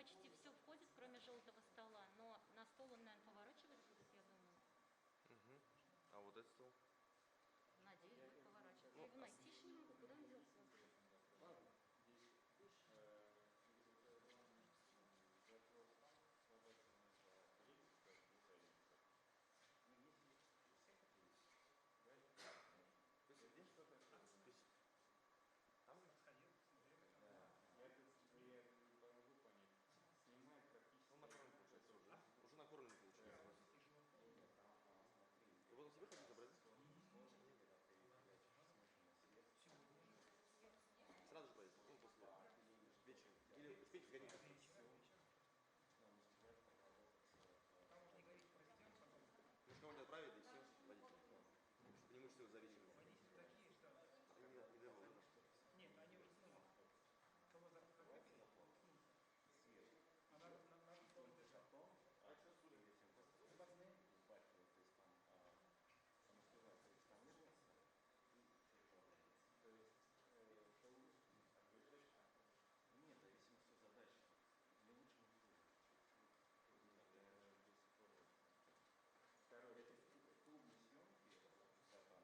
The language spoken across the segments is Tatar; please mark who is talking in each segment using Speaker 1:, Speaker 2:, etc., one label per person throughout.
Speaker 1: почти все входит, кроме желтого стола, но на стол он, наверное, поворачивать будет, я думаю.
Speaker 2: Угу. А вот этот стол?
Speaker 1: Надеюсь, будет поворачиваться.
Speaker 2: Ну,
Speaker 1: Я его найти еще не могу, куда он делся?
Speaker 2: Ладно. Там
Speaker 3: Сходил, смотрел.
Speaker 4: Да. Я тут я не могу понять. Снимает практически.
Speaker 2: Ну, накормлен получается уже. Уже накормлен получается. Вы потом себе хотите забрать? Сразу же поедете, ну, после вечером. Или успеете сгонить?
Speaker 3: Там уже не говорить, проведем потом.
Speaker 2: Может, кого-нибудь отправить, да и все, водителя. Чтобы не мучиться за вечером.
Speaker 3: Водители такие, что...
Speaker 2: Не, не дорого, да?
Speaker 3: Нет, они уже ну, кого закрепили, а надо надо дышать.
Speaker 4: А что То есть
Speaker 5: Нет, в зависимости от задачи. Не лучше, не хуже.
Speaker 4: Второй, это в клубной съемки, да, там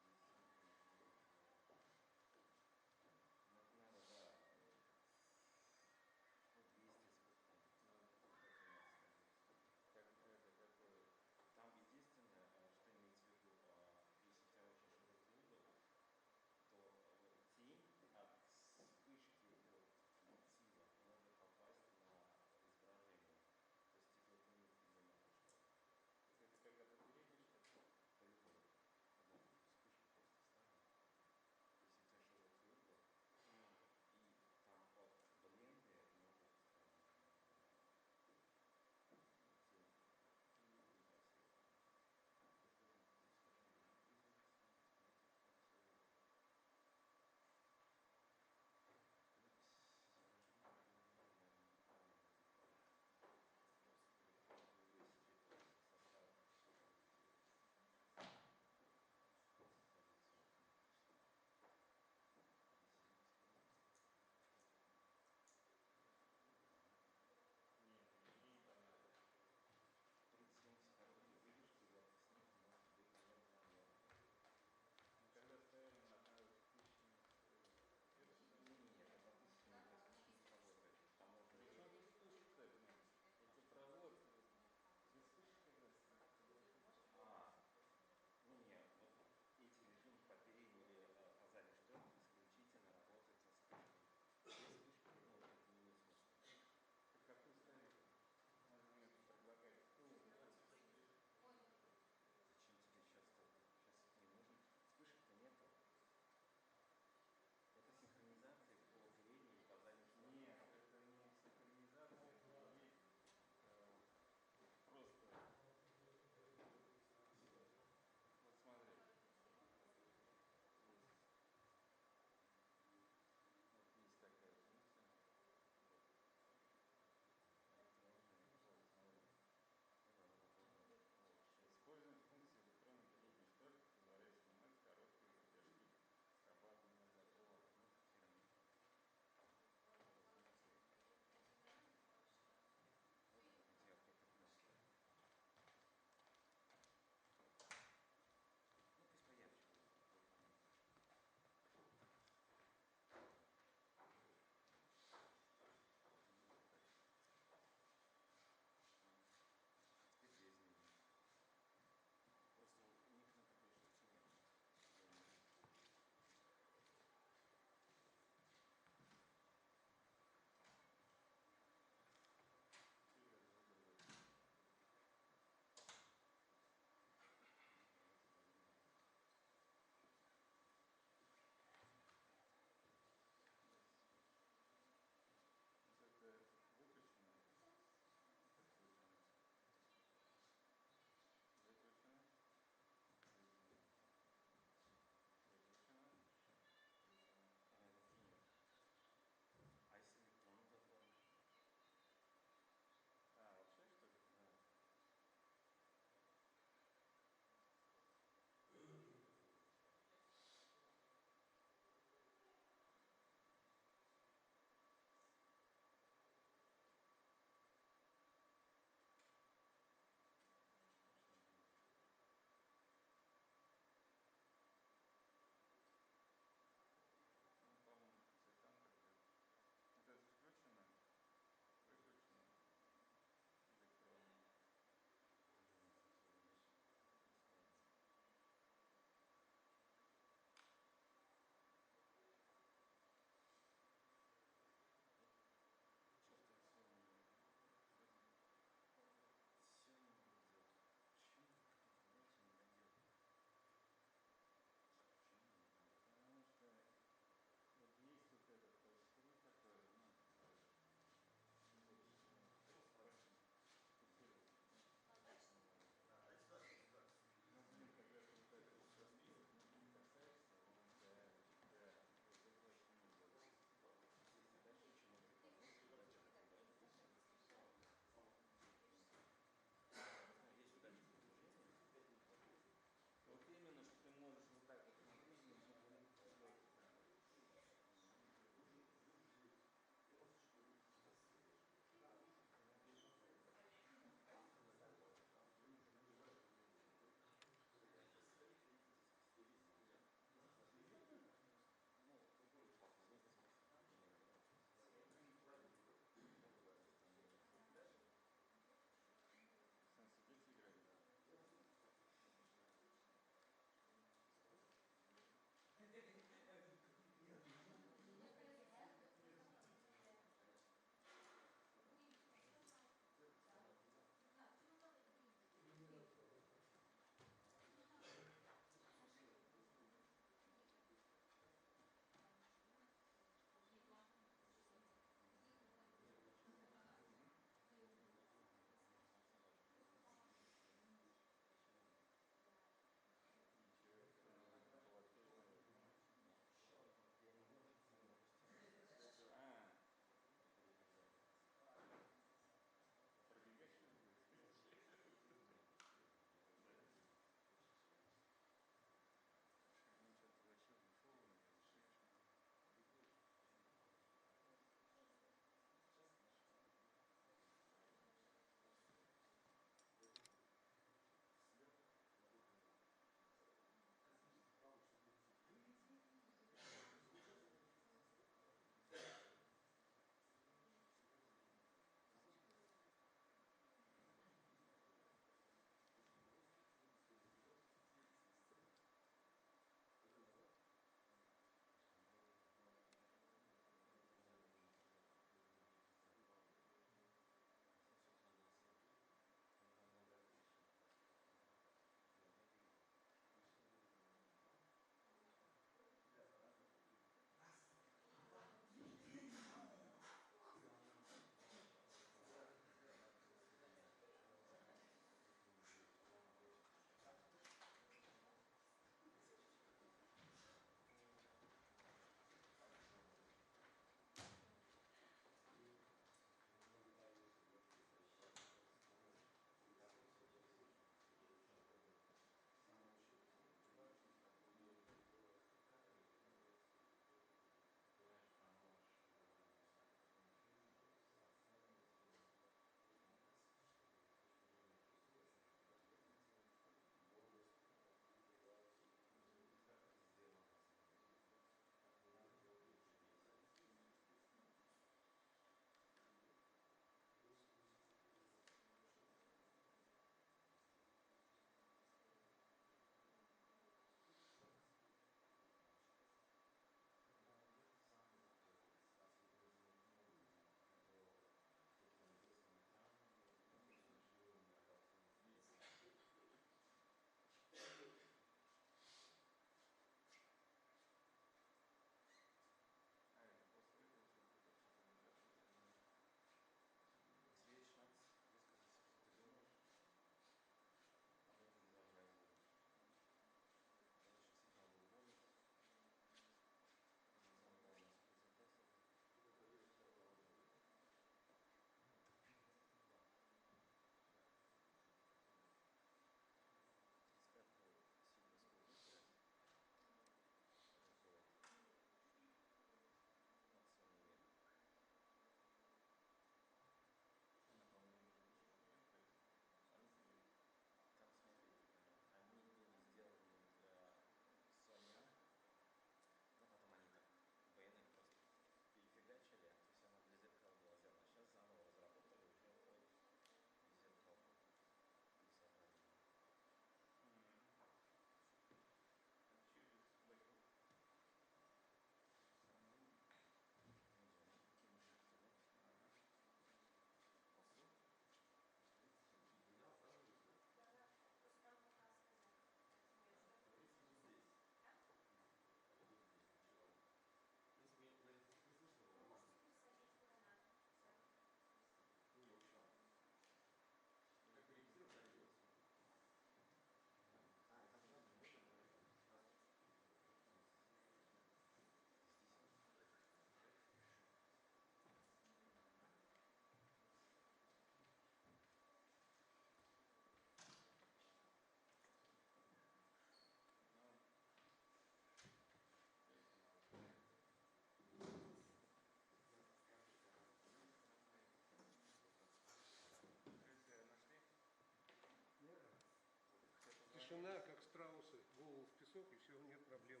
Speaker 6: Тишина, как страусы, голову в песок, и все, нет проблем.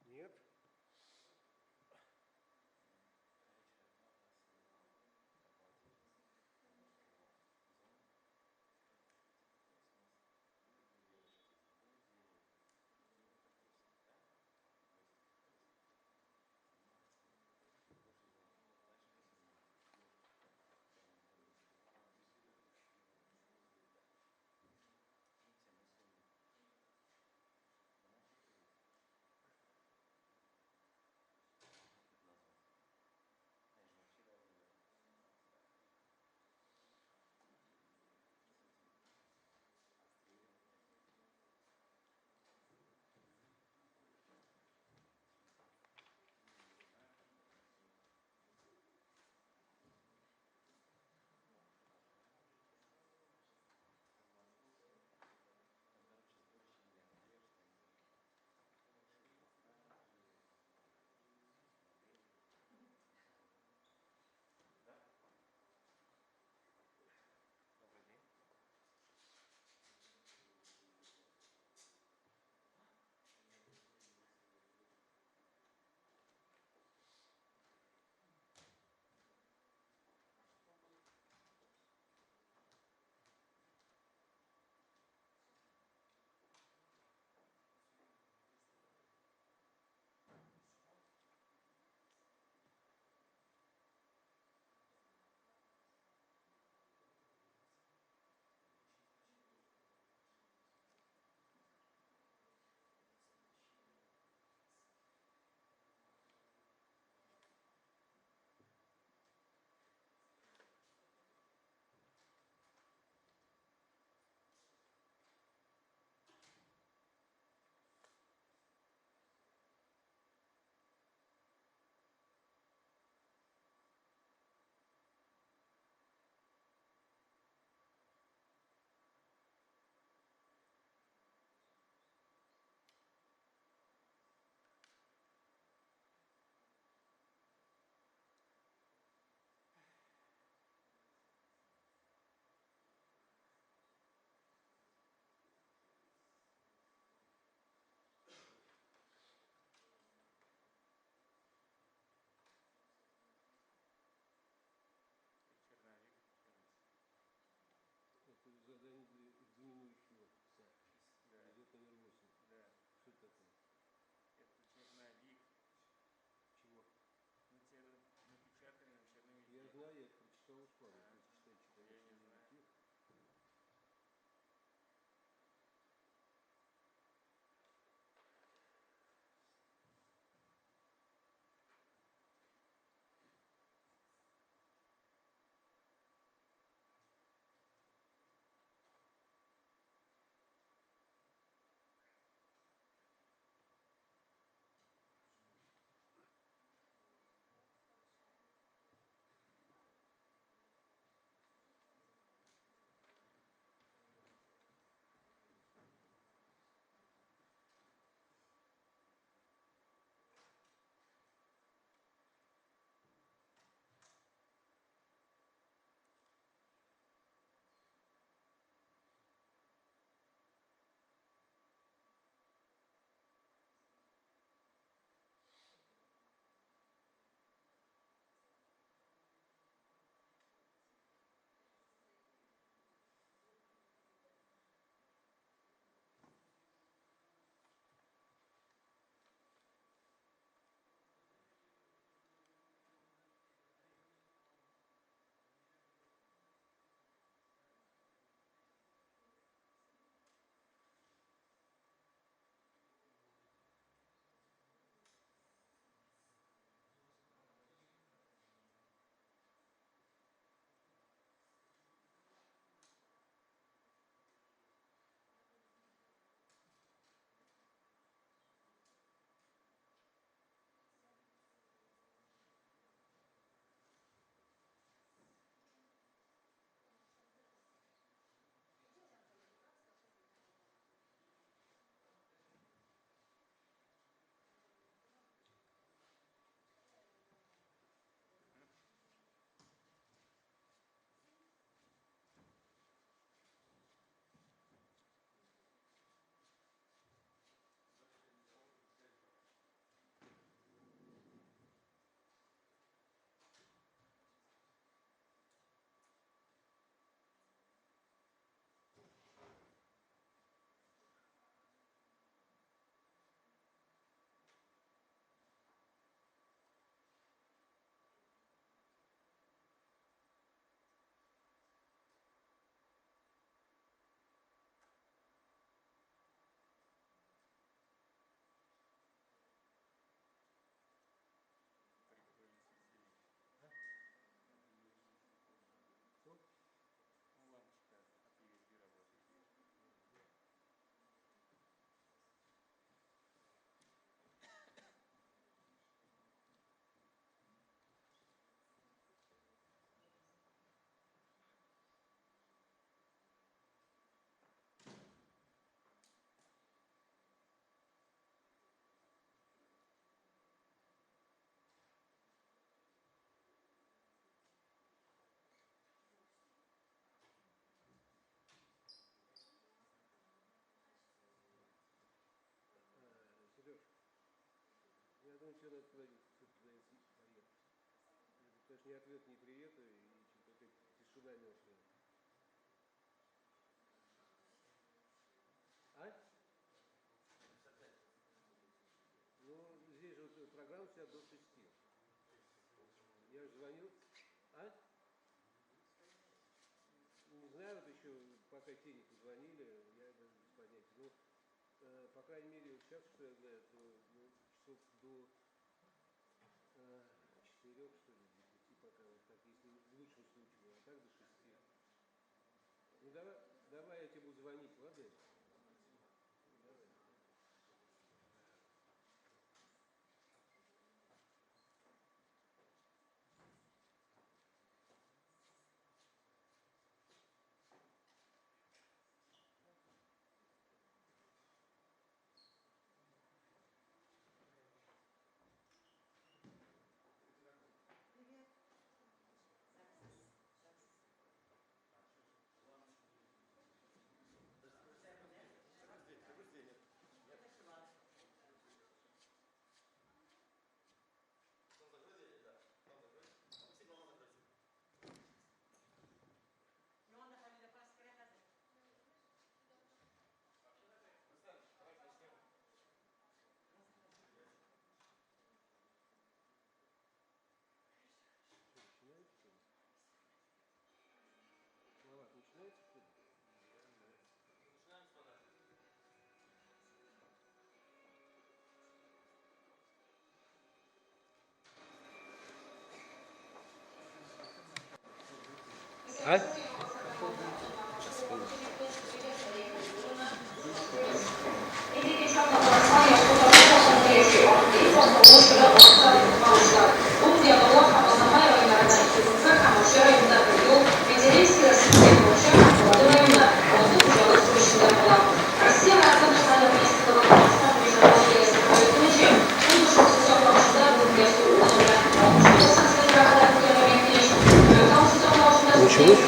Speaker 6: Нет. Думаю, тебе надо куда-нибудь все-таки, наверное, поехать. Потому что ни ответ, ни привета, и что-то опять тишина мертвая. А? Ну, здесь же вот программа у тебя до 6. Я же звонил. А? Не знаю, вот еще пока те не позвонили, я даже без понятия. Ну, по крайней мере, вот сейчас, что я знаю, то ну, часов до 4, что ли, до 5 пока, вот так, если в лучшем случае, а так до 6. Ну, давай, давай я тебе буду звонить, ладно? Давай.
Speaker 7: Привет.
Speaker 6: Что, начинается, что ли? Словак, начинается, что ли?
Speaker 2: Начинаем с подарка.
Speaker 6: А? Началось?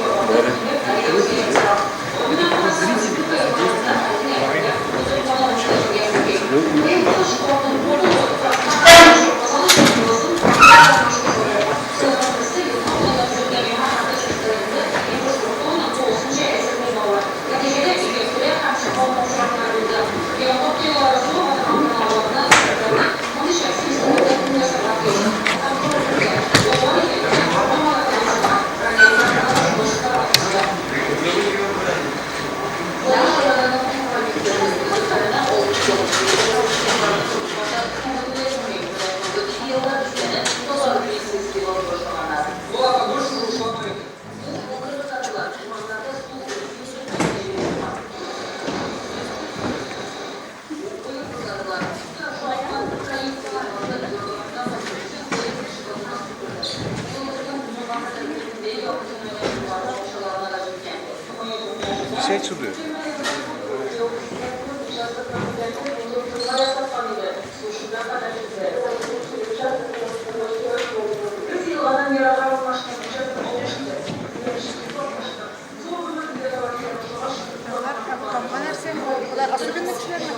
Speaker 6: Сядь сюда.
Speaker 7: Особенно кешеләрне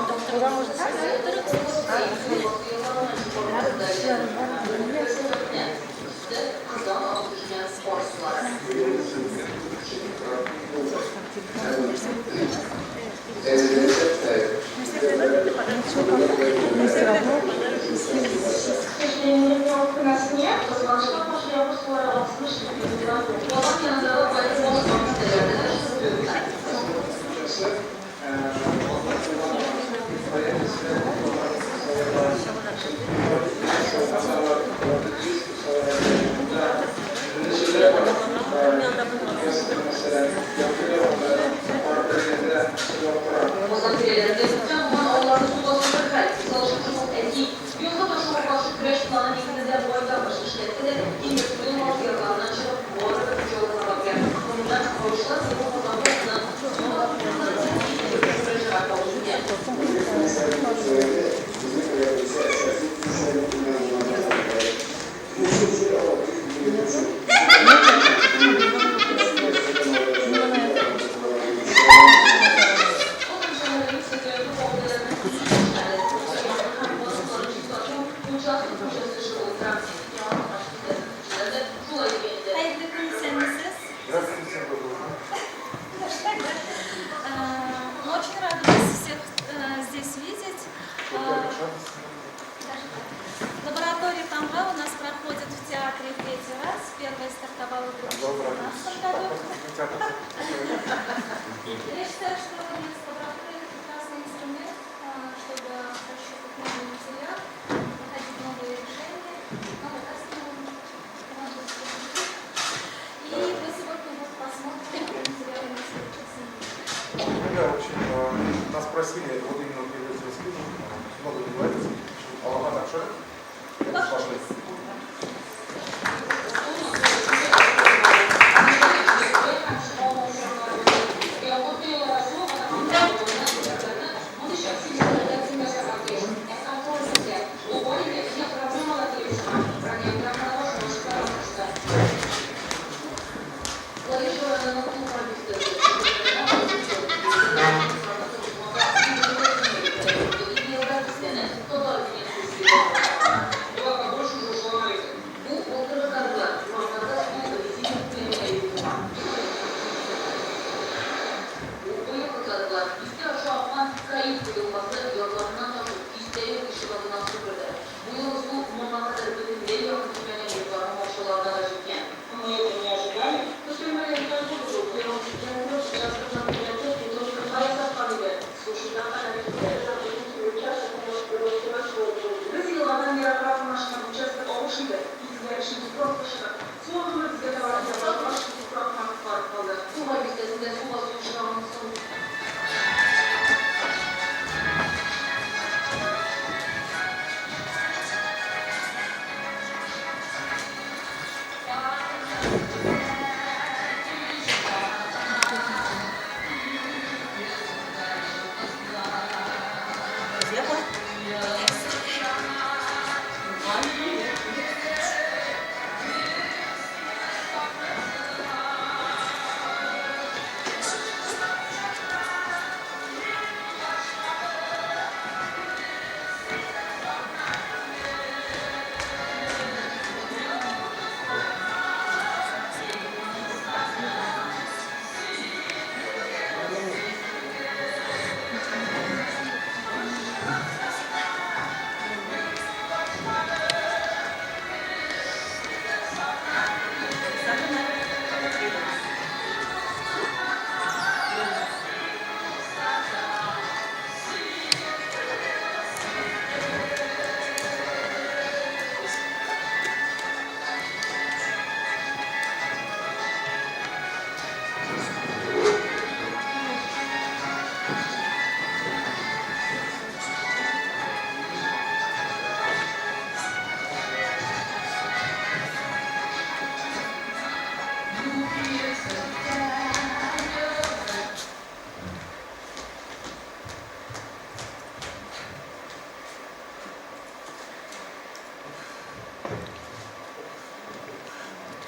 Speaker 2: Вот именно вот я тебе скинул. Много не говорится. Аллаха тапшырып, башлыйк.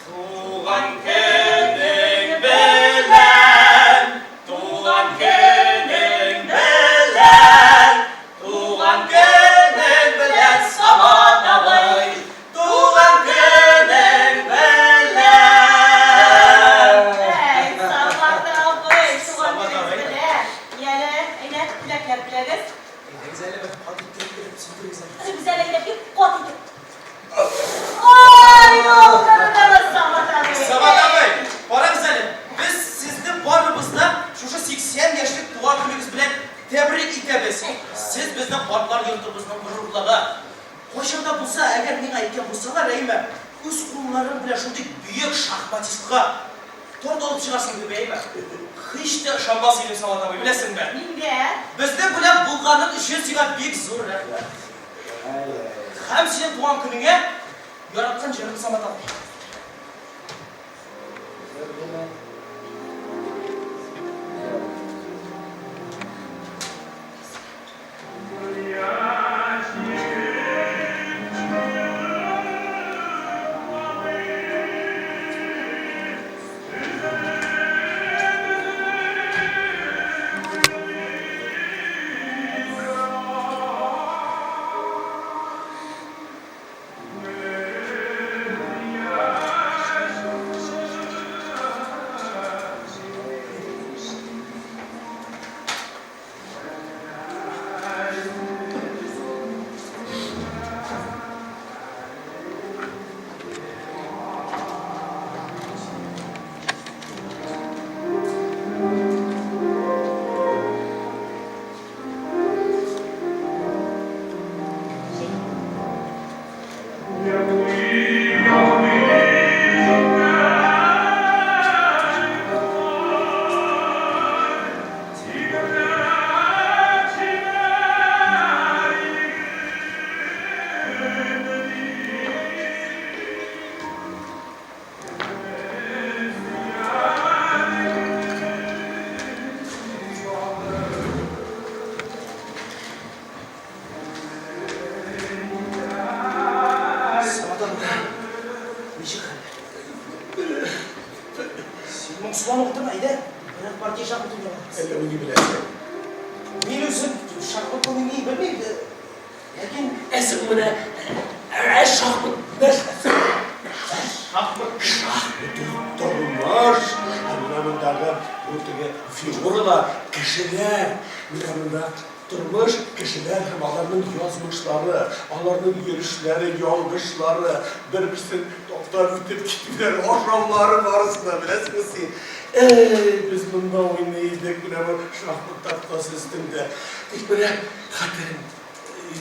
Speaker 8: Туган көнең белән, туган көнең белән, туган көнең белән, Самат абый, туган көнең белән.
Speaker 1: Әй, Самат абый, туган
Speaker 8: Самат
Speaker 1: көнегез
Speaker 8: абый.
Speaker 1: белән. Яле, әйдә, теләкләр теләгез.
Speaker 8: Әйдәгез әле бер кат иттереп кереп сөндерегез әле.
Speaker 1: Үзегез әле әйдә, бик кат итеп. Ай, булдырдыгыз, Самат абый.
Speaker 8: Самат абый, карагыз әле, без сезне барыбыз да шушы 80 яшьлек туган көнегез белән тәбрик итәбез. Сез безнең картлар йортыбызның горурлыгы. Кайчан да булса, әгәр миңа әйткән булсалар, әйме, үз кулларың белән шундый бөек шахматистка торт алып чыгасың дип, әйме. Һич тә ышанмас идем, Самат абый, беләсеңме?
Speaker 1: Нигә?
Speaker 8: Безнең белән булганың өчен сиңа бик зур рәхмәт. Һәм синең туган көнеңә яраткан җырың, Самат абый. партия шахмат уйнап алабыз.
Speaker 6: Әллә уйный беләсең?
Speaker 8: Мин үзем шахмат уйный белмим. Ләкин
Speaker 6: Ә соң менә ә шахмат нәрсә?
Speaker 8: Шахмат.
Speaker 6: Шахмат ул тормыш. Ә менә мондагы бу теге фигуралар, кешеләр. Менә монда тормыш, кешеләр һәм аларның язмышлары, аларның йөрешләре, ялгышлары, бер-берсен таптап үтеп китүләре, ашаулары барысы да, беләсеңме син? Әй, без монда уйный идек, менә бу шахмат тактасы өстендә. Тик менә хәтерем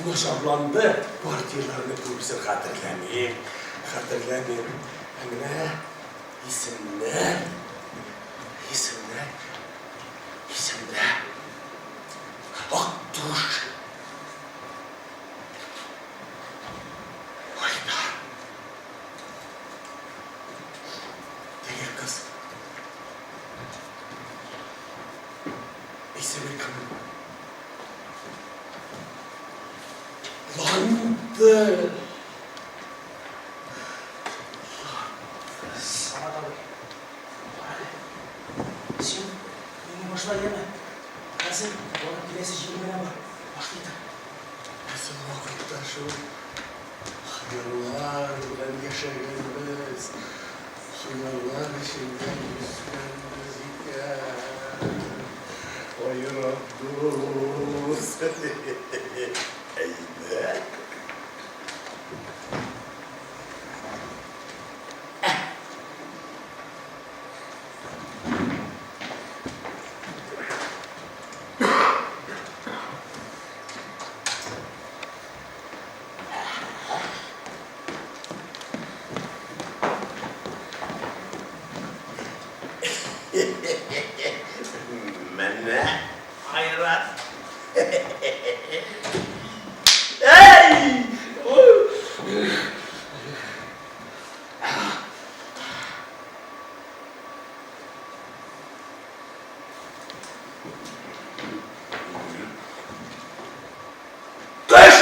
Speaker 6: начарланды, партияләрне күбесен хәтерләмим, хәтерләмим. Ә менә исемнәр, исемнәр, исемдә. Актүш. Айдар. Теге кыз. Исеме кем? Ландыш.
Speaker 8: Самат абый, карале. Син уйный башла, яме. Хәзер барып киләсе җирем генә бар. Башлый тор.
Speaker 6: Без ул вакытта шул хыяллар белән яшәгәнбез, хыяллар эчендә йөзгәнбез икән. Айрат дус, әйдә. Менә Айрат. Әй! Кош!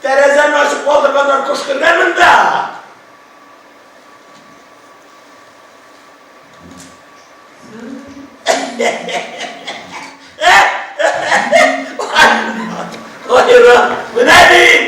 Speaker 6: Тәрәзәне ачып калдырганнар, кош кергән монда! Айра, менә мин!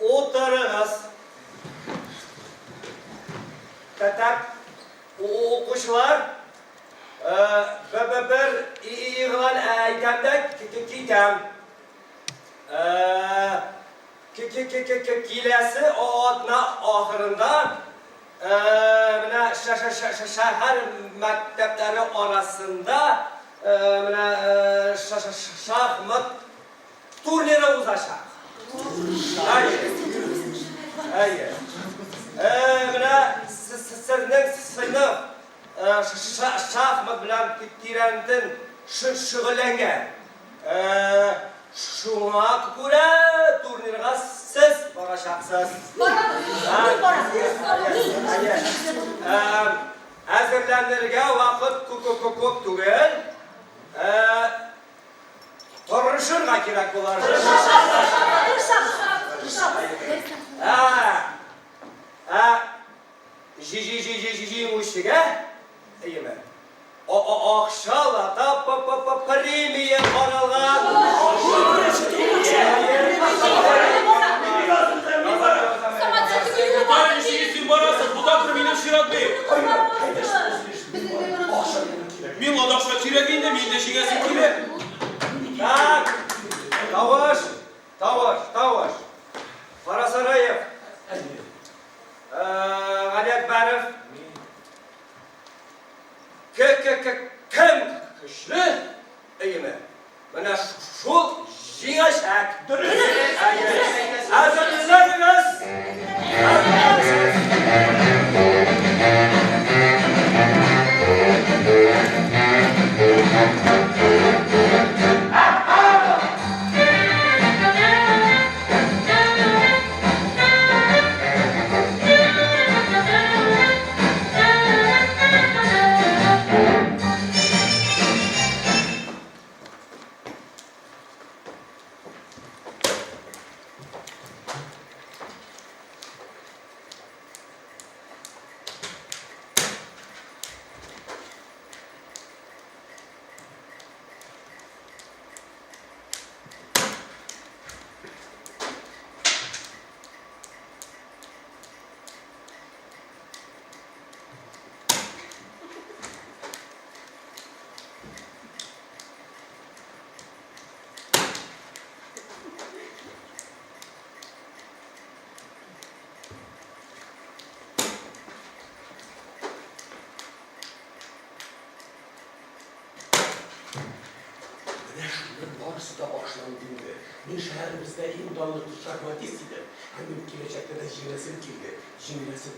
Speaker 8: Утырыгыз. Так, укучылар, бер игълан әйтәм дә китәм. Киләсе атна ахырында менә шәһәр мәктәпләре арасында менә шахмат турниры узачак. Әйе. Әйе. Менә сезнең сыйныф шахмат белән тирәнтен шөгыльләнгән.
Speaker 9: Шуңа күрә турнирга сез барачаксыз.
Speaker 7: Барабыз. Мин барам.
Speaker 9: Мин. Әзерләнергә вакыт күп түгел. Тырышырга кирәк булыр.
Speaker 7: Тырышабыз. Тырышабыз.
Speaker 9: Ә җиңүчегә, әйеме? Акчалата премия каралган.
Speaker 4: Тотар ничек син барасың? Бу тапкыр минем чират бит. Миңа да акча кирәк инде, мин дә җиңәсем килә.
Speaker 9: Так, тавыш, тавыш, тавыш. Карасараев, Галиәкбәров. Кем көчле, әйеме? Менә шул җиңәчәк. Дөрес. Әзерләнегез.
Speaker 6: Менә шуннан барысы да башланды инде. Мин шәһәребездә иң данлыклы шахматист идем. Һәм минем киләчәктә дә җиңәсем килде. Җиңеләсем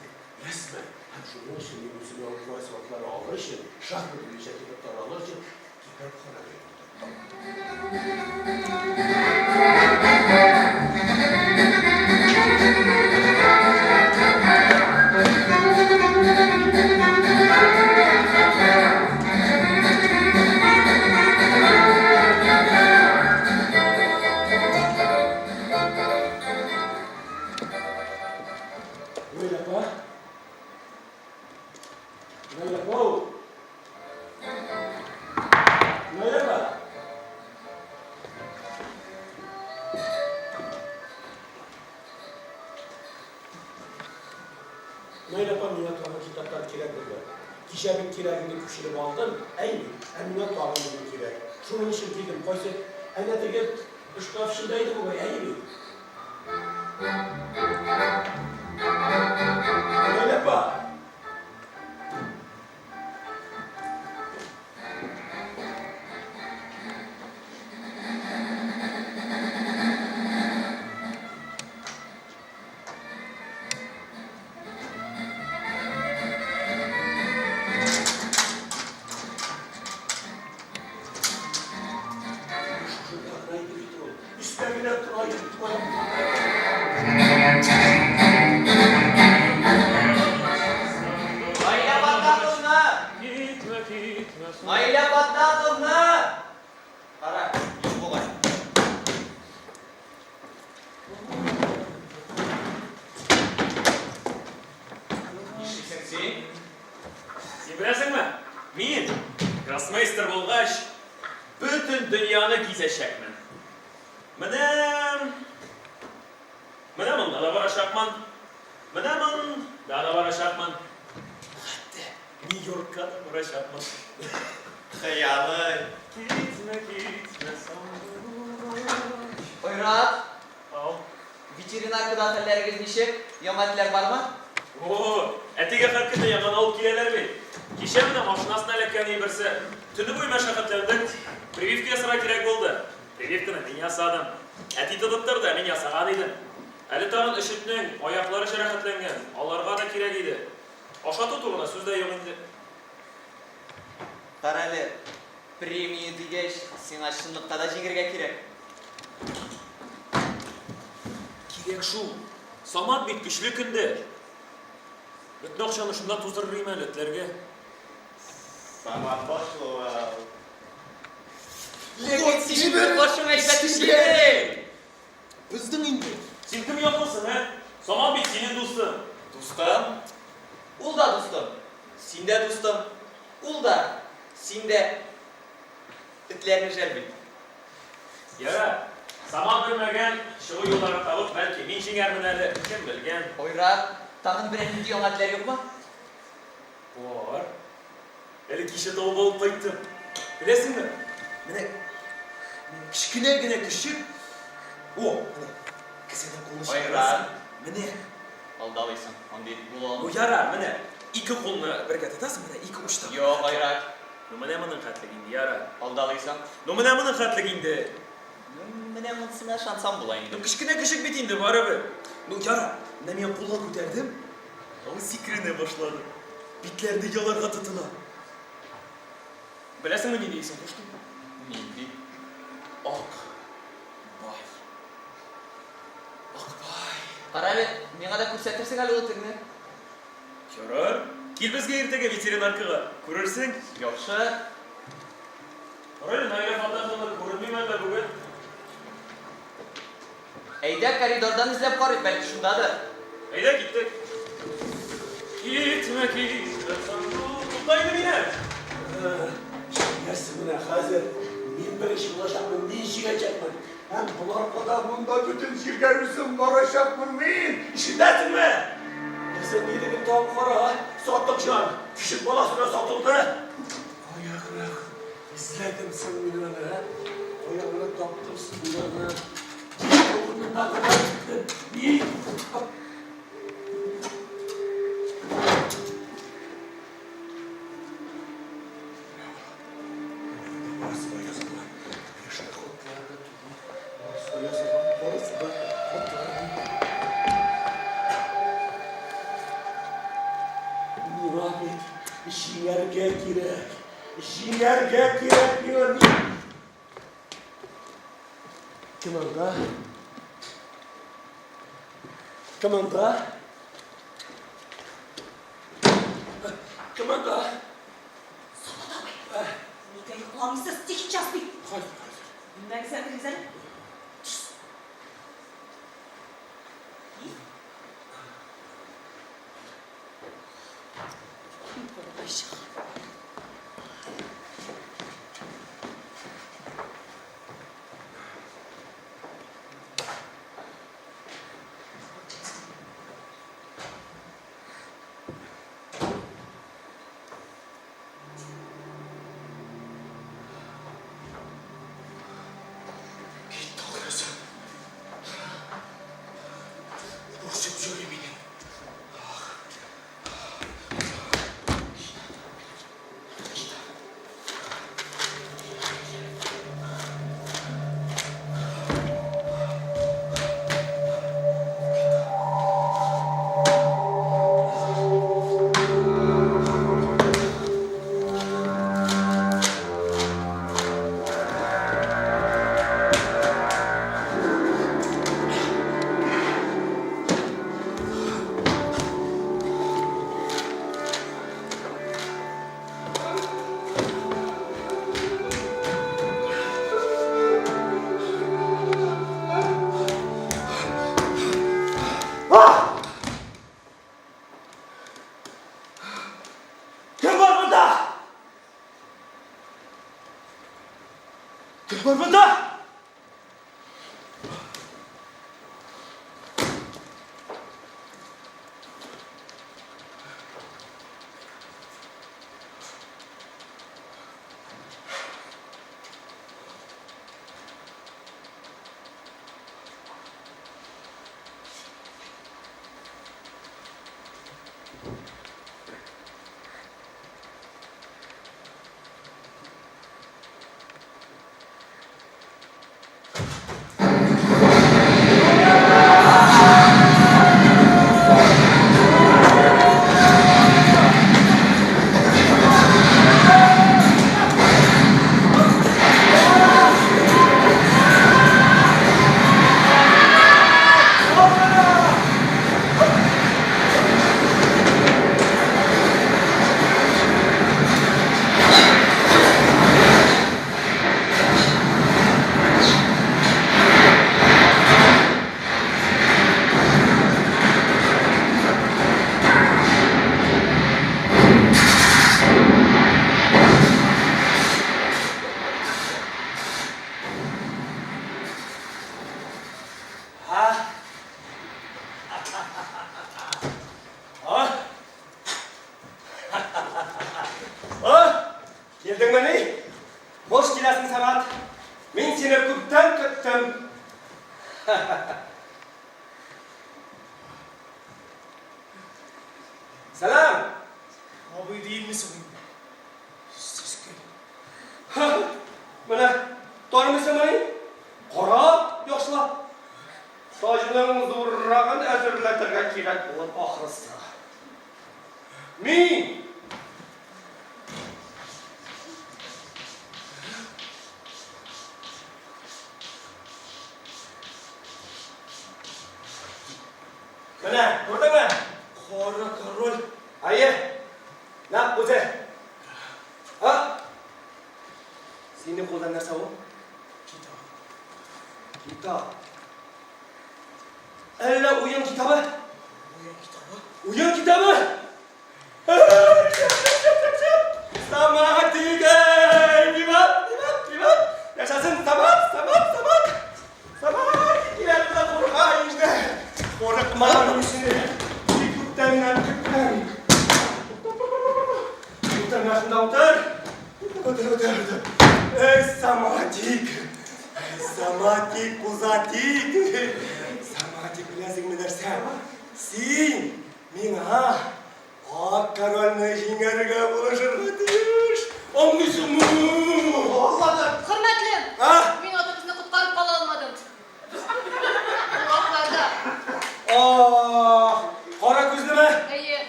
Speaker 6: рәсмән. Һәм шуның өчен мин үземә уку әсбаплары алыр өчен, шахмат буенча китаплар алыр өчен китапханәгә юл тоттым. Наилә апа? Наилә апа! Наилә апа! Наилә апа, миңа тагын китаплар кирәк булды. Кичә бик кирәк иде, күчереп алдым. Әй, ә миңа тагын бүген кирәк. Шуның өчен килдем. Кайсы? Әнә теге шкаф эчендә иде бугай, әйе бит? Наилә апа! Шушында гына иде бит ул. Өстә генә тора иде.
Speaker 8: Наилә Фаттаховна!
Speaker 4: Китмә, китмә.
Speaker 8: Наилә Фаттаховна! Кара, юк бугай.
Speaker 4: Нишлисең син? Син беләсеңме? Мин, гроссмейстер булгач, бөтен дөньяны гизәчәкмен. Менә... Менә монда да барачакмын. Менә монда да барачакмын. Хәтта Нью-Йоркка да барачакмын.
Speaker 8: Хыялый.
Speaker 4: Китмә, китмә, сандугач.
Speaker 8: Айрат,
Speaker 4: Ау.
Speaker 8: ветеринаркада хәлләрегез ничек? Яңа этләр бармы?
Speaker 4: О, әтигә һәр көнне яңаны алып киләләр бит. Кичә менә машинасына эләккән иде берсе. Төне буе мәшәкатьләндек. Прививка ясарга кирәк булды. Прививканы мин ясадым. Әти тотып торды, мин ясаган идем. Әле тагын өч этнең аяклары җәрәхәтләнгән, аларга да кирәк иде. Ашату турында сүз дә юк инде.
Speaker 8: Карале, премия дигәч, сиңа чынлыкта да җиңергә кирәк.
Speaker 4: Кирәк шул. Самат бит көчле көндәш. Бөтен акчаны шунда туздырыр идем әле этләргә.
Speaker 5: Самат башлы.
Speaker 8: Ләкин синең башың әйбәт эшли.
Speaker 2: Биздең инде.
Speaker 4: Син кем яклысың, ә? Самат бит синең дустың.
Speaker 8: Дустым. Ул да дустым. Син дә дустым. Ул да, син дә. Этләрне жәл бит.
Speaker 4: Ярар. Самат белмәгән, чыгу юлларын табып, бәлки мин җиңәрмен әле, кем белгән.
Speaker 8: Айрат, тагын берәр нинди яңа этләр юкмы?
Speaker 4: Бар. Әле кичә табып алып кайттым. Беләсеңме? Менә менә кечкенә генә көчек. О, менә кесәдән кулны чыгарасың.
Speaker 8: Айрат.
Speaker 4: Менә.
Speaker 8: Алдалыйсың, андый эт була
Speaker 4: Ну
Speaker 8: алмый.
Speaker 4: ярар, менә ике кулны бергә тотасың, менә ике учтан.
Speaker 8: Юк, Айрат,
Speaker 4: Ну менә моның хәтлек инде, ярар.
Speaker 8: алдалыйсың.
Speaker 4: Ну менә моның хәтлек инде.
Speaker 8: Ну, менә монысына ышансам була инде.
Speaker 4: Ну кечкенә көчек бит инде барыбер. Ну ярар, менә мин кулга күтәрдем. Ул сикеренә башлады. Битләрне яларга тотына. Беләсеңме нинди исем куштым?
Speaker 8: Нинди?
Speaker 4: Ак бай. Акбай.
Speaker 8: Кара әле, миңа да күрсәтерсең әле ул этеңне.
Speaker 4: Ярар. Кил безгә иртәгә ветеринаркага. Күрерсең.
Speaker 8: Яхшы.
Speaker 4: Кара әле, Наилә Фаттаховна күренмиме әллә бүген?
Speaker 8: Әйдә, коридордан эзләп карыйк, бәлки шундадыр.
Speaker 4: Әйдә, киттек. Китмә, китмә, сандук. Тукта инде мине.
Speaker 6: Җиңәрсең менә хәзер. Мин беренче булачакмын, мин җиңәчәкмен. Һәм боларга да монда бөтен җиргә үзем барачакмын мин. Ишетәсеңме? Нәрсә нилеген табып кара, сатык җан. Көчек баласына сатылды. Кая гына эзләдем соң мин аны, ә? Кая гына таптым соң мин аны? Урынына гына киттем. Мин. Барысы да язылган. Менә шул хатлар да түгел. Барысы да язылган, барысы да хатлар. Миңа бит җиңәргә кирәк. Җиңәргә кирәк миңа. Кем анда? Кем анда? Кем анда?
Speaker 7: Самат абый, нигә йокламыйсыз? Тихий час бит.
Speaker 6: Хәзер, хәзер.
Speaker 7: Бүлмәгезгә керегез әле. Тш. И? Болай чыга.
Speaker 6: Китте ахрысы. Борчып йөри мине. Кем бар монда? Кем бар монда?
Speaker 9: киләсең, Самат. Мин сине күптән көттем. Сәлам!
Speaker 3: Абый димме соң инде? Сез кем?
Speaker 9: Менә, танымыйсыңмыни? Кара, яхшылап. Таҗның зуррагын әзерләтергә кирәк булыр ахрысы. Мин! Менә, күрдеңме?
Speaker 3: Кара король.
Speaker 9: Әйе, нәкъ үзе. А? Синең кулда нәрсә ул?
Speaker 3: Китап.
Speaker 9: Китап. Әллә уен китабы?
Speaker 3: Уен китабы?
Speaker 9: Уен китабы! Самат дигән! Виват, виват, виват! Яшәсен Самат, Самат, Самат! Самат, килә дә курка инде. Курыкма мин сине. Бик күптәннән көттем. Утыр менә шунда утыр. Утыр, утыр, утыр. Эй, Саматик! Саматик, пузатик! Саматик, беләсеңме нәрсә? Син миңа ак корольне җиңәргә булышырга тиеш. Аңлыйсыңмы?
Speaker 2: Аңладым.
Speaker 1: Хөрмәтлем,
Speaker 9: А?
Speaker 1: мин атыбызны коткарып кала алмадым. Ул акларда.
Speaker 9: Ах, кара күзлеме?
Speaker 1: Әйе.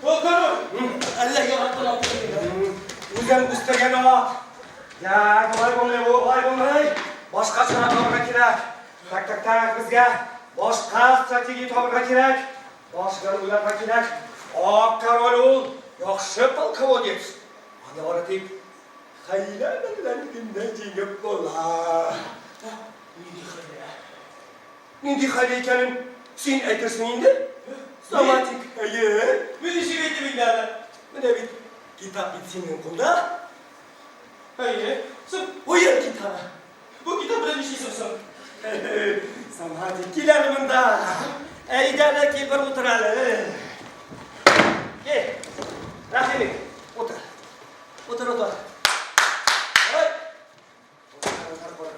Speaker 3: Ул король. Әллә яраттан алды инде.
Speaker 9: Үзем үстергән ат. Я, болай булмый бу, болай булмый. Башка чара табырга кирәк. Так, так, так, безгә башка стратегия табырга кирәк. Башка уйларга кирәк. Ак король ул яхшы полководец. Аны бары тик хәйлә белән генә җиңеп була.
Speaker 3: Нинди хәйлә?
Speaker 9: Нинди хәйлә икәнен син әйтерсең инде. Саматик, әйе.
Speaker 8: Мин ничек әйтим инде аны?
Speaker 9: Менә бит китап бит синең кулда.
Speaker 8: Әйе. Соң,
Speaker 9: Уен китабы.
Speaker 8: бу китап белән нишлисең соң?
Speaker 9: Саматик, кил әле монда. Әйдә әле, кил бер утыр әле. Кил. Рәхим ит. Утыр. Утыр, утыр. Ой. Утыр, утыр, утыр.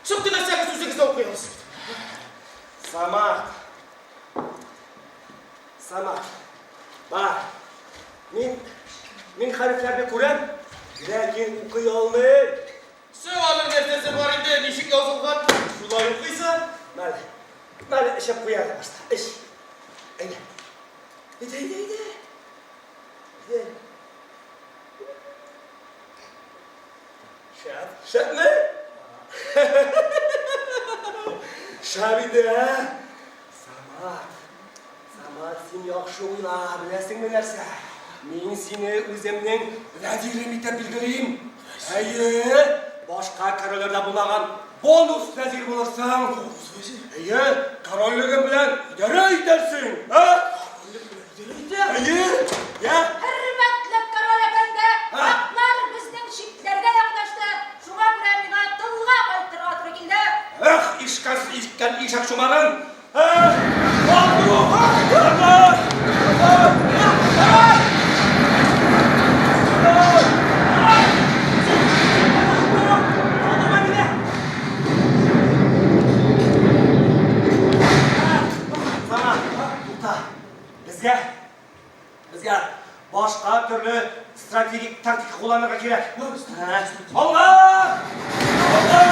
Speaker 8: Соң теләсәгез үзегез дә укый аласыз.
Speaker 9: Самат. Самат. Бар. Мин мин хәрефләрне күрәм, ләкин укый алмыйм.
Speaker 8: Соң аның нәрсәсе бар инде, ничек язылган, шулай укыйсың.
Speaker 9: Мәле. Мәле, эчеп куя әле башта. Эч. Әйдә. Әйдә, әйдә, әйдә. Әйдә. Шәп. Шәпме? Шәп инде, ә? Самат. Самат, син яхшы уйла, беләсеңме нәрсә? Мин сине үземнең вәзирем итеп билгелим. Әйе, башка корольләрдә булмаган бонус вәзир булырсың. Әйе, корольлегем белән идарә итәрсең. Ә? Әйе, я?
Speaker 7: Хөрмәтле король әфәнде,
Speaker 9: А?
Speaker 7: атлар безнең чикләргә якынлашты. Шуңа күрә миңа тылга кайтырга туры килде.
Speaker 9: Эх, ишкәс иткән ишәк чумарын. Эх, алдыру! Алды! Сама, тукта. Безгә, безгә башка төрле стратегик тактика кулланырга кирәк. Алга! Алга!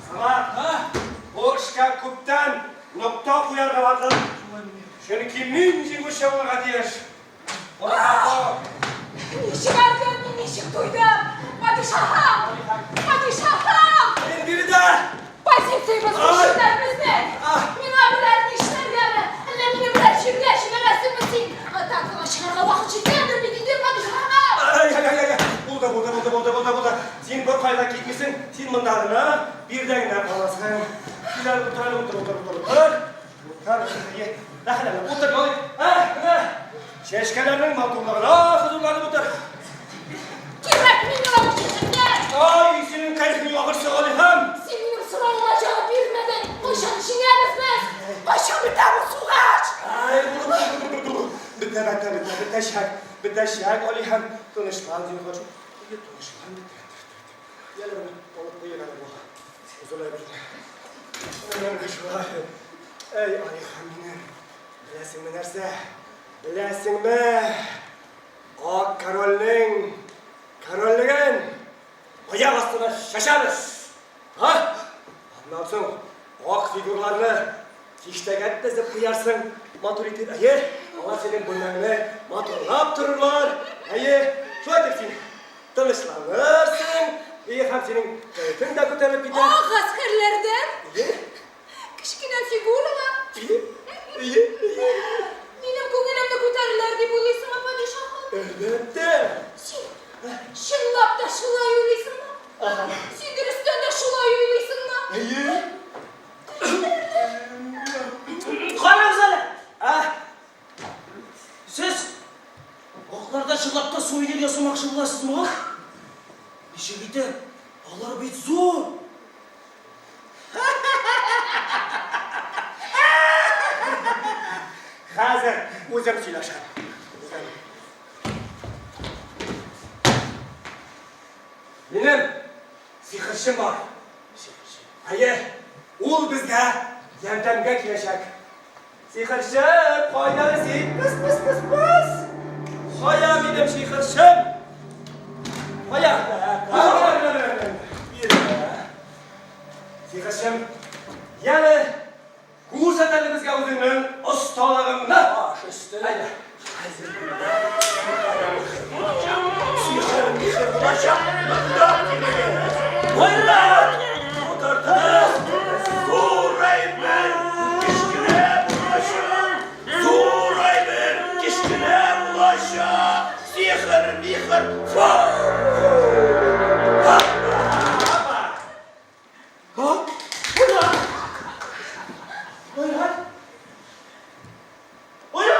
Speaker 9: Самат, бу эшкә күптән нокта куярга вакыт. Чөнки мин җиңүче булырга тиеш. Ура!
Speaker 7: Ничек әрдем, мин ничек туйдым! Падишаһым! Падишаһым!
Speaker 9: Мин биредә!
Speaker 7: Позициябез
Speaker 9: Ай!
Speaker 7: көчлеләр безнең!
Speaker 9: Ah!
Speaker 7: Миңа берәр нишләргәме? Әллә мине берәр җиргә җибәрәсеңме син? Атакага чыгарга вакыт җиткәндер бит инде, падишаһым!
Speaker 9: Ай, ай, ай, ай, булды, булды, булды, булды, булды, булды. Син бер кайда китмисең, син монда гына, биредә генә каласың. Кил әле, утыр әле, утыр, утыр, утыр, утыр. Әйе. Рәхәтләнеп утыр, ял ит. Ә, менә. Чәчкәләрнең матурлыгына хозурланып утыр.
Speaker 7: Кирәкми миңа бу чәчәкләр!
Speaker 9: Ай, синең кәефең яхшы, Алиһәм.
Speaker 7: Син минем соравыма җавап бирмәдең. Кайчан җиңәбез без? Кайчан бетә бу сугыш?
Speaker 9: Ай, бетә, бетә, бетә, бетәчәк, бетәчәк, Алиһәм. Тынычлан, зинһар. Тынычлан, бетә, бетә, бетә. Яле, менә, алып куйыйк әле бу. Озын әйберне. Менә, менә шулай. Әй, Алиһәм минем. Беләсеңме нәрсә? Беләсеңме? Ак корольнең корольлеген аяк астына чәчәбез! Ха? Аннан соң ак фигурларны киштәгә тезеп куярсың, матур итеп. Әйе, алар синең бүлмәңне матурлап торырлар. Әйе, шулай итеп син тынычланырсың. Әйе, һәм синең кәефең дә күтәрелеп китәр.
Speaker 7: Ак гаскәрләрдән
Speaker 9: Әйе.
Speaker 7: Кечкенә фигуралар.
Speaker 9: Әйе, әйе, әйе.
Speaker 7: Минем күңелемне күтәрерләр дип уйлыйсыңмы, падишаһым?
Speaker 9: Әлбәттә.
Speaker 7: Син чынлап та шулай уйлыйсыңмы?
Speaker 9: Ага.
Speaker 7: Син дөрестән дә шулай уйлыйсыңмы?
Speaker 9: Әйе.
Speaker 8: Карагыз әле!
Speaker 9: А?
Speaker 8: Сез акларда чынлап та сувенир ясамакчы буласызмы? Ничек итеп? Алар бит зур!
Speaker 9: Хәзер үзем сөйләшәм. Үзем. Минем сихерчем бар. Сихерче. Әйе, ул безгә ярдәмгә киләчәк. Сихерчем, кайда әле син? Пыс, пыс, пыс, пыс. Кая минем сихерчем? Кая? Сихерчем, яле, күрсәт әле безгә үзеңнең осталыгыңны.
Speaker 6: Баш өсте.
Speaker 9: Әйдә.
Speaker 6: Сихер михер булачак, монда килегез. Байрак утыртыгыз. Зур әйбер, кечкенә булачак. Зур әйбер, кечкенә булачак. Сихер михер, фу!
Speaker 9: Ха? Ура! Ура! Ура!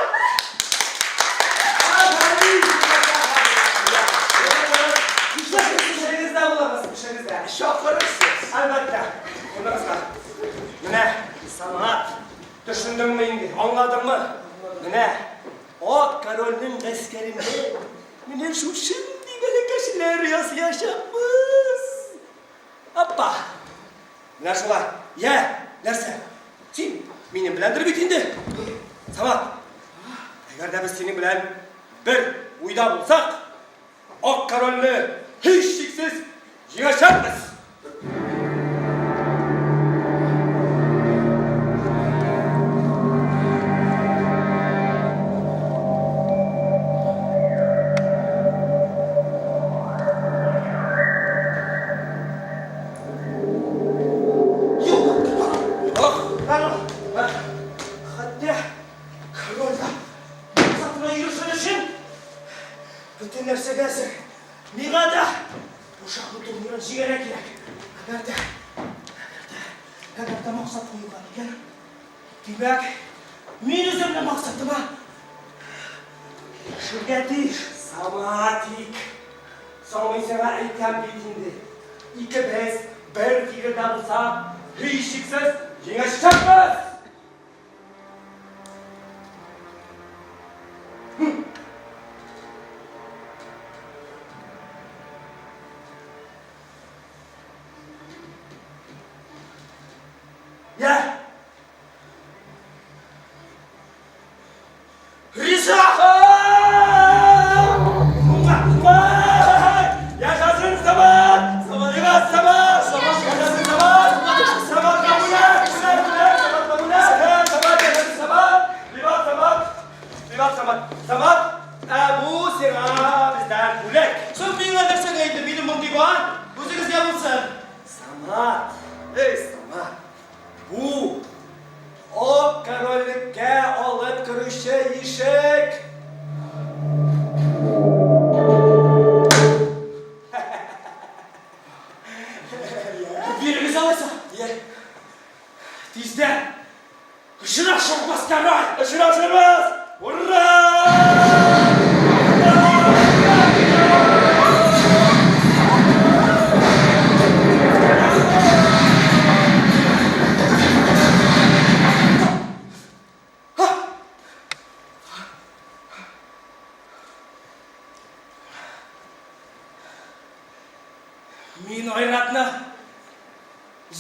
Speaker 9: Эшегездә булыгыз, эшегездә.
Speaker 6: Чакырырсыз.
Speaker 9: Әлбәттә. Урыныгызга. Менә, Самат, төшендеңме инде, аңладыңмы? Менә, ак корольнең гаскәрендә менә шушындый бәләкәчләр ясаячакбыз. Аппа! Менә шулай. Йә, нәрсә? Син минем беләндер бит инде. Самат, әгәр дә без синең белән бер уйда булсак, ак корольне һичшиксез җиңәчәкбез. Хәтта король да максатына ирешер өчен бөтен нәрсәгә әзер. Миңа да бу шахмат турнирын җиңәргә кирәк. Әгәр дә, әгәр дә, әгәр дә максат куелган икән, димәк, мин үземнең максатыма ирешергә тиеш. Саматик, соң мин сиңа әйтәм бит инде, икебез бер фикердә булсак, һичшиксез җиңәчәкбез! Я!
Speaker 8: Риза!
Speaker 9: Яшасын Самат! Самат! Самат! Яшасын Самат! Самат Камуля! Самат Камуля! Самат яшасын Самат! Виват Самат! Виват Самат! Самат! Ә бу сиңа бездән бүләк!
Speaker 8: Соң миңа нәрсәгә инде минем мондый бар? Үзегезгә булсын.
Speaker 9: Самат! Эй, Самат! Бу Ак корольлеккә алып керүче ишек!
Speaker 8: Бирегез алайса. Тиздән. Очрашырбыз, король!
Speaker 9: Очрашырбыз! Ура!
Speaker 8: Мин Айратны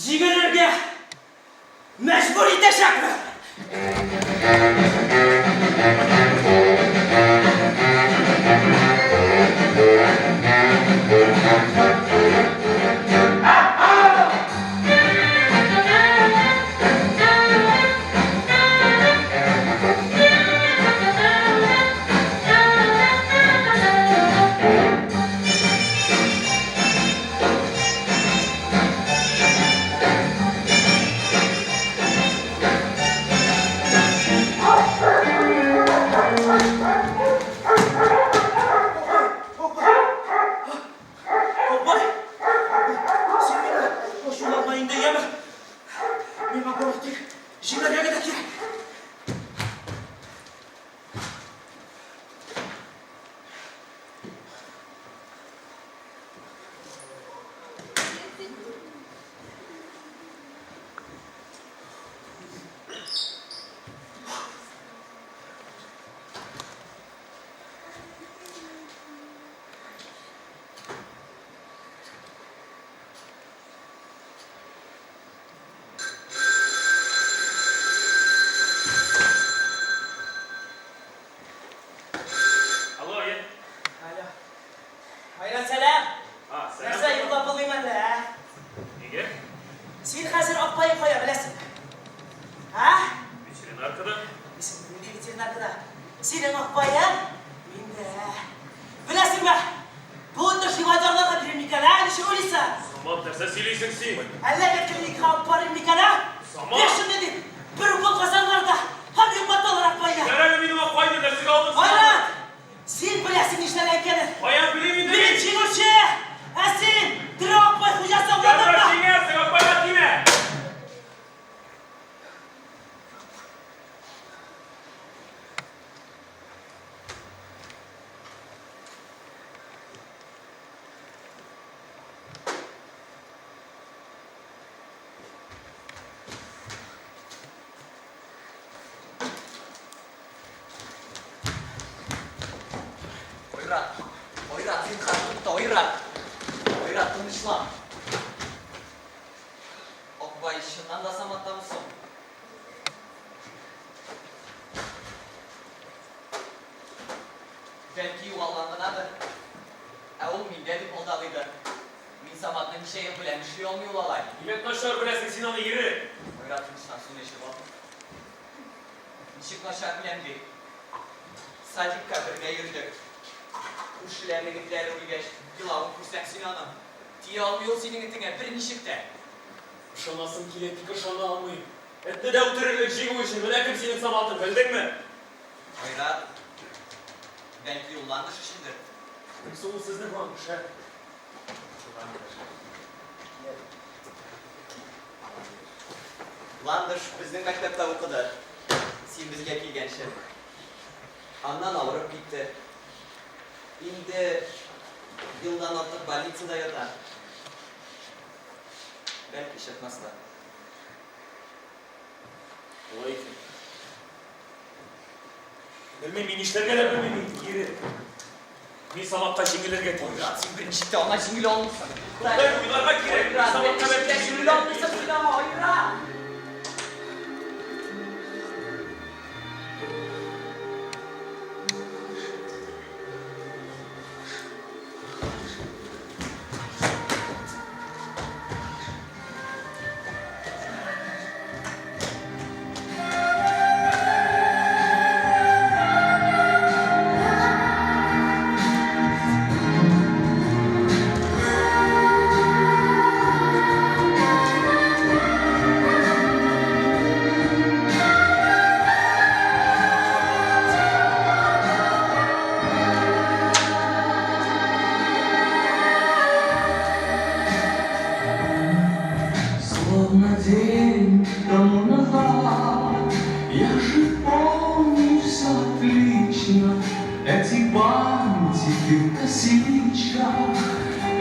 Speaker 8: җиңелергә мәҗбүр итәчәкмен! Бабай, син мине ачуланма инде, яме? Миңа бары тик җиңәргә генә кирәк.
Speaker 4: Алло, е.
Speaker 8: Алло. Айрат, сәлам.
Speaker 4: А, сәлам.
Speaker 8: Нәрсә, йоклап булмыймы әллә, ә?
Speaker 4: Нигә?
Speaker 8: Син хәзер Акбаем кая, беләсеңме? Ә?
Speaker 4: Ветеринаркада.
Speaker 8: Исеме нинди ветеринаркада? Синең Акбаең миндә. Беләсеңме? Бу этне живодерларга бирим микән, ә? Ничек уйлыйсың?
Speaker 4: Самат, нәрсә сөйлисең син?
Speaker 8: Әллә ветклиникага алып барыйм микән, ә?
Speaker 4: Самат!
Speaker 8: Бир шуны дип, бер укол касарлар да һәм йоклаталар Акбайны.
Speaker 4: Җибәр әле минем Акбайны, нәрсәгә алдың син аны?
Speaker 8: Айрат! Син беләсең нишләргә икәнен.
Speaker 4: Каян белим инде
Speaker 8: Мин
Speaker 4: мин?
Speaker 8: җиңүче! Ә син тере Акбай хуҗасы
Speaker 4: Ярар,
Speaker 8: аңладыңмы?
Speaker 4: җиңәрсең, Акбайга тимә!
Speaker 10: Айрат, Айрат, зинһар, тукта, Айрат. Айрат, тынычлан. Акбай, чыннан да Саматтамы соң? Бәлки югалган гынадыр. Ә ул миндә дип алдадыйдыр. Мин Саматны ничә ел беләм, эшли алмый ул алай.
Speaker 4: Димәк, начар беләсең син аны, Ирек.
Speaker 10: Айрат, тынычлан, суны эчеп ал. Ничек начар беләм ди. Садикка бергә йөрдек. Күршеләрнең этләре үлгәч, елавын күрсәң син аның. Тия алмый ул синең этеңә берничек тә.
Speaker 4: Ышанасым килә, тик ышана алмыйм. Этне дә үтерерлек җиңү өчен менә кем синең Саматың, белдеңме?
Speaker 10: Айрат, бәлки ул Ландыш өчендер?
Speaker 4: Кем соң ул сезнең Ландыш, ә?
Speaker 10: Ландыш безнең мәктәптә укыды, син безгә килгәнче. Аннан авырып китте. Инде елдан артык больницада ята. Бәлки чыкмас та.
Speaker 4: Алай икән. Белмим, мин нишләргә дә белмим инде, кире. Мин Саматка җиңелергә тиеш.
Speaker 10: Айрат, син берничек тә аңа җиңелә алмыйсың.
Speaker 4: Тукта, уйларга кирәк. Мин
Speaker 10: Айрат,
Speaker 4: Саматка
Speaker 10: берничек тә
Speaker 4: бәлки
Speaker 10: җиңелә
Speaker 4: җиңелергә
Speaker 10: алмыйсың
Speaker 4: тиеш.
Speaker 10: син аңа, Айрат!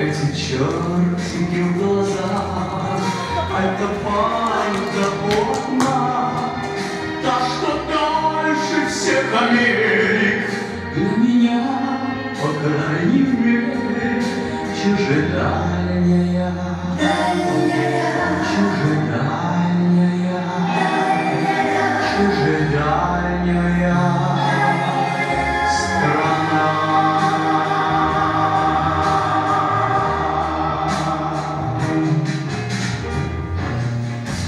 Speaker 11: Эти чертики в глазах, это панька одна, та, что дальше всех Америк, для меня, по крайней мере, чужедальняя, чужедальняя, чужедальняя страна.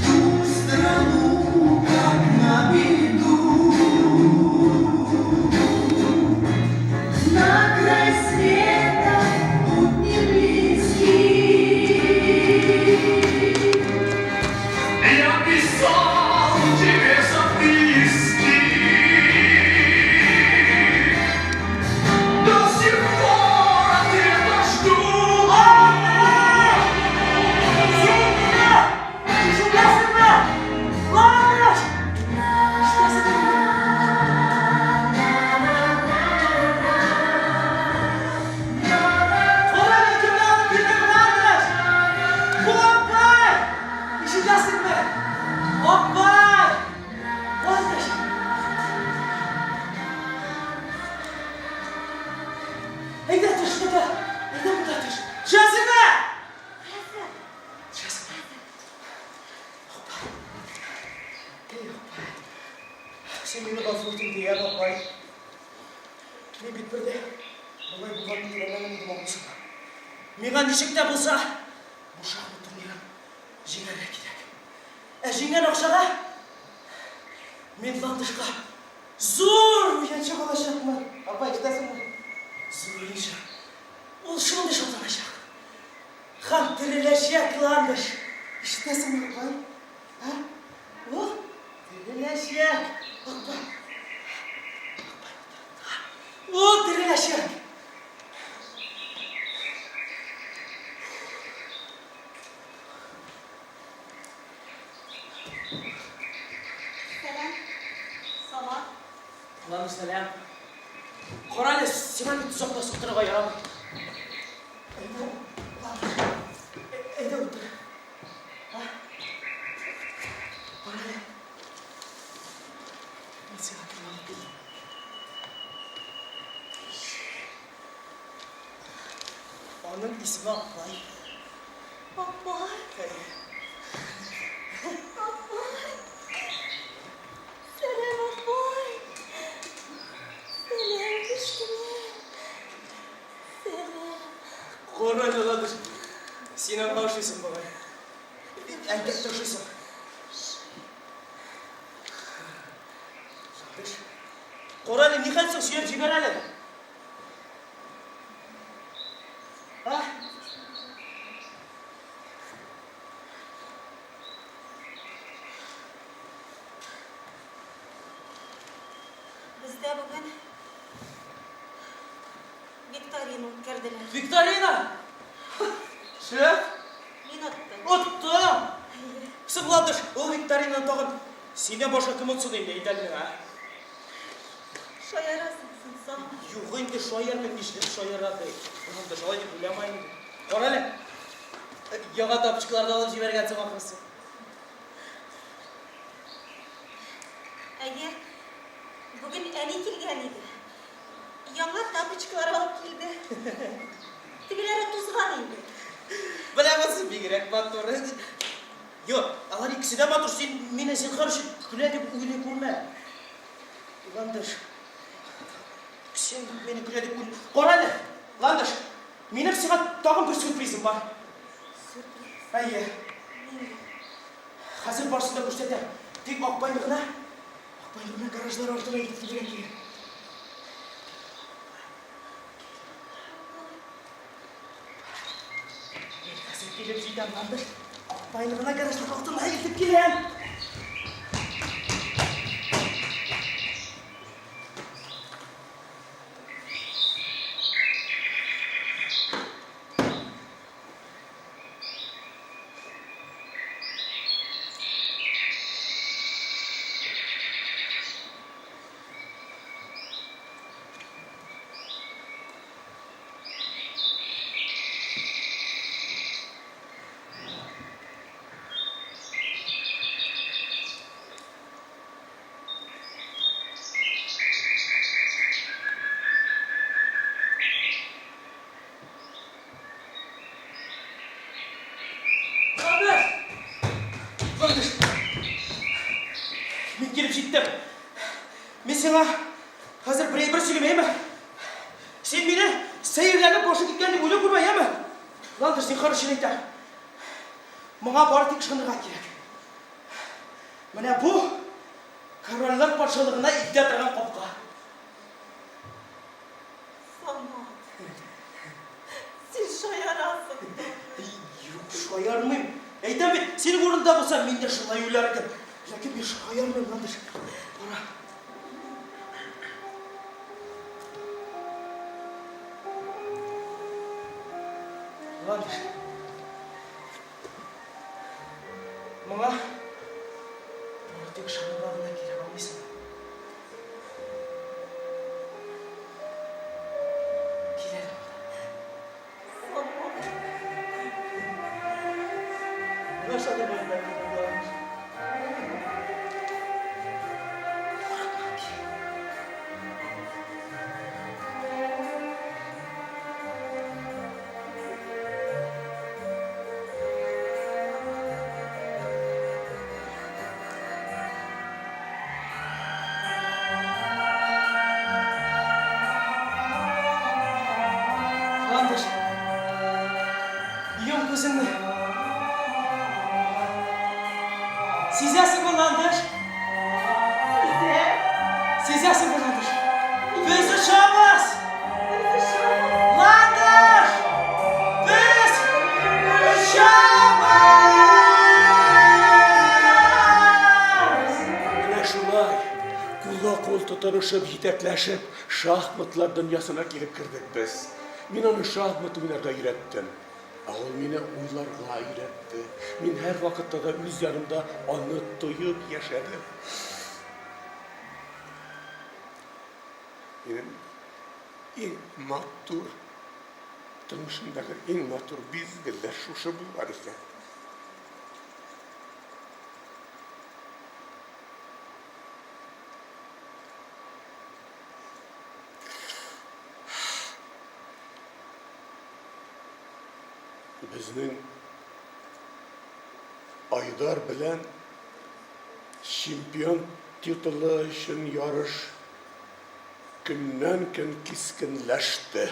Speaker 11: Ту страну, как на беду,
Speaker 7: На край света путь не близкий.
Speaker 11: Я писал тебе записки, до сих пор ответа жду.
Speaker 8: Ишетәсеңме? Ландыш! Ишетәсеңме? Карале, кемне алып килдем, Ландыш? Бу апай! Ишетәсеңме? Апай! Ландыш! Әйдә төш монда! Әйдә монда төш! Төшәсеңме? Төшәсеңме? Апай. Эй, апай. Син мине гафу ит инде, я, апай. Мин бит бер дә болай булганын теләмәгән идем абысына. Миңа ничек тә булса бу шахмат турнирын җиңәргә кирәк. Ә җиңгән акчага мин Ландышка зур уенчык алачакмын. Апай, ишетәсеңме? Зур уенчык. Ул шундый шатланачак. Һәм тереләчәк Ландыш. Ишетәсеңме, апай? А? Ул тереләчәк. Апай. Ул тереләчәк.
Speaker 1: Сәлам. Сала.
Speaker 8: Ландыш, сәлам. Карале, сиңа бит озак та утырырга ярамый. Әйдә, Ландыш. Әйдә утыр. А? Карале. Мин сиңа кем алып килдем. Аның исеме Акбай.
Speaker 1: Апай.
Speaker 8: Әйе.
Speaker 1: Апай. Сәлам, апай. Сәлам, кечкенә. Сәлам.
Speaker 8: Карале, Ландыш. Син аңа ошыйсың бугай. Әлбәттә ошыйсың. Ландыш. Карале, ни хәл соң, сөйләп җибәр әле. А?
Speaker 1: Бездә бүген викторина үткәрделәр.
Speaker 8: Викторина! Шеф!
Speaker 1: Мин оттым.
Speaker 8: Оттың! Соң, Ландыш, ул викторинаны тагын синнән башка кем отсын инде, әйт әле миңа.
Speaker 1: Шаярасың син, Самат.
Speaker 8: Юк инде, шаярмыйм, нишләп шаяра ди. Ландыш, алай дип уйлама инде. Кара әле. Яңа тапочкалар да алып җибәргәнсең ахрысы.
Speaker 1: Әйе, бүген әни килгән иде. Яңа тапочкалар алып килде. Тегеләре тузган инде.
Speaker 8: Менә монысы бигрәк матур. Юк, алар икесе дә матур. Син мине зинһар өчен көлә дип уйлый күрмә. Ландыш. Син мине көлә дип уйлый. Кара әле, Ландыш. Минем сиңа тагын бер сюрпризым бар.
Speaker 1: Сюрприз.
Speaker 8: Әйе.
Speaker 1: Нинди?
Speaker 8: Хәзер барысын да күрсәтәм. Тик Акбайны гына, Акбайны гына гаражлар артына илтеп килергә кирәк. Мин хәзер килеп җитәм, Ландыш. Акбайны гына гаражлар артына илтеп киләм. Мин сиңа хәзер бер әйбер сөйлим, әйеме? Син мине сәерләнеп башы киткән дип уйлый күрмә, яме? Ландыш, зинһар өчен әйтәм. Моңа бары тик ышанырга кирәк. Менә бу корольләр патшалыгына илтә торган капка.
Speaker 1: Самат, син шаярасың.
Speaker 8: Юк, шаярмыйм. Әйтәм бит, синең урында булсам, мин дә шулай уйлар идем. Ләкин мин шаярмыйм, Ландыш. Кара. Ландыш. Моңа бары тик ышанырга гына кирәк, аңлыйсыңмы? Кил әле монда. Моңа ышанырга гына кирәк, Ландыш. Курыкма, кил. Ландыш, йом күзеңне. Сизәсеңме, Ландыш?
Speaker 1: Сизәм.
Speaker 8: Сизәсеңме, Ландыш? Без очабыз! Ландыш! Без очабыз!
Speaker 6: Менә шулай, кулга-кул тотынышып, җитәкләшеп, шахматлар дөньясына килеп кердек без. Мин аны шахмат уйнарга өйрәттем. Ә ул мине уйларга өйрәтте. Мин һәрвакытта да үз янымда аны тоеп яшәдем. Минем иң матур, тормышымдагы иң матур мизгелләр шушы булган икән. Безнең Айдар белән чемпион титулы өчен ярыш көннән-көн кискенләште.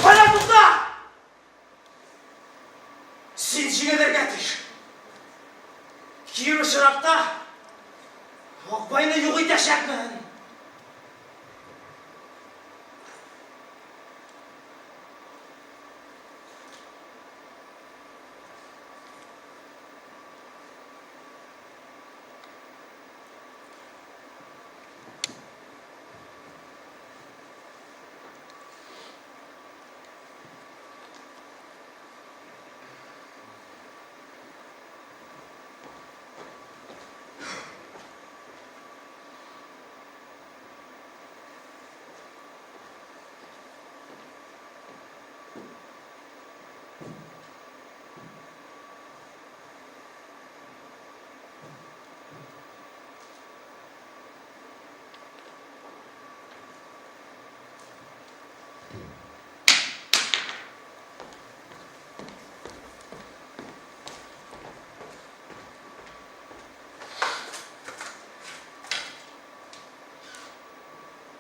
Speaker 8: Кая тукта! Син җиңелергә тиеш. Кире очракта Акбайны юк итәчәкмен.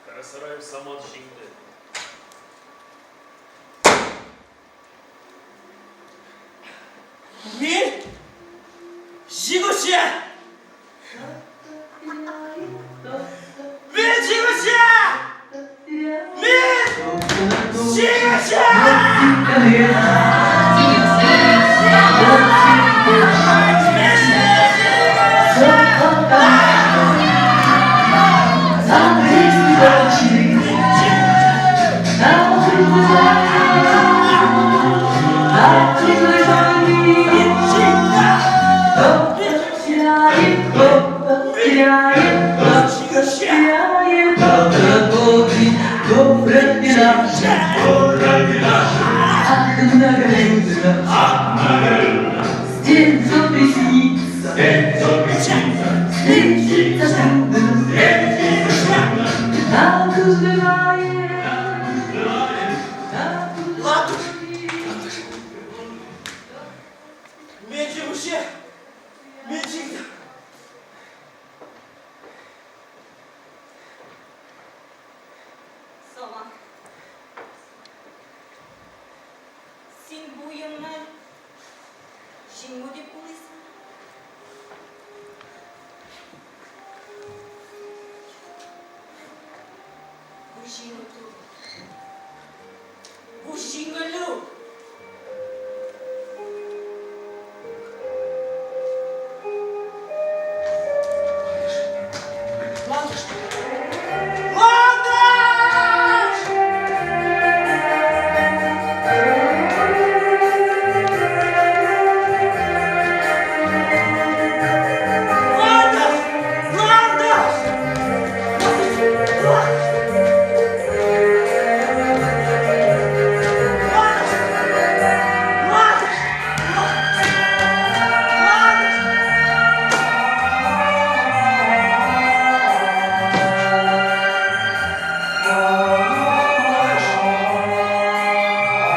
Speaker 4: Карасараев Самат җиңде.
Speaker 8: җиңүче! Мин җиңүче! Мин җиңүче! Ландыш! Мин җиңүче! Мин җиңдем!
Speaker 1: Самат. Син бу уенны җиңү дип уйлыйсыңмы? Бу җиңү түгел. Бу җиңелү.
Speaker 8: Ландыш! Ландыш! Ландыш! Ландыш! Ландыш! Ландыш! Ландыш! Ландыш!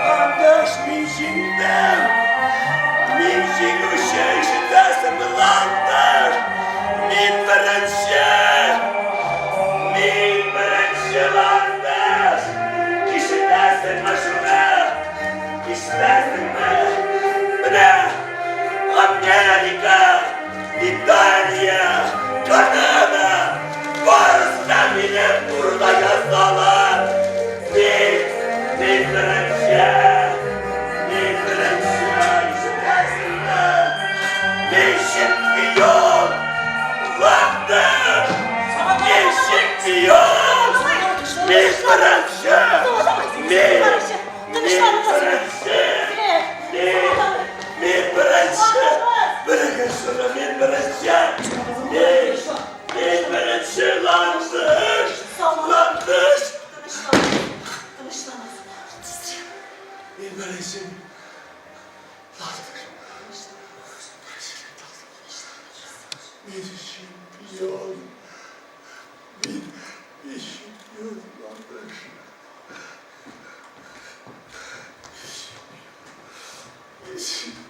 Speaker 6: Ландыш, мин җиңдем! Мин җиңүче, ишетәсеңме, Ландыш? Мин беренче! Мин беренче, Ландыш! Ишетәсеңме шуны? Ишетәсеңме? Менә Америка, Италия, Канада барысы да минем турыда язалар. Мин беренче! Мин беренче! Ишетәсеңме? Мин чемпион! Ландыш! Мин чемпион! Мин беренче! Мин беренче! Мин беренче! Белегез шуны, мин беренче! Мин беренче, Ландыш! Ландыш!
Speaker 1: Тынычланыгыз. Тизрәк.
Speaker 6: Мин беренче. Ландыш. Мин чемпион. Мин чемпион, Ландыш. Мин чемпион.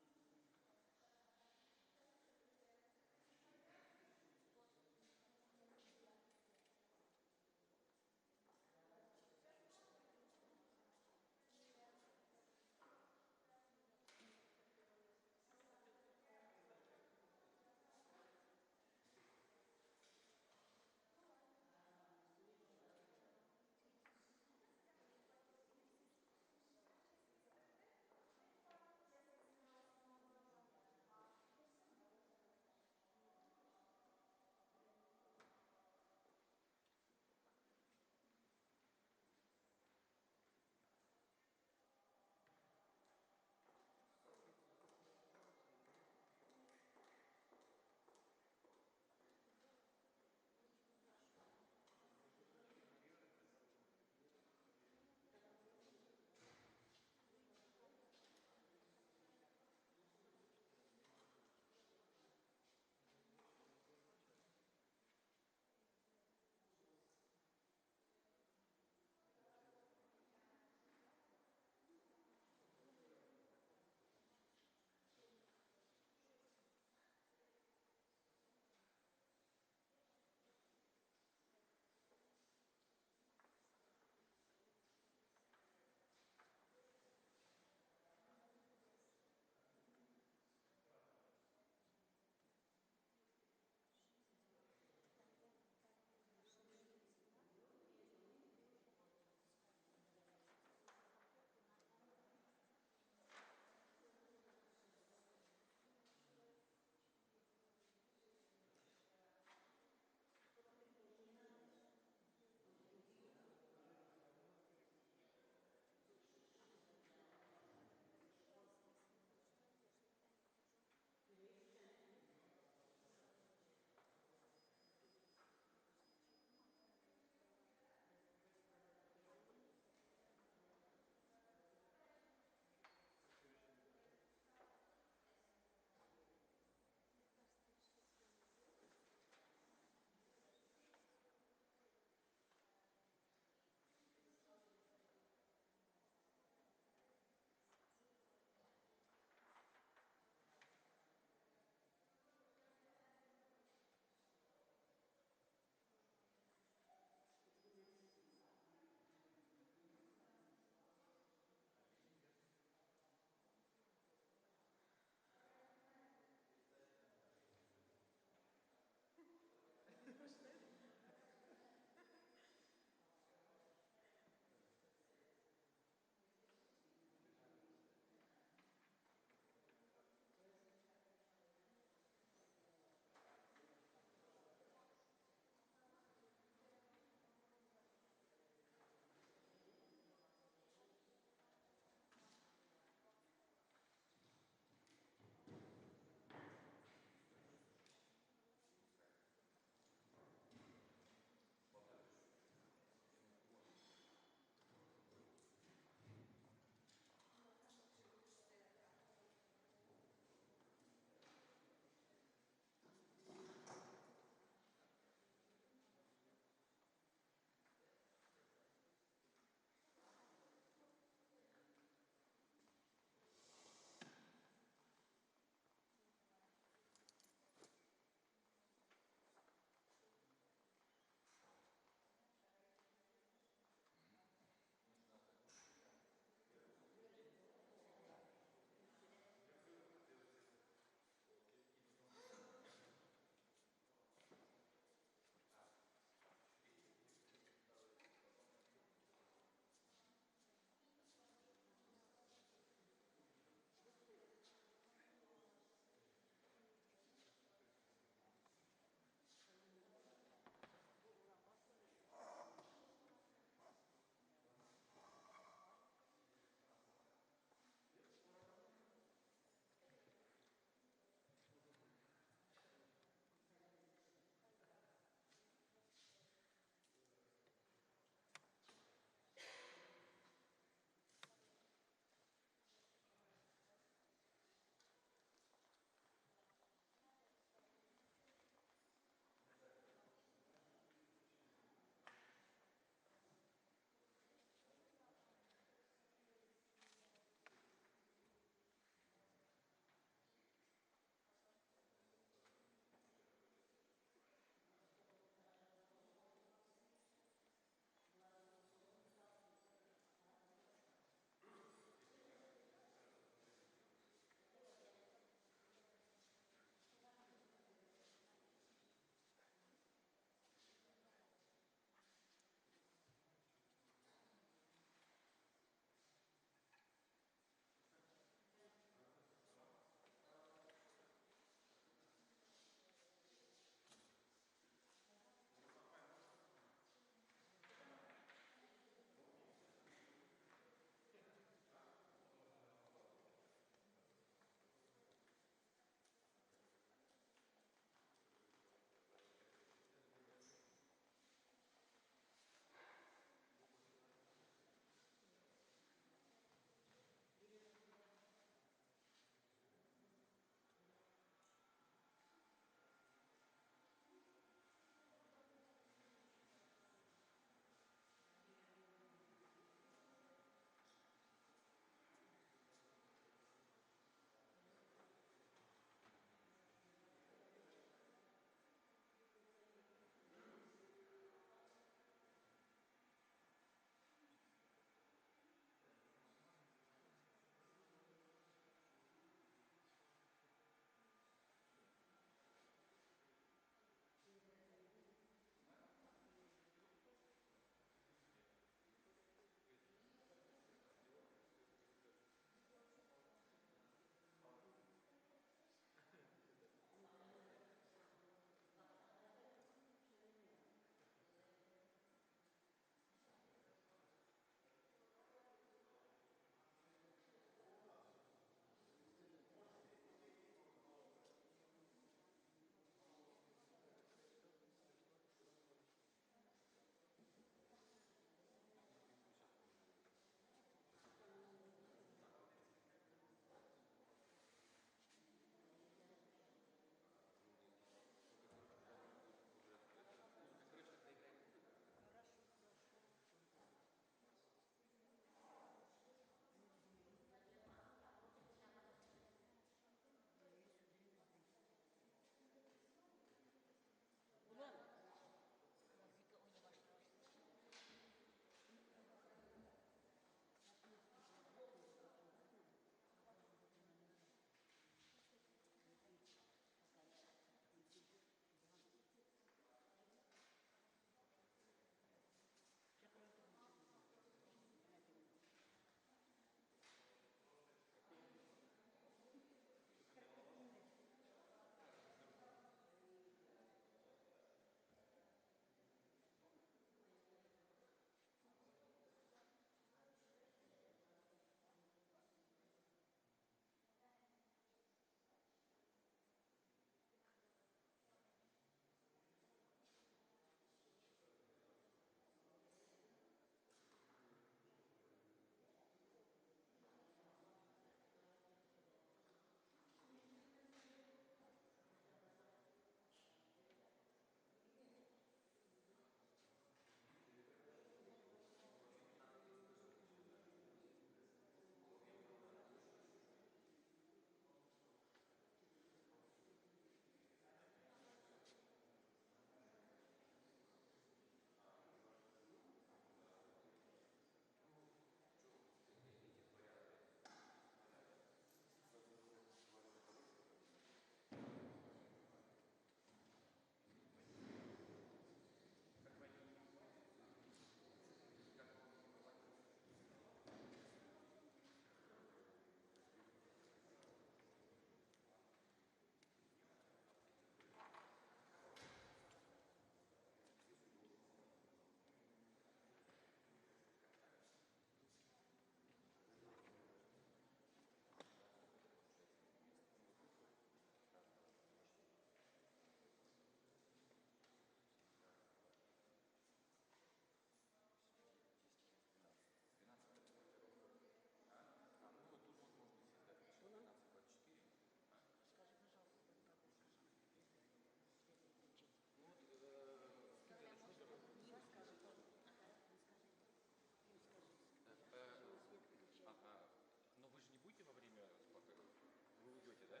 Speaker 5: да?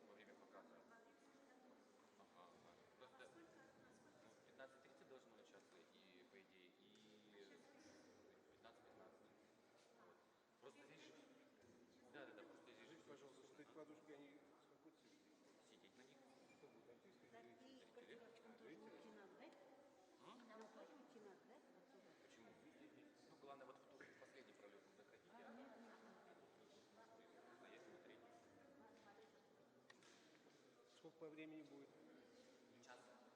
Speaker 5: Во время показа. Ага, ага. Просто ну, в 15:30 должно начаться, и, по идее, и 15:15. Вот. Просто здесь же... Да, да, да, просто здесь же...
Speaker 3: Пожалуйста, вот эти подушки, они с какой целью?
Speaker 5: Сидеть на них.
Speaker 3: Что будет, артисты
Speaker 1: Да,
Speaker 3: или
Speaker 1: и
Speaker 3: зрители?
Speaker 1: гардеробчиком тоже
Speaker 3: Зрители?
Speaker 1: уйти надо, да? Нам тоже уйти надо, да? Отсюда.
Speaker 5: Почему? Ну, главное, вот тут в последний пролет не заходите, а тут вы можете стоять смотреть.
Speaker 3: Сколько по времени будет?
Speaker 5: Час.
Speaker 3: Час?
Speaker 5: Да.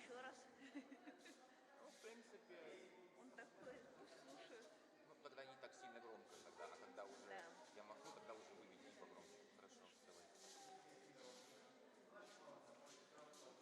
Speaker 12: еще раз.
Speaker 5: Ну, в принципе,
Speaker 12: Он такой, пусть слушают.
Speaker 5: Ну, тогда не так сильно громко, тогда, а когда уже
Speaker 12: Да.
Speaker 5: я махну, тогда уже выведите погромче. Хорошо, давай.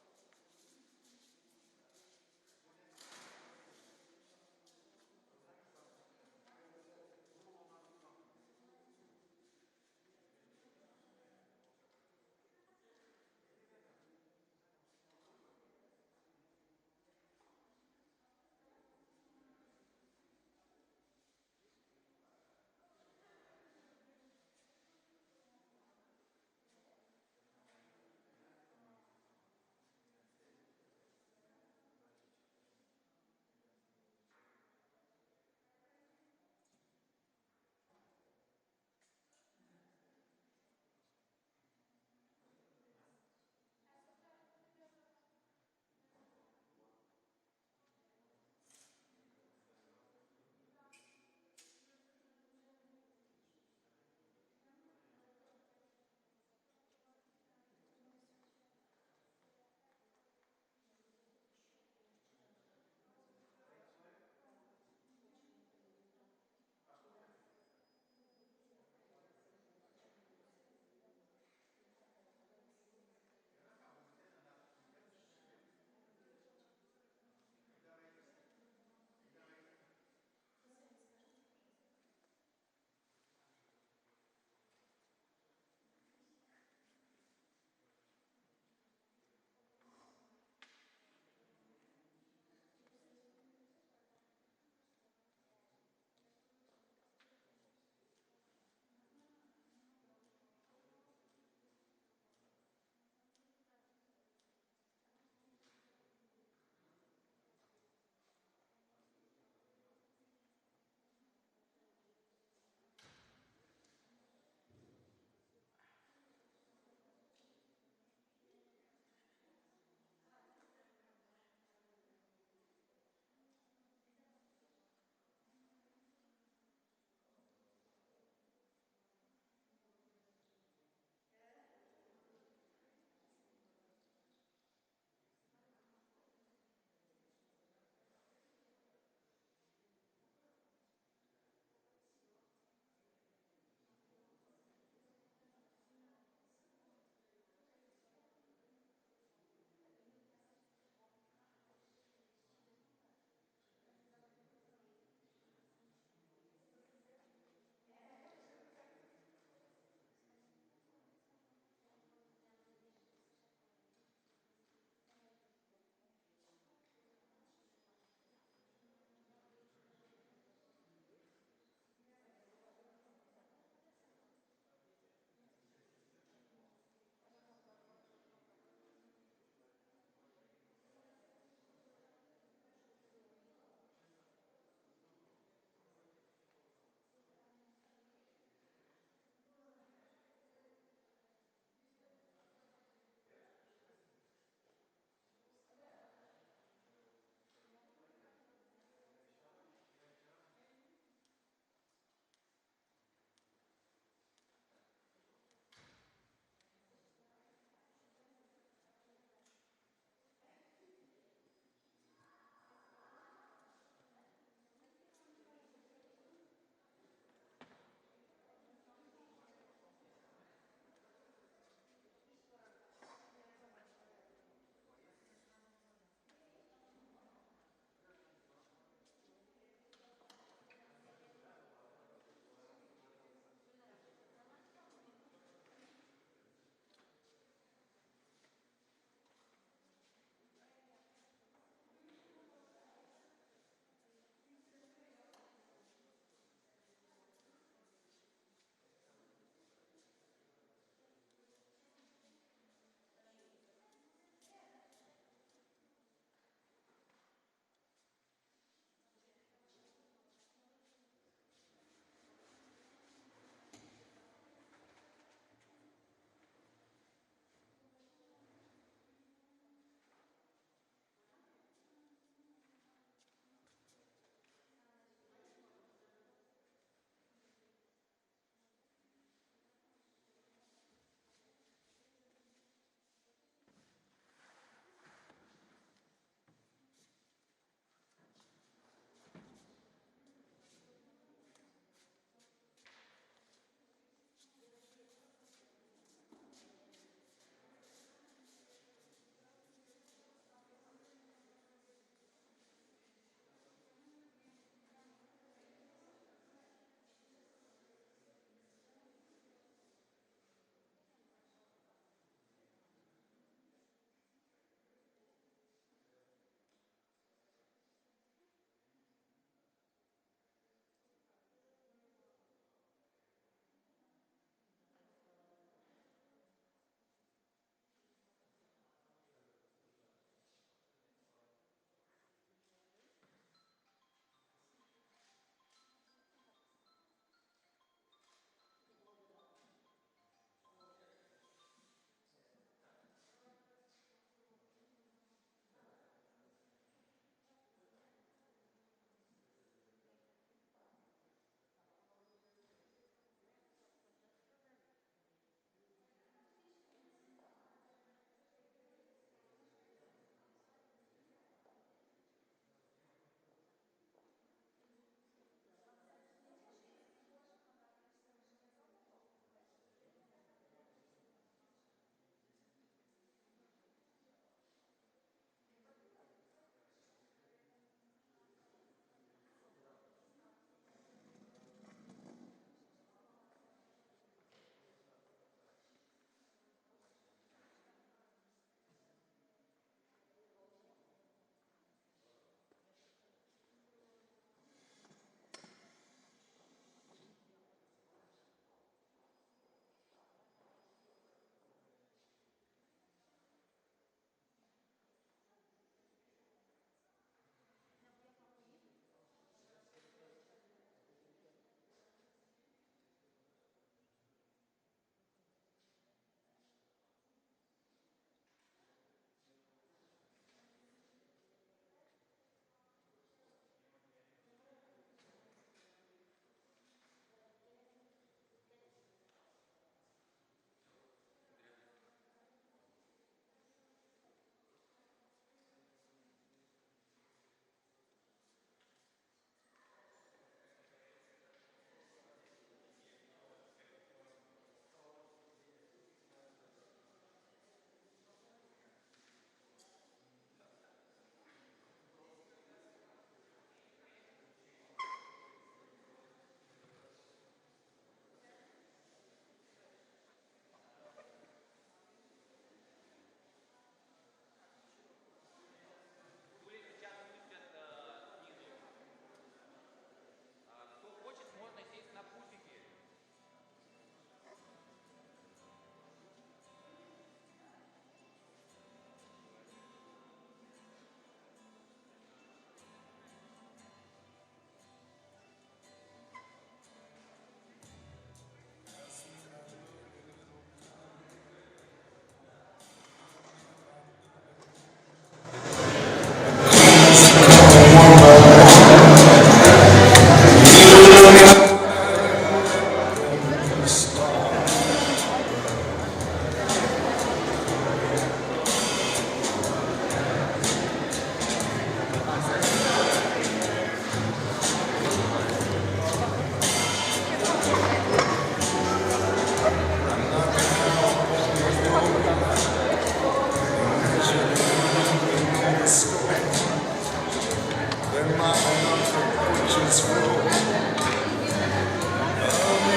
Speaker 11: is full of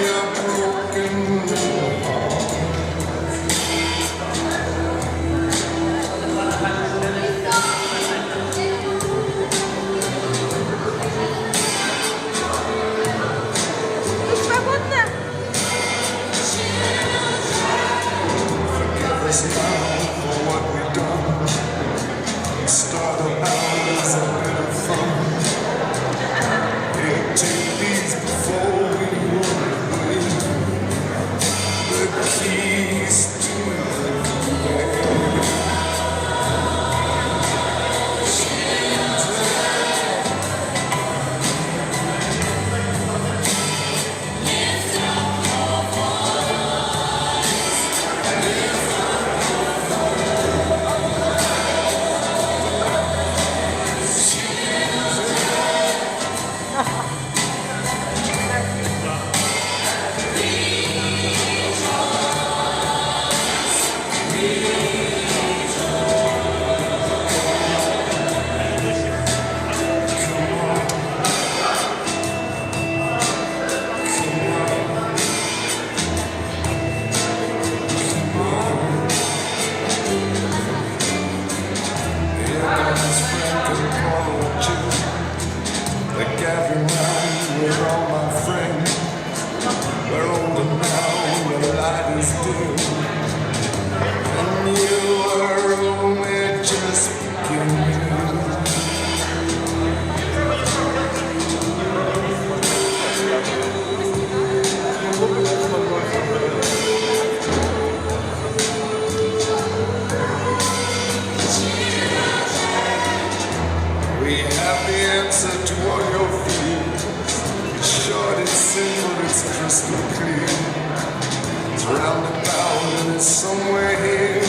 Speaker 11: your broken heart.
Speaker 12: Вы свободны?
Speaker 11: Forgive us now for what we've done. Started out as a bit of fun. Here, take these before we run away. The keys to the grave. Here comes Frank and Paul and Jill. They gather round with all my friends. We're older now, the light is dim. And you are only just beginning. We have the answer to all your fears. It's short, it's simple, it's crystal clear. It's round about and it's somewhere here.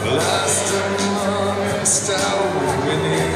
Speaker 11: Last amongst our winning.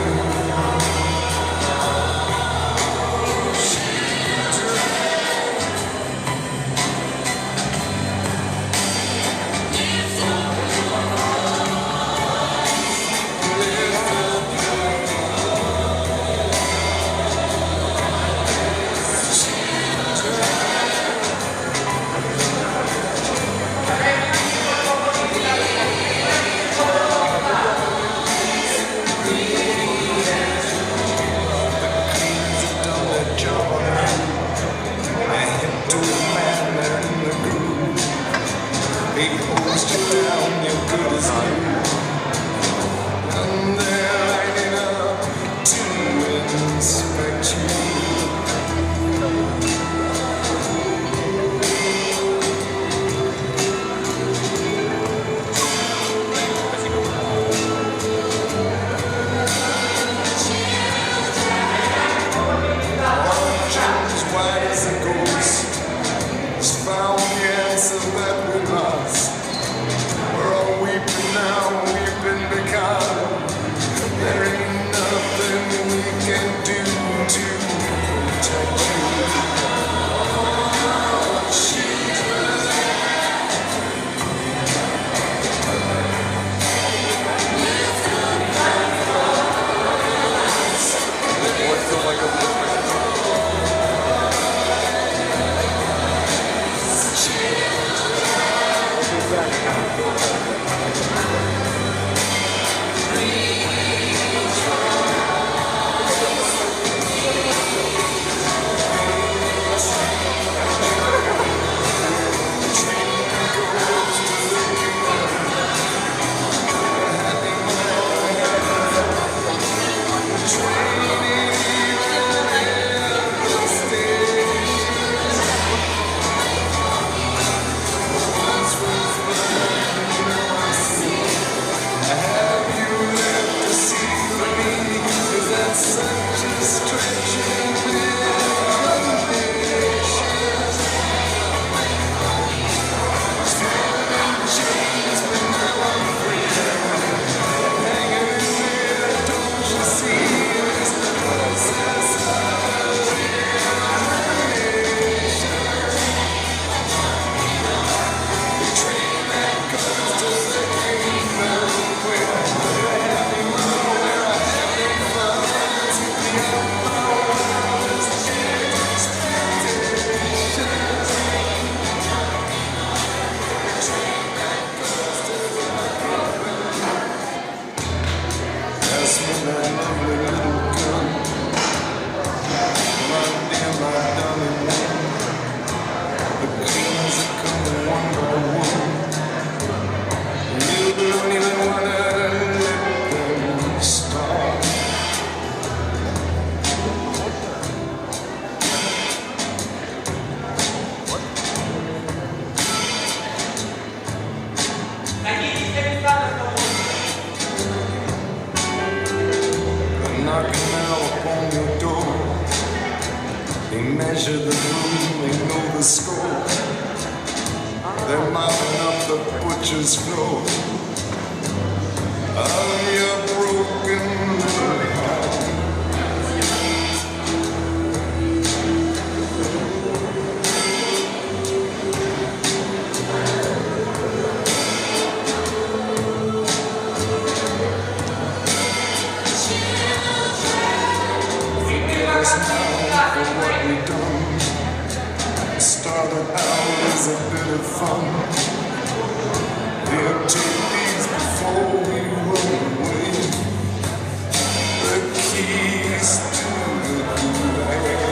Speaker 11: that lovely little gun. My dear, my darling one. The cleaners are coming one by one. You don't even wanna let them start.
Speaker 10: Садитесь на места на свободу.
Speaker 11: They're knocking now upon your door. They measure the room, they know the score. They're mopping up the butcher's floor of your broken little heart. Forgive us now for what we've done. Started out as a bit of fun. Here, take these before we run away. The keys to the gulag.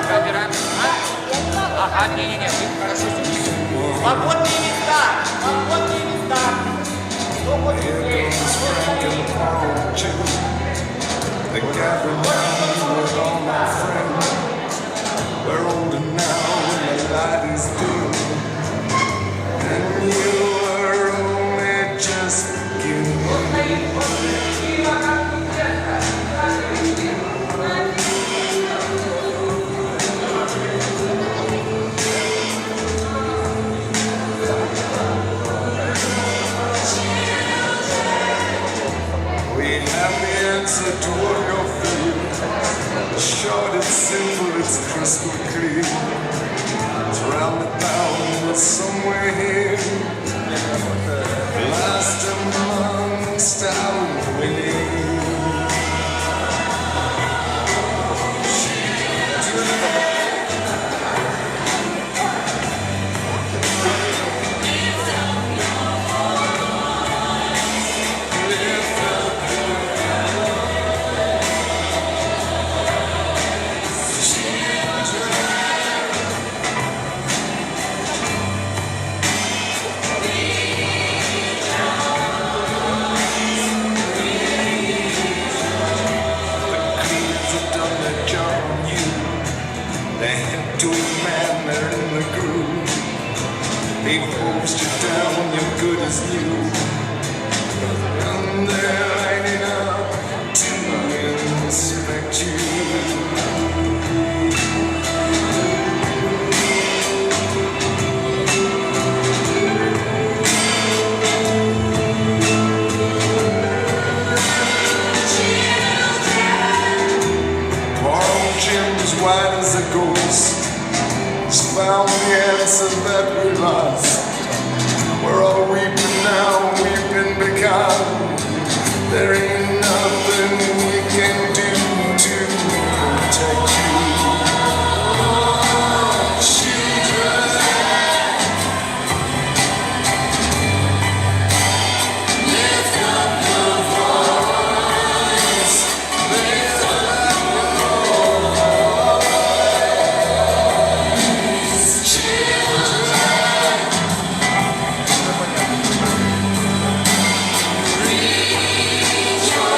Speaker 5: Камера. Ага, не-не-не, вы хорошо сидите.
Speaker 10: Свободные места! Свободные места! Кто хочет
Speaker 11: Here
Speaker 10: сесть?
Speaker 11: comes Frank and Paul Jim. They gather round with all my friends. We're older now and the light is dim. And you are only just beginning. We have the answer to all your fears. Short, it's simple, it's crystal clear. It's round about, it's somewhere here. Lost amongst our winning. The cleaners have done their job on you. They hit to a man, they're in the groove. They've hosed you down, you're good as new. And they're lining up to inspect you. Poor old Jim's white as a ghost. He's found the answer that we lost. We're all weeping now, weeping because there ain't nothing we can do to protect you. Children, lift up your voice, lift up your voice, children. Rejoice.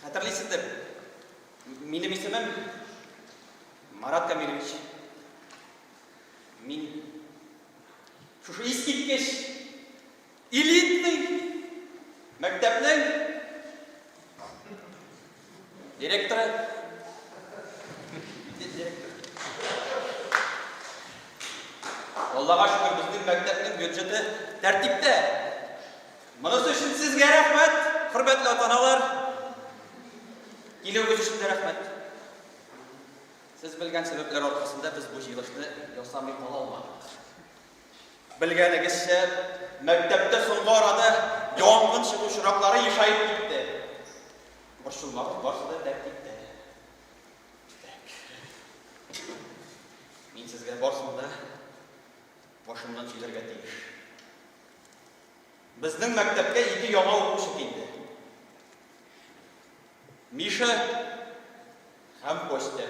Speaker 8: Хәтерлисездер, минем исемем Марат Камилевич. Мин шушы искиткеч элитный мәктәпнең директоры. Директор. Аллага шөкер, безнең мәктәпнең бюджеты тәртиптә. Монысы өчен сезгә рәхмәт, хөрмәтле ата-аналар. Килүегез өчен дә рәхмәт. Сез белгән сәбәпләр аркасында без бу җыелышны ясамый кала алмадык. Белгәнегезчә, мәктәптә соңгы арада янгын чыгу очраклары ешаеп китте. Борчылмагыз, барысы да тәртиптә. Так. Мин сезгә барысын да башымнан сөйләргә тиеш. Безнең мәктәпкә ике яңа укучы килде. Миша һәм Костя.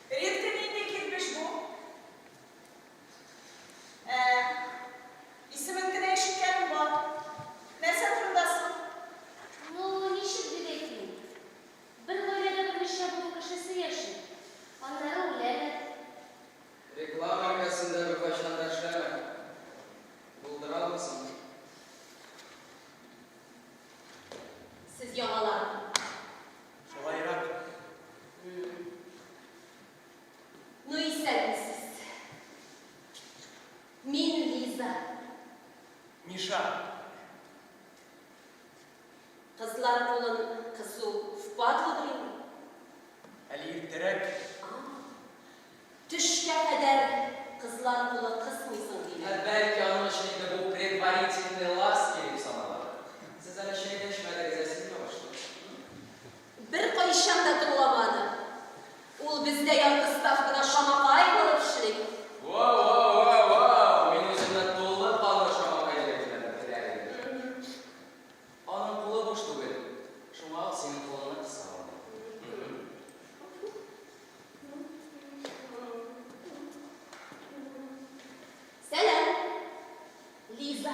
Speaker 12: Рита нинди кирпеч бу? Ә, исемен генә ишеткәнем бар. Нәрсә турында соң?
Speaker 7: Ну, ничек дип әйтим? Бер гаиләдә берничә буын кешесе яши. Аннары үләләр.
Speaker 13: Реклама өлкәсендә беркайчан да эшләмәдем. Булдыра алмыйсыңмы?
Speaker 1: Сез яңалар.
Speaker 9: Шулайрак.
Speaker 1: Ну, исәнмесез. Мин Лиза.
Speaker 9: Миша.
Speaker 1: Кызлар кулын кысу впадлыдыр инде?
Speaker 9: Әле иртәрәк.
Speaker 1: Төшкә кадәр кызлар кулы кысмыйсың,
Speaker 13: Ә
Speaker 1: димәк.
Speaker 13: бәлки аның өчен инде бу предварительные ласки дип саналадыр. Сез әле чәй дә эчмәдегез, ә син ябыштың.
Speaker 1: Беркайчан да тыңламады. Ул бездә ярты ставкада шамакай булып эшли.
Speaker 13: Воу-воу-воу-воу! Мин үземне тулы канлы шамакай дип әйтергә теләр идем. Аның кулы буш түгел, шуңа ул синең кулыңны кыса алмый.
Speaker 1: Сәлам, Лиза.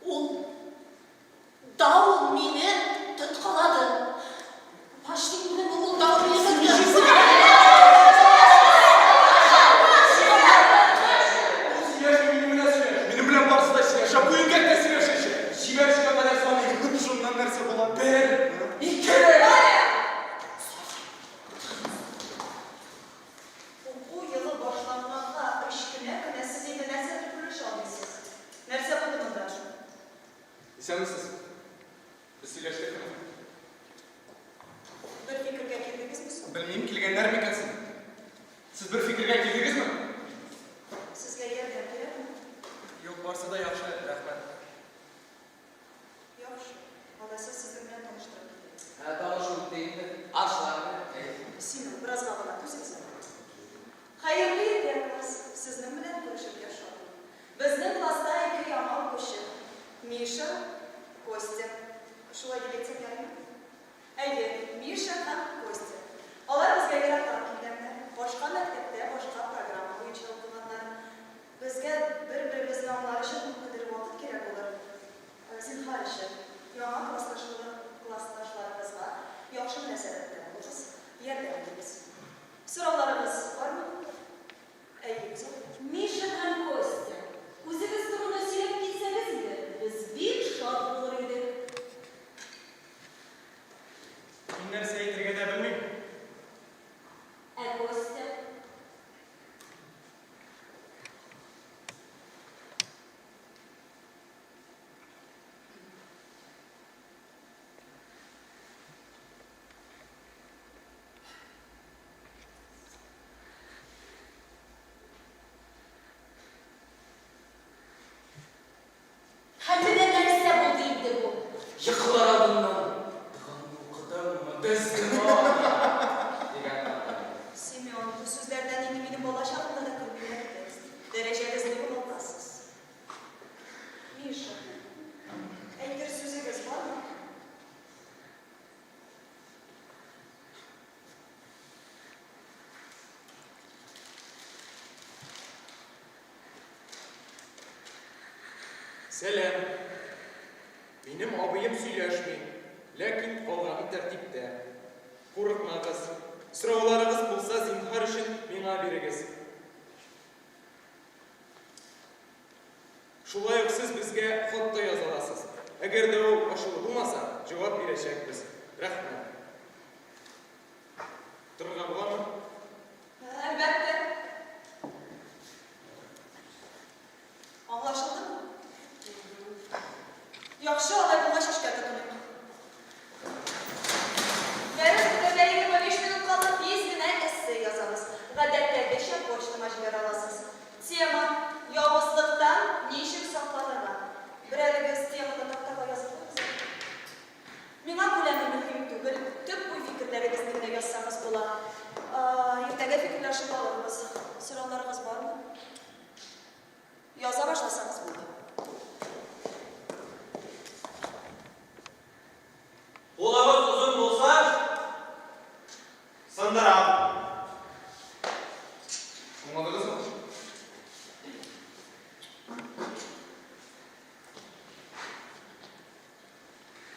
Speaker 1: Ул Давыл мине тоткалады. Пошли мине ул давыл мине тоткалады.
Speaker 9: Ул сөйләшми, минем белән сөйләш. Минем белән барысы да сөйләшә. Бу имгәк тә сөйләшәчәк. Җибәр өчкә кадәр саныйм. Шуннан нәрсә була? Бер, ике.
Speaker 12: Уку елы башланганга өч кенә кенә сез инде нәрсәдер бүлешә алмыйсыз. Нәрсә булды монда?
Speaker 3: Исәнмесез. Без сөйләштекме?
Speaker 12: Бер фикергә килдегезме соң?
Speaker 3: Белмим, килгәннәр микән соң? Сез бер фикергә килдегезме?
Speaker 12: Сезгә ярдәм кирәкме?
Speaker 3: Юк, барсы да яхшы, рәхмәт.
Speaker 12: Яхшы, алайса.
Speaker 13: Ә танышу үтте инде. Аншлаг белән, әйе.
Speaker 12: Семен, беразга гына түзегез әле. Хәерле иртә, класс! Сезнең белән күрешергә шатмын. Безнең класста ике яңа укучы. Миша, Костя. Шулай дип әйтсәк ярыймы? Әйе, Миша һәм Костя. Алар безгә ерактан килгәннәр, башка мәктәптә башка программа буенча укыганнар. Безгә бер-беребезне аңлар өчен күпмедер вакыт кирәк булыр. Зинһар өчен, яңа классташлыгы классташларыгызга яхшы мөнәсәбәттә булыгыз, ярдәм итегез. Сорауларыгыз бармы? Әйе, Гүзәл.
Speaker 1: Миша һәм Костя, үзегез турында сөйләп китсәгез иде, без бик шат булыр идек.
Speaker 3: Мин нәрсә әйтергә дә белмим.
Speaker 1: Ә Костя? Һәм менә нәрсә булды инде бу?
Speaker 13: Йоклар алдыннан догаңны укыдыңмы, дезмона? дигән Наталья.
Speaker 12: Семен, бу сүзләрдән инде минем балачагымда да көлмиләр иде. Дәрәҗәгезне югалтасыз. Миша, әйтер сүзегез бармы?
Speaker 3: Сәлам. Минем абыем сөйләшми, ләкин калганы тәртиптә. Курыкмагыз. Сорауларыгыз булса, зинһар өчен миңа бирегез. Шулай ук сез безгә хат та яза аласыз. Әгәр дә ул ачулы булмаса, җавап бирәчәкбез. Рәхмәт. Торырга буламы?
Speaker 12: Әлбәттә. Аңлашылдымы? Яхшы, алай булгач эшкә тотыныйк. Дәрес бетәргә 25 минут калды, тиз генә эссе язабыз. Гадәттәгечә почтама җибәрә аласыз. Тема, Явызлыктан ничек сакланырга? Берәрегез теманы тактага язып куегыз әле. Миңа күләме мөһим түгел, төп уй-фикерләрегезне генә язсагыз була. Иртәгә фикерләшеп алырбыз. Сорауларыгыз бармы? Яза башласагыз булды.
Speaker 8: Кулыгыз озын булса, сындырам.
Speaker 2: Аңладыгызмы?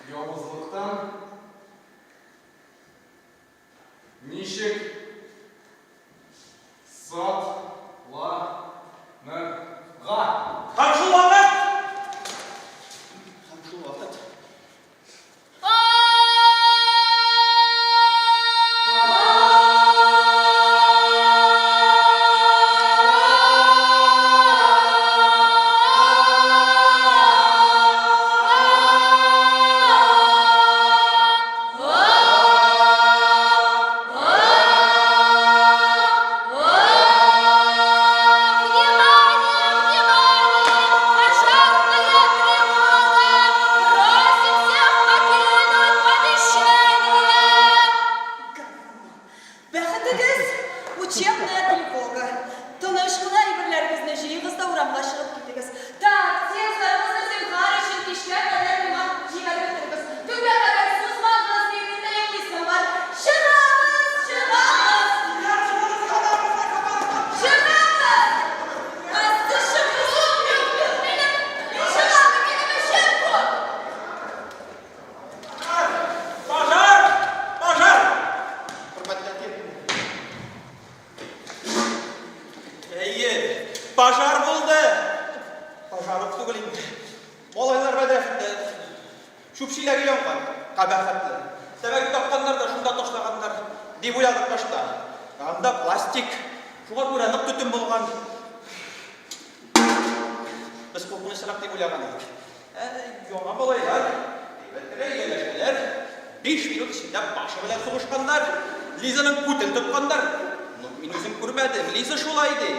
Speaker 2: Явызлыктан ничек сак-ла-ны-га?
Speaker 8: Һәм шул вакыт! Һәм шул вакыт.
Speaker 12: Бәхетегез, учебная тревога. Тыныч кына әйберләрегезне җыегыз да урамга чыгып китегез. Так, текстларыгызны зинһар өчен кичкә кадәр миңа җибәреп бетерегез. Төнгә кадәр сузмагыз, минем дә йоклыйсым бар. Чыгабыз, чыгабыз! Чыгабыз! Астышы юк, юк, юк, минем, чыгабыз, минем эшем күп!
Speaker 8: Пожар! Пожар! Хөрмәтле әти. Әйе, пожар булды. Пожар ук түгел инде. Малайлар бәдрәфендә чүп чиләге янган, кабахәтле. Тәмәке тапканнар да шунда ташлаганнар, дип уйладык башта. Анда пластик. Шуңа күрә нык төтен булган. Без куркынычрак дип уйлаган идек. Ә яңа малайлар әйбәт кенә ияләшәләр. Биш минут эчендә башы белән сугышканнар. Лизаның күтен тотканнар. Ну, мин үзем күрмәдем, Лиза шулай ди.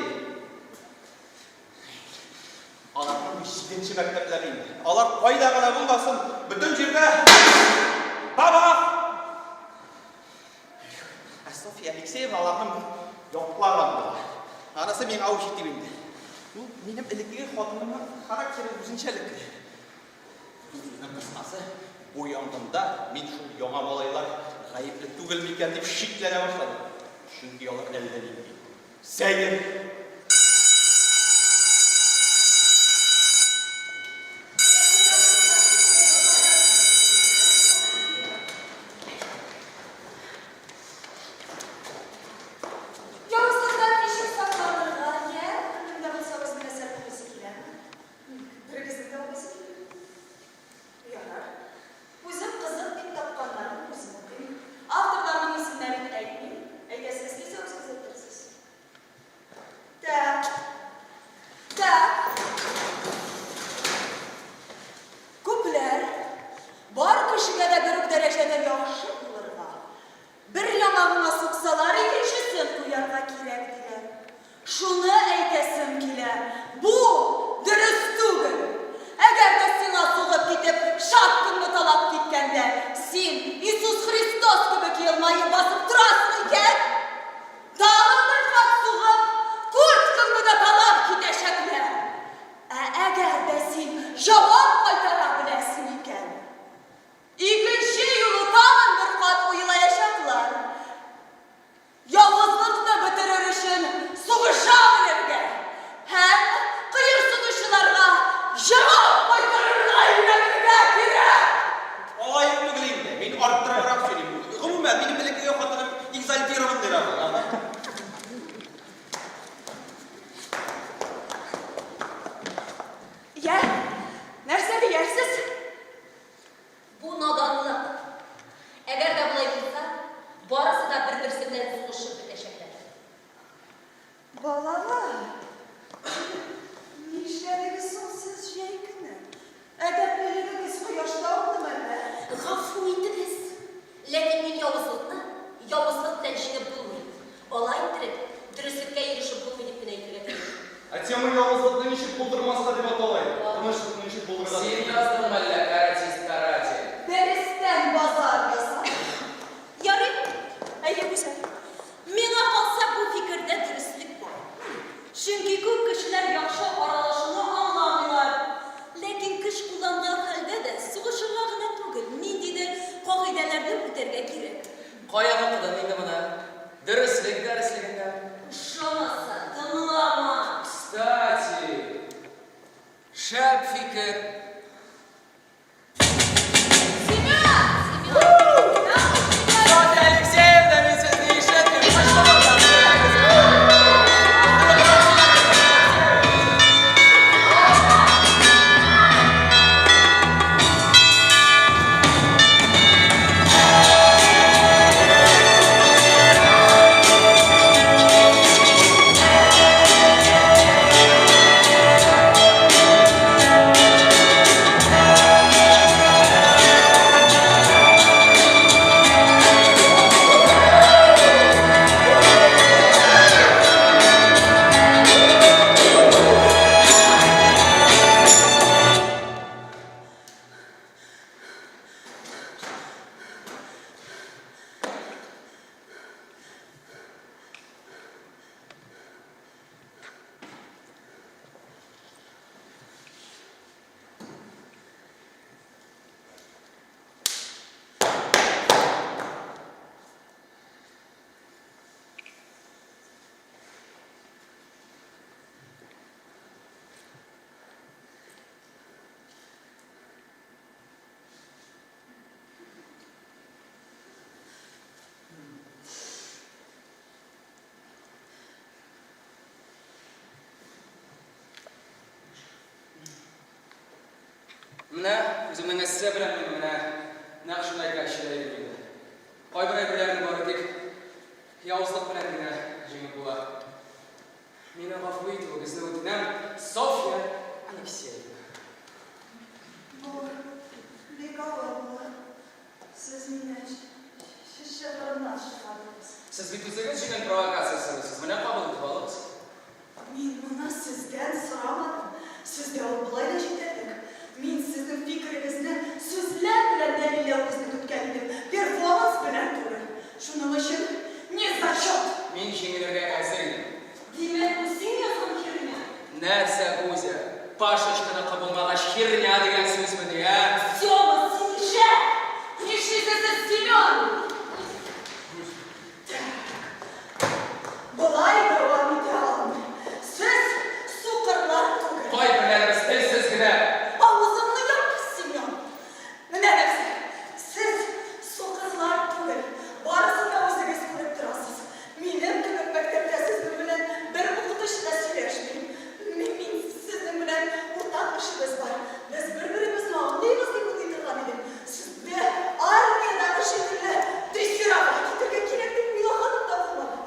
Speaker 8: Аларның бу җиденче мәктәпләре инде. Алар кайда гына булмасын, бөтен җирдә бабах! Алексеевна аларны яклаган була. Анысы миңа ук җитеп инде. Ул минем элеккеге хатынымның характеры үзенчәлекле. Сүзнең кыскасы, бу янгында мин шул яңа малайлар гаепле түгел микән дип шикләнә башладым. Чөнки алар әллә нинди сәер.
Speaker 12: Явызлыктан ничек сакланырга, йә? Кемнең дә булса үзенең әсәрен укыйсы киләме? Берегезнең дә укыйсы килми. Ярар. Үзем кызык дип тапканнарын үзем укыйм. Авторларның исемнәрен әйтмим. Әйтәсегез килсә, үзегез әйтерсез. Тәк. Тәк. Күпләр бар кешегә дә бер үк дәрәҗәдә яхшы булырга, бер яңагыңа суксалар, икенчесен куярга кирәк, диләр. Шуны әйтәсем килә, бу дөрес түгел! Әгәр дә сиңа сугып китеп, шапкаңны талап киткәндә, син Иисус Христос кебек елмаеп басып торасың икән, тагын бер кат сугып, курткаңны да талап китәчәкләр. Ә әгәр дә син җавап кайтара беләсең икән, икенче юлы тагын бер кат уйлаячаклар. Явызлыкны бетерер өчен сугыша белергә һәм кыерсытучыларга җавап кайтарырга өйрәнергә кирәк!
Speaker 8: Алай ук түгел инде, мин арттырыбрак сөйлим. Гомумән, минем элеккеге хатыным экзальтированныйрак ул, ага.
Speaker 12: Йә, нәрсә диярсез?
Speaker 1: Бу наданлык. Әгәр дә болай булса, барысы да бер-берсе белән сугышып бетәчәкләр.
Speaker 12: Балалар, нишләдегез соң сез җәй көне? Әдәплелегегез кояшта аундымы әллә?
Speaker 1: Гафу итегез, ләкин мин явызлыкны явызлык белән җиңеп булмый, алай иттереп, дөреслеккә ирешеп булмый дип кенә әйтергә телим.
Speaker 14: Ә тема Явызлыкны ничек булдырмаска дип атала иде. Тынычлыкны ничек булдырырга дип.
Speaker 13: Син яздыңмы әллә, каратист каратель?
Speaker 12: Дәрестән базар ясап.
Speaker 1: Ярый, әйе, Гүзәл. Миңа калса, бу фикердә дөреслек бар. Чөнки күп кешеләр яхшы аралашуны аңламыйлар. Ләкин көч кулланган хәлдә дә сугышырга гына түгел, ниндидер кагыйдәләрне үтәргә кирәк.
Speaker 13: Каян укыдың инде моны? Дөреслек дәреслегендә.
Speaker 1: Ошамаса, тыңлама!
Speaker 13: Кстати, шәп фикер!
Speaker 10: Софья Алексеевна, мин сезне ишетмим. Кычкырыгыз!
Speaker 13: Менә үземнең эссе белән мин менә нәкъ шундай кәчелә идем инде. Кайбер әйберләрне бары тик явызлык белән генә җиңеп була. Мине гафу итүегезне үтенәм, Софья Алексеевна.
Speaker 12: Бу бик авыр була. Сез мине чыгырымнан чыгардыгыз.
Speaker 13: Сез бит үзегез җиңел провокация сорыйсыз, менә кабул итеп алыгыз.
Speaker 12: Мин моны сездән сорамадым. Сездә ул болай да җитәрлек. Мин сезнең фикерегезне сүзләр белән дәлилләвегезне көткән идем, перформанс белән түгел. Шуның өчен незачет!
Speaker 13: херня дигән сүзмени, ә?
Speaker 1: Сёма, син ишәк! Нишлисең сез, Семен?
Speaker 12: Болай дәвам итә алмыйм. Сез сукырлар түгел.
Speaker 13: Кайберләребез телсез генә.
Speaker 1: Авызыңны яп, Семен.
Speaker 12: Менә нәрсә, сез сукырлар түгел, барысын да үзегез күреп торасыз. Минем кебек мәктәптә сезнең белән бер укытучы да сөйләшми. Мин, мин сезнең белән уртак эшебез бар. Без бер-беребезне аңлыйбыз дип уйлый торган идем. Сезне армиядәге шикелле дрессировать итәргә кирәк дип уйлаганым да булмады.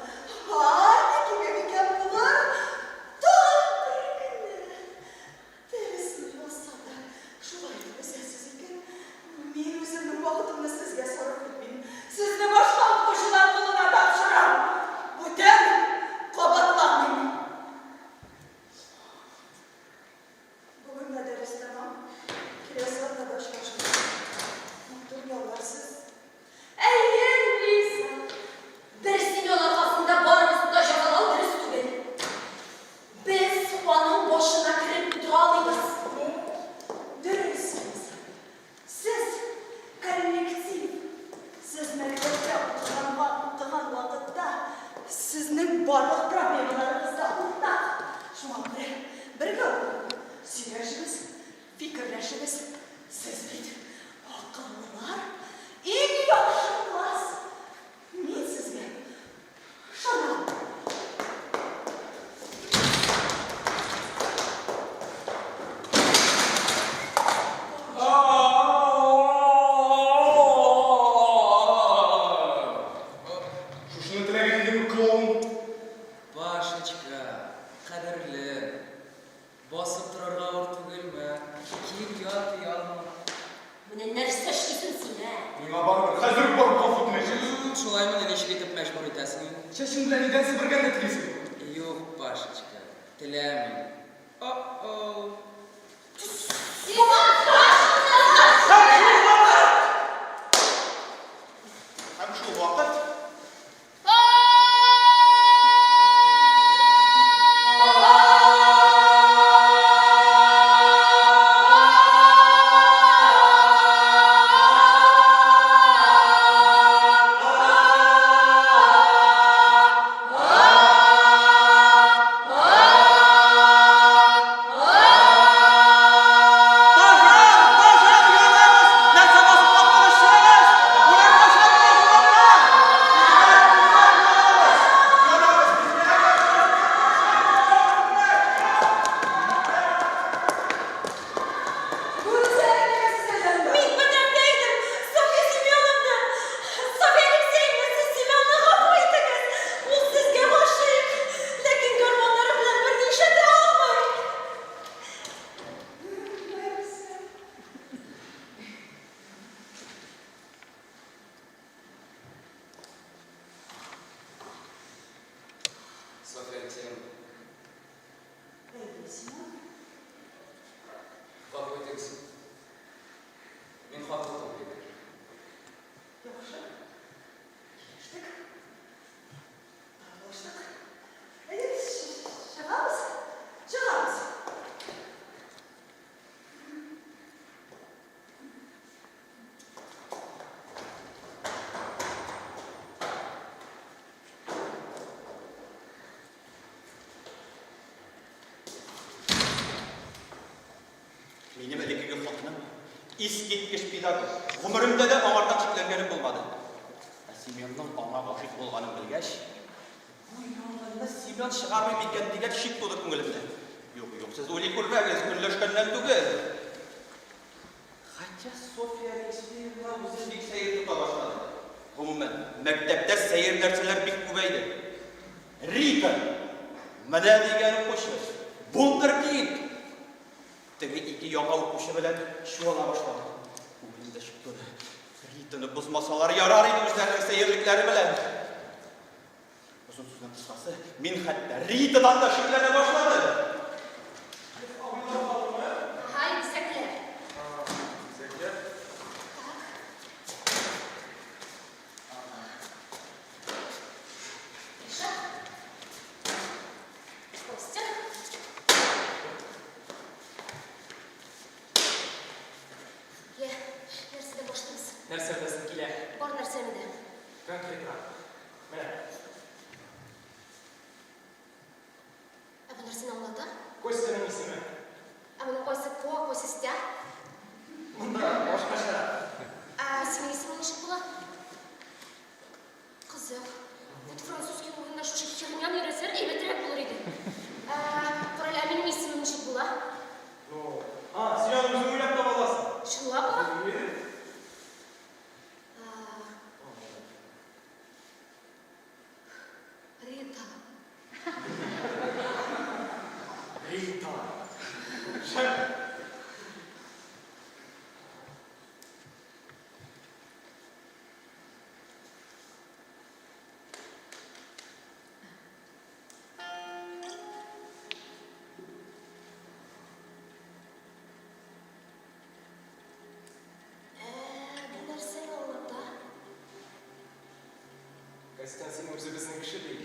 Speaker 12: Армия кирәк икән булыр, тагын бер көнне. Дәресне булса да шулай итеп өзәсез икән, мин үземнең вакытымны сезгә сарыф итмим. Сезне башка укытучылар кулына тапшырам. Бүтән кабатламыйм. Бүгенгә дәрес тәмам. Киләсе атнада очрашырбыз. Матур яллар сез.
Speaker 1: Әйе, Луиза. Бер Семен аркасында барыбызны да җәзалау дөрес түгел. Без аның башына кереп утыра алмыйбыз.
Speaker 12: Дөрес, Лиза. Сез, коллектив. Сез мәктәптә укыганга укыган вакытта сезнең барлык проблемаларыгыз да уртак. Шуңа күрә бергә утырып сөйләшегез, фикерләшегез. Сез бит акыллылар, иң яхшы класс. Мин сезгә ышанам.
Speaker 14: Шушыны теләгән идеме, клоун?
Speaker 13: Пашечка, кадерлем, Басып торырга авыр түгелме? Кил, ят, оялма.
Speaker 1: Менә нәрсә эшлисең син, ә?
Speaker 14: Миңа барыбер, хәзер үк барып гафу үтенәчәксең.
Speaker 13: Шулаймыни, ничек итеп мәҗбүр итәсең инде?
Speaker 14: Чәчең белән идән себергәнне телисеңме?
Speaker 13: Юк, Пашечка, теләмим. О-оу.
Speaker 2: Һәм шул вакыт
Speaker 8: Пожар! Пожар! Янабыз! Нәрсә басып каттыгыз? Чыгыгыз! Үлән ашадыгыз, урамга!
Speaker 1: Мин бәдрәфтә идем, Софья Семеновна! Софья Алексеевна, сез Семенны гафу итегез! Ул сезгә гашыйк, ләкин гормоннары белән берни эшләтә алмый.
Speaker 13: Софья Алексеевна.
Speaker 12: Әйе, Семен.
Speaker 13: Гафу итегез. Мин хаклы түгел идем.
Speaker 12: Яхшы. Килештек. Таралыштык. Әйдәгез, чыгабыз. Чыгабыз.
Speaker 8: Минем элеккеге хатыным искиткеч педагог. Гомеремдә дә аңардан шикләнгәнем булмады. Ә Семенның аңа гашыйк булганын белгәч, бу янгынны Семен чыгармый микән дигән шик туды күңелемдә. Юк, юк, сез уйлый күрмәгез, көнләшкәннән түгел. Хотя Софья Алексеевна үзен бик сәер тота башлады. Гомумән, мәктәптә сәер нәрсәләр бик күбәйде. Рита! Менә дигән укучы! Вундеркинд! Теге ике яңа укучы белән чуала башлады. Күңелемдә шик туды. Ританы бозмасалар ярар иде үзләренең сәерлекләре белән. Озын сүзнең кыскасы, мин хәтта Ритадан да шикләнә башладым.
Speaker 7: Ага, игезәкләр.
Speaker 2: Игезәкләр.
Speaker 7: Миша. Костя.
Speaker 13: Нәрсә беләсең килә?
Speaker 7: Бар нәрсәне дә.
Speaker 13: Конкретрак. Менә.
Speaker 7: Ә бу нәрсәне аңлата?
Speaker 13: Костяның исеме.
Speaker 7: Ә моның кайсы Ко, кайсы Стя?
Speaker 13: Монда башкача.
Speaker 7: Ә синең исемең ничек була? Кызык. Вот французский урынына шушы херняны өйрәтсәләр, әйбәтрәк булыр иде. Ә, карале, ә минем исемем ничек була?
Speaker 13: Ну, а, син аны үзең уйлап таба аласың.
Speaker 7: Чынлапмы?
Speaker 13: Әйе.
Speaker 7: Рита.
Speaker 13: Рита. Шәп.
Speaker 7: Ә, бу нәрсәне аңлата?
Speaker 13: Костян, син үзебезнең кеше бит.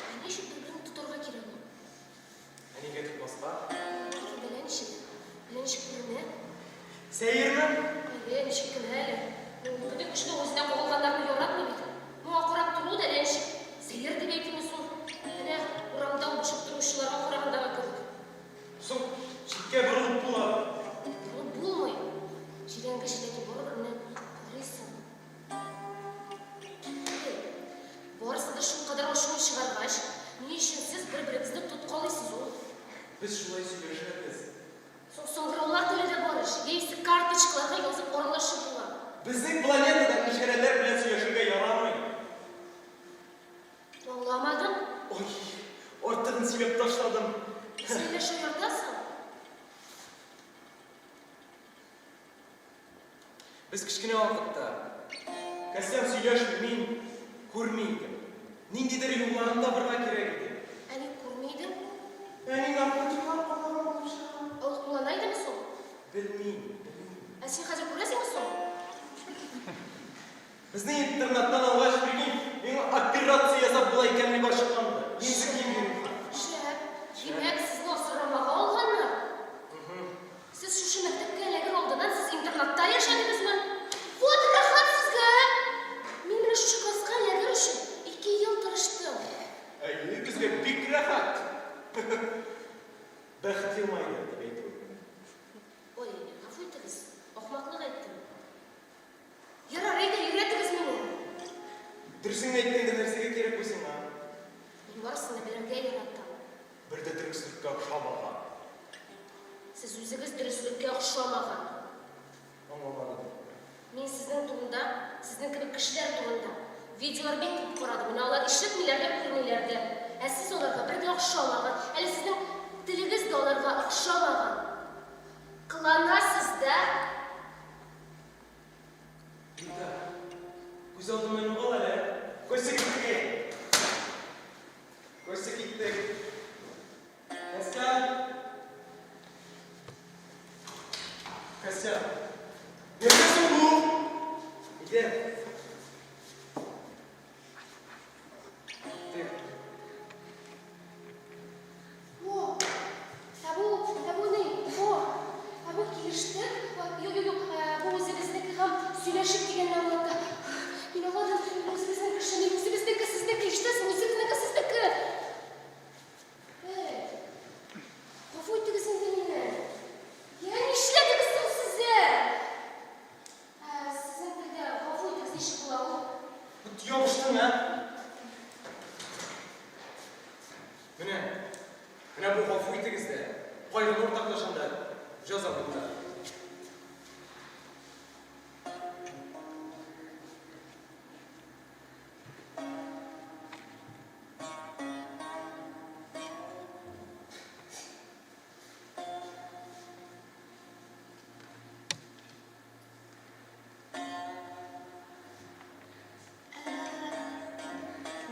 Speaker 7: Ә ни өчен бер-береңне тотарга кирәк ул?
Speaker 13: Ә нигә тотмаска?
Speaker 7: Ләкин әллә ничек, әллә ничек күренә.
Speaker 13: Сәерме?
Speaker 7: Әйе, ничек кенә әле. Ну, бөтен кеше дә үзенә кагылганнарны яратмый бит. Моңа карап тору да әллә ничек. Сәер дип әйтимме соң? Әнә, урамда үбешеп торучыларга карагандагы кебек.
Speaker 13: Соң, читкә борылып була.
Speaker 7: Борылып булмый. Җирәнгеч, ләкин барыбер менә карыйсың. Әй, барысы да шулкадәр ачуын чыгаргач, ни өчен сез бер-берегезне тоткалыйсыз ул?
Speaker 13: Без шулай сөйләшәбез.
Speaker 7: Соң саңгыраулар теле дә бар ич, яисә карточкаларга язып аралашып була.
Speaker 13: Безнең планетада ишарәләр белән сөйләшергә ярамый.
Speaker 7: Аңламадым.
Speaker 13: Ой, артыгын сөйләп ташладым.
Speaker 7: Син әллә шаяртасың?
Speaker 13: Без кечкенә вакытта Костян сөйләшми, мин күрми идем. Ниндидер юлларын табырга кирәк иде.
Speaker 7: Ә ник күрми идең?
Speaker 13: Әни наркотиклар кулланган булып чыга.
Speaker 7: Ә ул куллана идеме соң?
Speaker 13: Белмим, белмим.
Speaker 7: Ә син хәзер күрәсеңме соң?
Speaker 13: Безне интернаттан алгач, прикинь, миңа операция ясап була икәнлеге ачыкланды. Мин кием йөрим хәзер.
Speaker 7: Шәп. Димәк, сезне асрамага алганнар? Сез шушы мәктәпкә эләгер алдыннан сез интернатта яшәдегезме? Вот рәхәт сезгә, ә! Мин менә шушы класска эләгер өчен ике ел тырыштым.
Speaker 13: Әйе, безгә бик рәхәт. Бәхет елмайды, дип әйтүе.
Speaker 7: Ой, гафу итегез, ахмаклык әйттем. Ярар, әйдә, өйрәтегез мине.
Speaker 13: Дөресен әйткәндә нәрсәгә кирәк бу сиңа?
Speaker 7: Мин барысын да белергә яратам.
Speaker 13: Бер дә дөреслеккә охшамаган.
Speaker 7: Сез үзегез дөреслеккә охшамаган.
Speaker 13: Аңламадым.
Speaker 7: Мин сезнең турында, сезнең кебек кешеләр турында видеолар бик күп карадым. Менә алар ишетмиләр дә, күрмиләр дә. Ә сез аларга бер дә охшамаган. Әле сезнең телегез дә аларга охшамаган. Кыланасыз да.
Speaker 13: Рита, күз алдымнан югал әле. Костя киттек. Костя киттек. Костя. Костя. Нәрсә соң бу? Әйдә. Киттек.
Speaker 7: О, ә бу, ә бу ни? О, ә бу килештек? Юк, юк, юк, бу үзебезнеке һәм сөйләшеп дигәнне аңлата. Мин аңладым, мин үзебезнең кеше, мин үзебезнеке, сезнеке, ишетәсеңме, үзебезнеке, сезнеке. Эй, гафу итегез инде мине. Я, нишләдегез соң сез, ә? Ә сезнең телдә гафу итегез ничек була ул?
Speaker 13: Бот ябыштың, ә? Менә, менә бу гафу итегез дә, кайгыны уртаклашам да, җәза монда.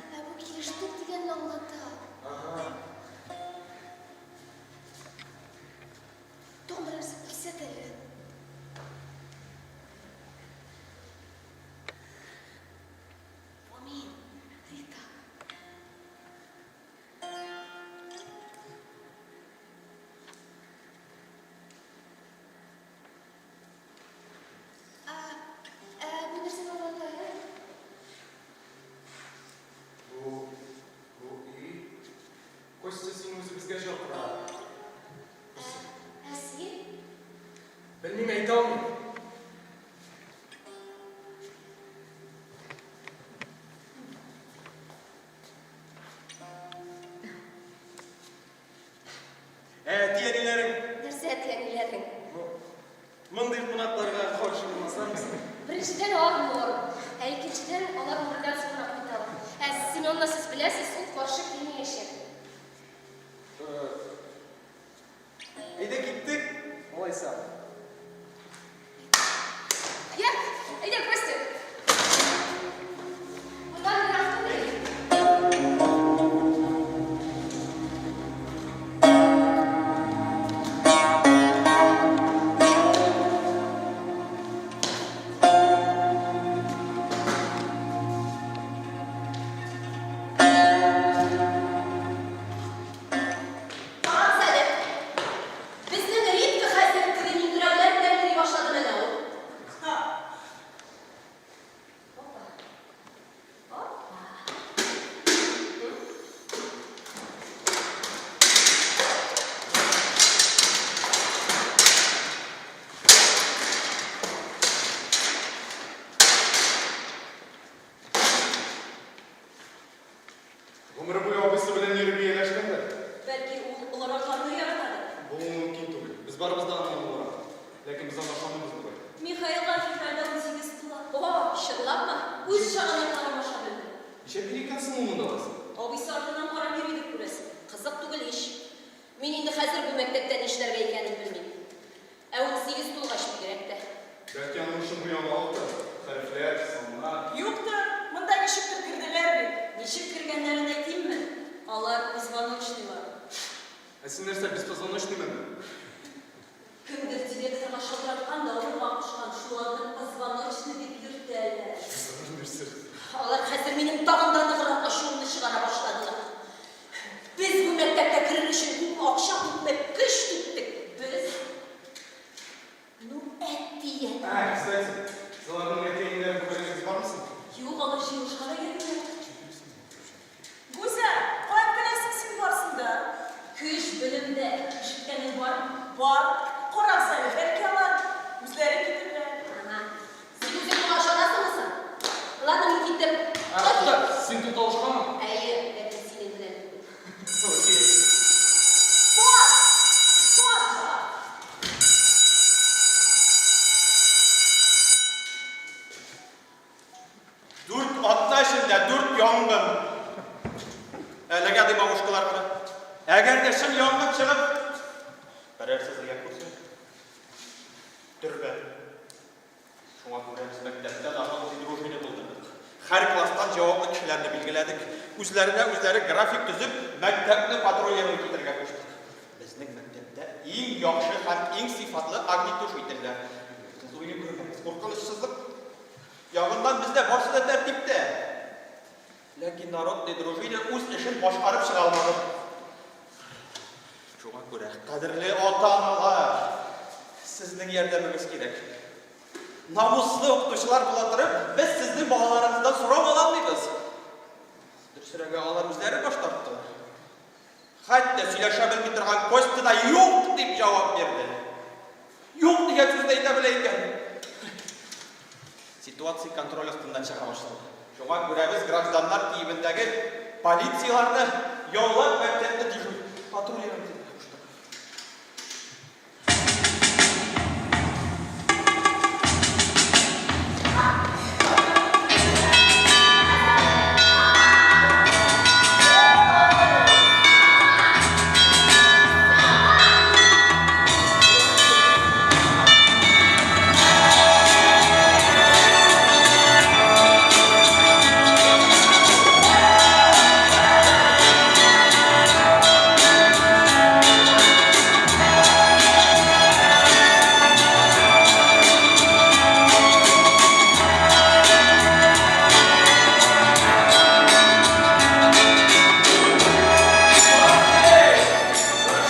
Speaker 7: Ә бу килештек дигәнне аңлата.
Speaker 13: Ага.
Speaker 7: Тагын бер нәрсә.
Speaker 14: Ә әти-әниләрең?
Speaker 7: Нәрсә әти-әниләрең?
Speaker 14: Ну, мондый кунакларга каршы булмаслармы соң?
Speaker 7: Беренчедән, алар мор. Ә икенчедән, алар гомердән соң гына кайталар. Ә Семенны сез беләсез, ул каршы килмәячәк.
Speaker 14: Әйдә киттек, алайса.
Speaker 7: Я, әйдә, Костя. Моннан ерак түгел.
Speaker 1: Карагыз әле, безнең Ритка хәзер теге миңгерәүләр белән йөри башлады менә ул. Ха. Опа. Опа.
Speaker 14: Гомере буе абыйсы белән йөреп ияләшкәндер.
Speaker 1: Бәлки ул олыракларны яратадыр.
Speaker 14: Булуы мөмкин түгел. Без барыбыз да аннан олырак. Ләкин без аны ышанмыйбыз бугай.
Speaker 1: Михаилга февральдә 18 тула. О, чынлапмы? Үз чагынакларын аша белде.
Speaker 14: Нишләп йөри икән соң ул монда алайса?
Speaker 1: Абыйсы артыннан карап йөридер, күрәсең. Кызык түгел ич. Мин инде хәзер бу мәктәптә нишләргә икәнен белмим. Ә 18 тулгач бигрәк тә.
Speaker 14: Бәлки аның өчен бу яңалыктыр? Хәрефләр, саннар.
Speaker 12: Юктыр, монда ничектер керделәр бит.
Speaker 1: Ничек кергәннәрен әйтимме? Алар позвоночныйлар.
Speaker 14: Ә син нәрсә, беспозвоночныймы әллә?
Speaker 1: Кемдер директорга шалтыраткан да алырга кушкан, шуларны позвоночный дип йөртәләр.
Speaker 14: Нәрсә?
Speaker 1: Алар хәзер минем тагын да ныграк ачуымны чыгара башладылар. Без бу мәктәпкә керер өчен күпме акча, күпме көч түктек. Без, ну, әти-әни.
Speaker 14: Ә, кстати, сез аларның әти-әниләрен күргәнегез бармы соң?
Speaker 1: Юк, алар җыелышка да йөрмиләр.
Speaker 12: Гүзәл, каян беләсең син барсын да?
Speaker 1: Көч белемдә. Ишеткәнең бармы?
Speaker 12: Бар. Карагыз әле, бәлки алар үзләре китерделәр.
Speaker 1: Ага. Син үзең моңа ышанасыңмы соң? Ладно, мин киттем.
Speaker 13: Ә, тукта, син тукталышкамы?
Speaker 1: Әйе, ләкин синең белән түгел.
Speaker 13: Окей.
Speaker 12: Бар! Бар, бар!
Speaker 15: Дүрт атна эчендә дүрт янгын. Әлегә ди бабушкалар гына. Әгәр дә чын янгын чыгып, берәрсе зыян күрсә, төрмә. Шуңа күрә без мәктәптә народный дружина булдырдык. Һәр класстан җаваплы кешеләрне билгеләдек. Үзләренә үзләре график төзеп, мәктәпне патрулировать итәргә куштык. Безнең мәктәптә иң яхшы һәм иң сыйфатлы огнетушительләр. Сез уйлый күрмәгез, куркынычсызлык ягыннан бездә барсы да тәртиптә. Ләкин народный дружина үз эшен башкарып чыга алмады. Шуңа күрә, кадерле ата-аналар, сезнең ярдәмегез кирәк. Намуслы укытучылар була торып, без сезнең балаларыгыздан сорау ала алмыйбыз. Дөресрәге, алар үзләре баш тарттылар. Хәтта сөйләшә белми торган Костя да юк дип җавап бирде. Юк дигән сүзне әйтә белә икән. Ситуация контроль астыннан чыга башлады. Шуңа күрә без гражданнар киемендәге полицияләрне яллап мәктәпне дежур патрулировать итәргә куштык.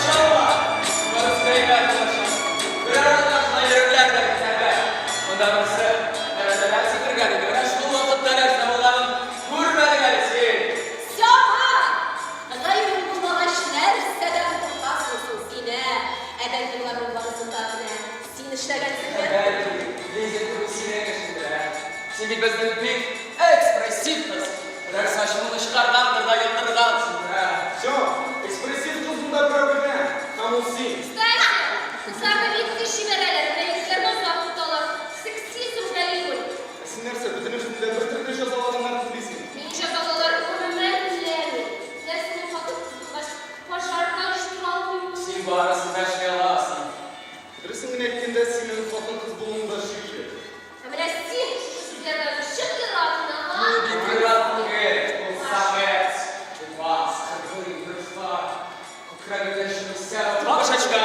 Speaker 13: Барысы да әйбәт булачак. Берәр атна шулай йөрерләр дә китәрләр. Монда берсе тәрәзәдән сикергән иде. Менә шул вакытта нәрсә булганын күрмәдең әле син.
Speaker 1: Сиңа! Гаебең булмагач, нәрсәдән куркасың соң син, ә? Ә бәлки боларның барысын да менә син эшләгәнсеңдер?
Speaker 13: Бәлки, Лиза түгел синең эшеңдер, ә? Син бит безнең бик экспрессив кыз. Берәрсе ачуыңны чыгаргандыр да яндыргансыңдыр, ә?
Speaker 14: Все, экспрессив кыз монда берәү генә, һәм ул син.
Speaker 13: барысын да эшли аласың.
Speaker 14: Дөресен генә әйткәндә, синең хатын-кыз булуыңда шик юк.
Speaker 7: Ә менә син шушы сүзләрне ничек яратмый, а?
Speaker 13: Ул бик яратмый, ул самец. У вас кыргый йортлар, күкрәгендә чүмсә бабашачка.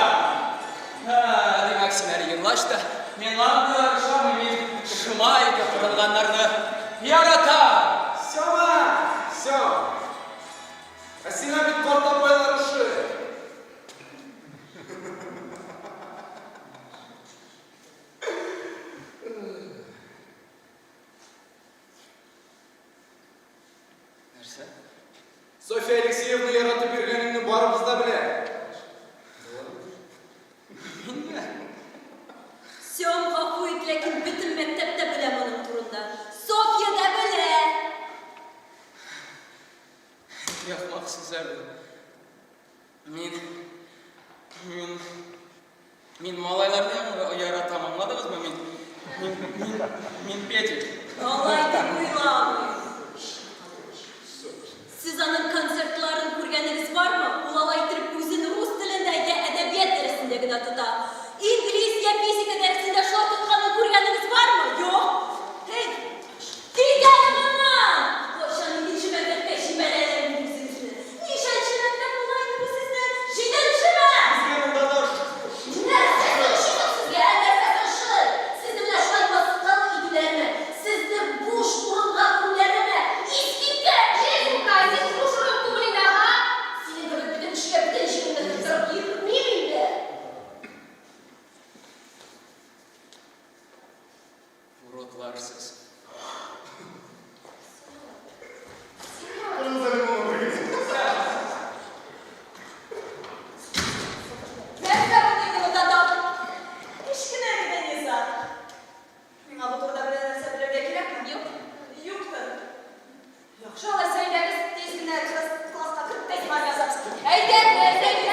Speaker 13: Димәк, син әле елач та, миңа да ошамый, мин шома итеп кырылганнарны яратам.
Speaker 14: Сема! Сем! Ә сиңа бит карт апайлар ошый.
Speaker 13: Нәрсә?
Speaker 14: Софья Алексеевна яратып йөргәнеңне барыбыз да белә.
Speaker 13: Минме?
Speaker 1: Сем, гафу ит, ләкин бөтен мәктәп тә белә моның турында. Софья да белә!
Speaker 13: Яхмак сүзләр бу. Мин, мин, мин малайларны яратам, аңладыгызмы? Мин, мин, мин, мин педик.
Speaker 1: Алай дип уйламыйм. Сез аның концертларын күргәнегез бармы? Ул алай иттереп үзен рус телендә я әдәбият дәресендә генә тота. Инглиз я физика дәресендә шулай тотканын күргәнегез бармы? Юк. Һей! Кит әле моннан! Кайчан икенче мәктәпкә җибәрәләр инде үзегезне? Ничәнче мәктәп була инде бу сезнең? Җиденчеме?
Speaker 14: Безгә монда да
Speaker 1: Нәрсәсе ошый соң сезгә, ә? Нәрсәсе ошый? Сезне менә шулай мыскыл итүләреме? Сезне буш урынга күмүләреме? Искиткеч!
Speaker 7: Лизунька, син буш урын түгел инде, ага!
Speaker 1: Синең кебек бөтен кешегә бөтен җиремне тоттырып йөрмим инде!
Speaker 13: Уродлар сез.
Speaker 12: Нәрсә булды инде монда тагын? Кечкенә генә низаг. Миңа бу турыда берәр нәрсә белергә кирәкме?
Speaker 7: Юк.
Speaker 12: Юктыр. Яхшы, алайса әйдәгез, тиз генә класска кереп тә диван язабыз.
Speaker 7: Әйдәгез, әйдәгез!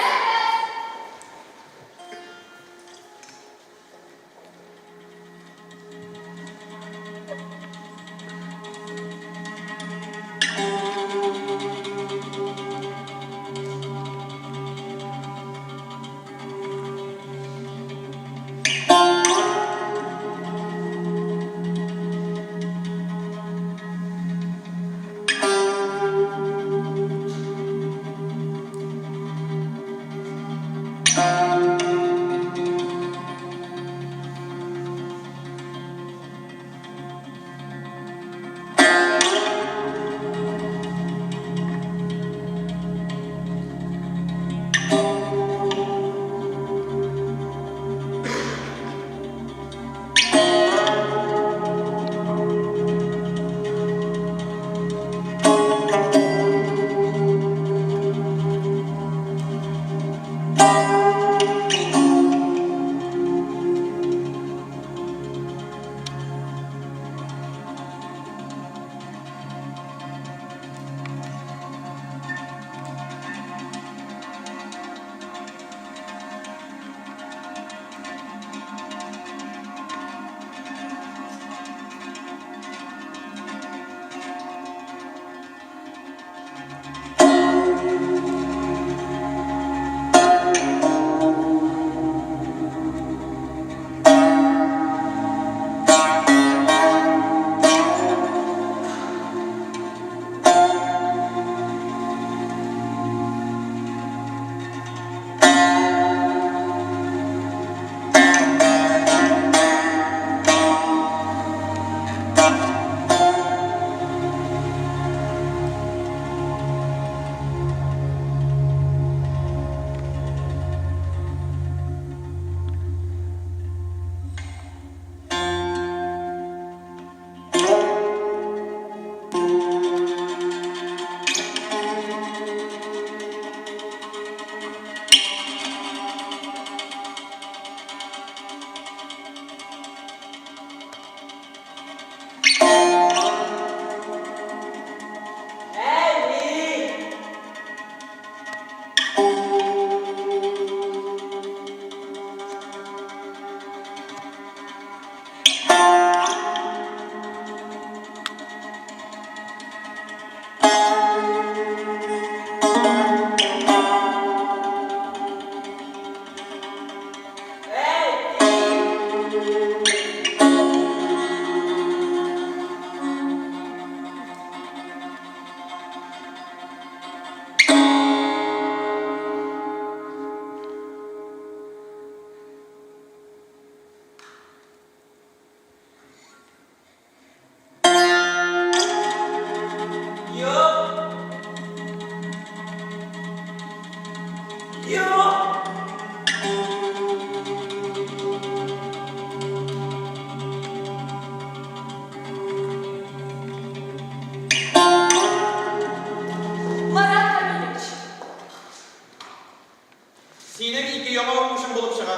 Speaker 15: Синең ике яңа укучың булып чыга.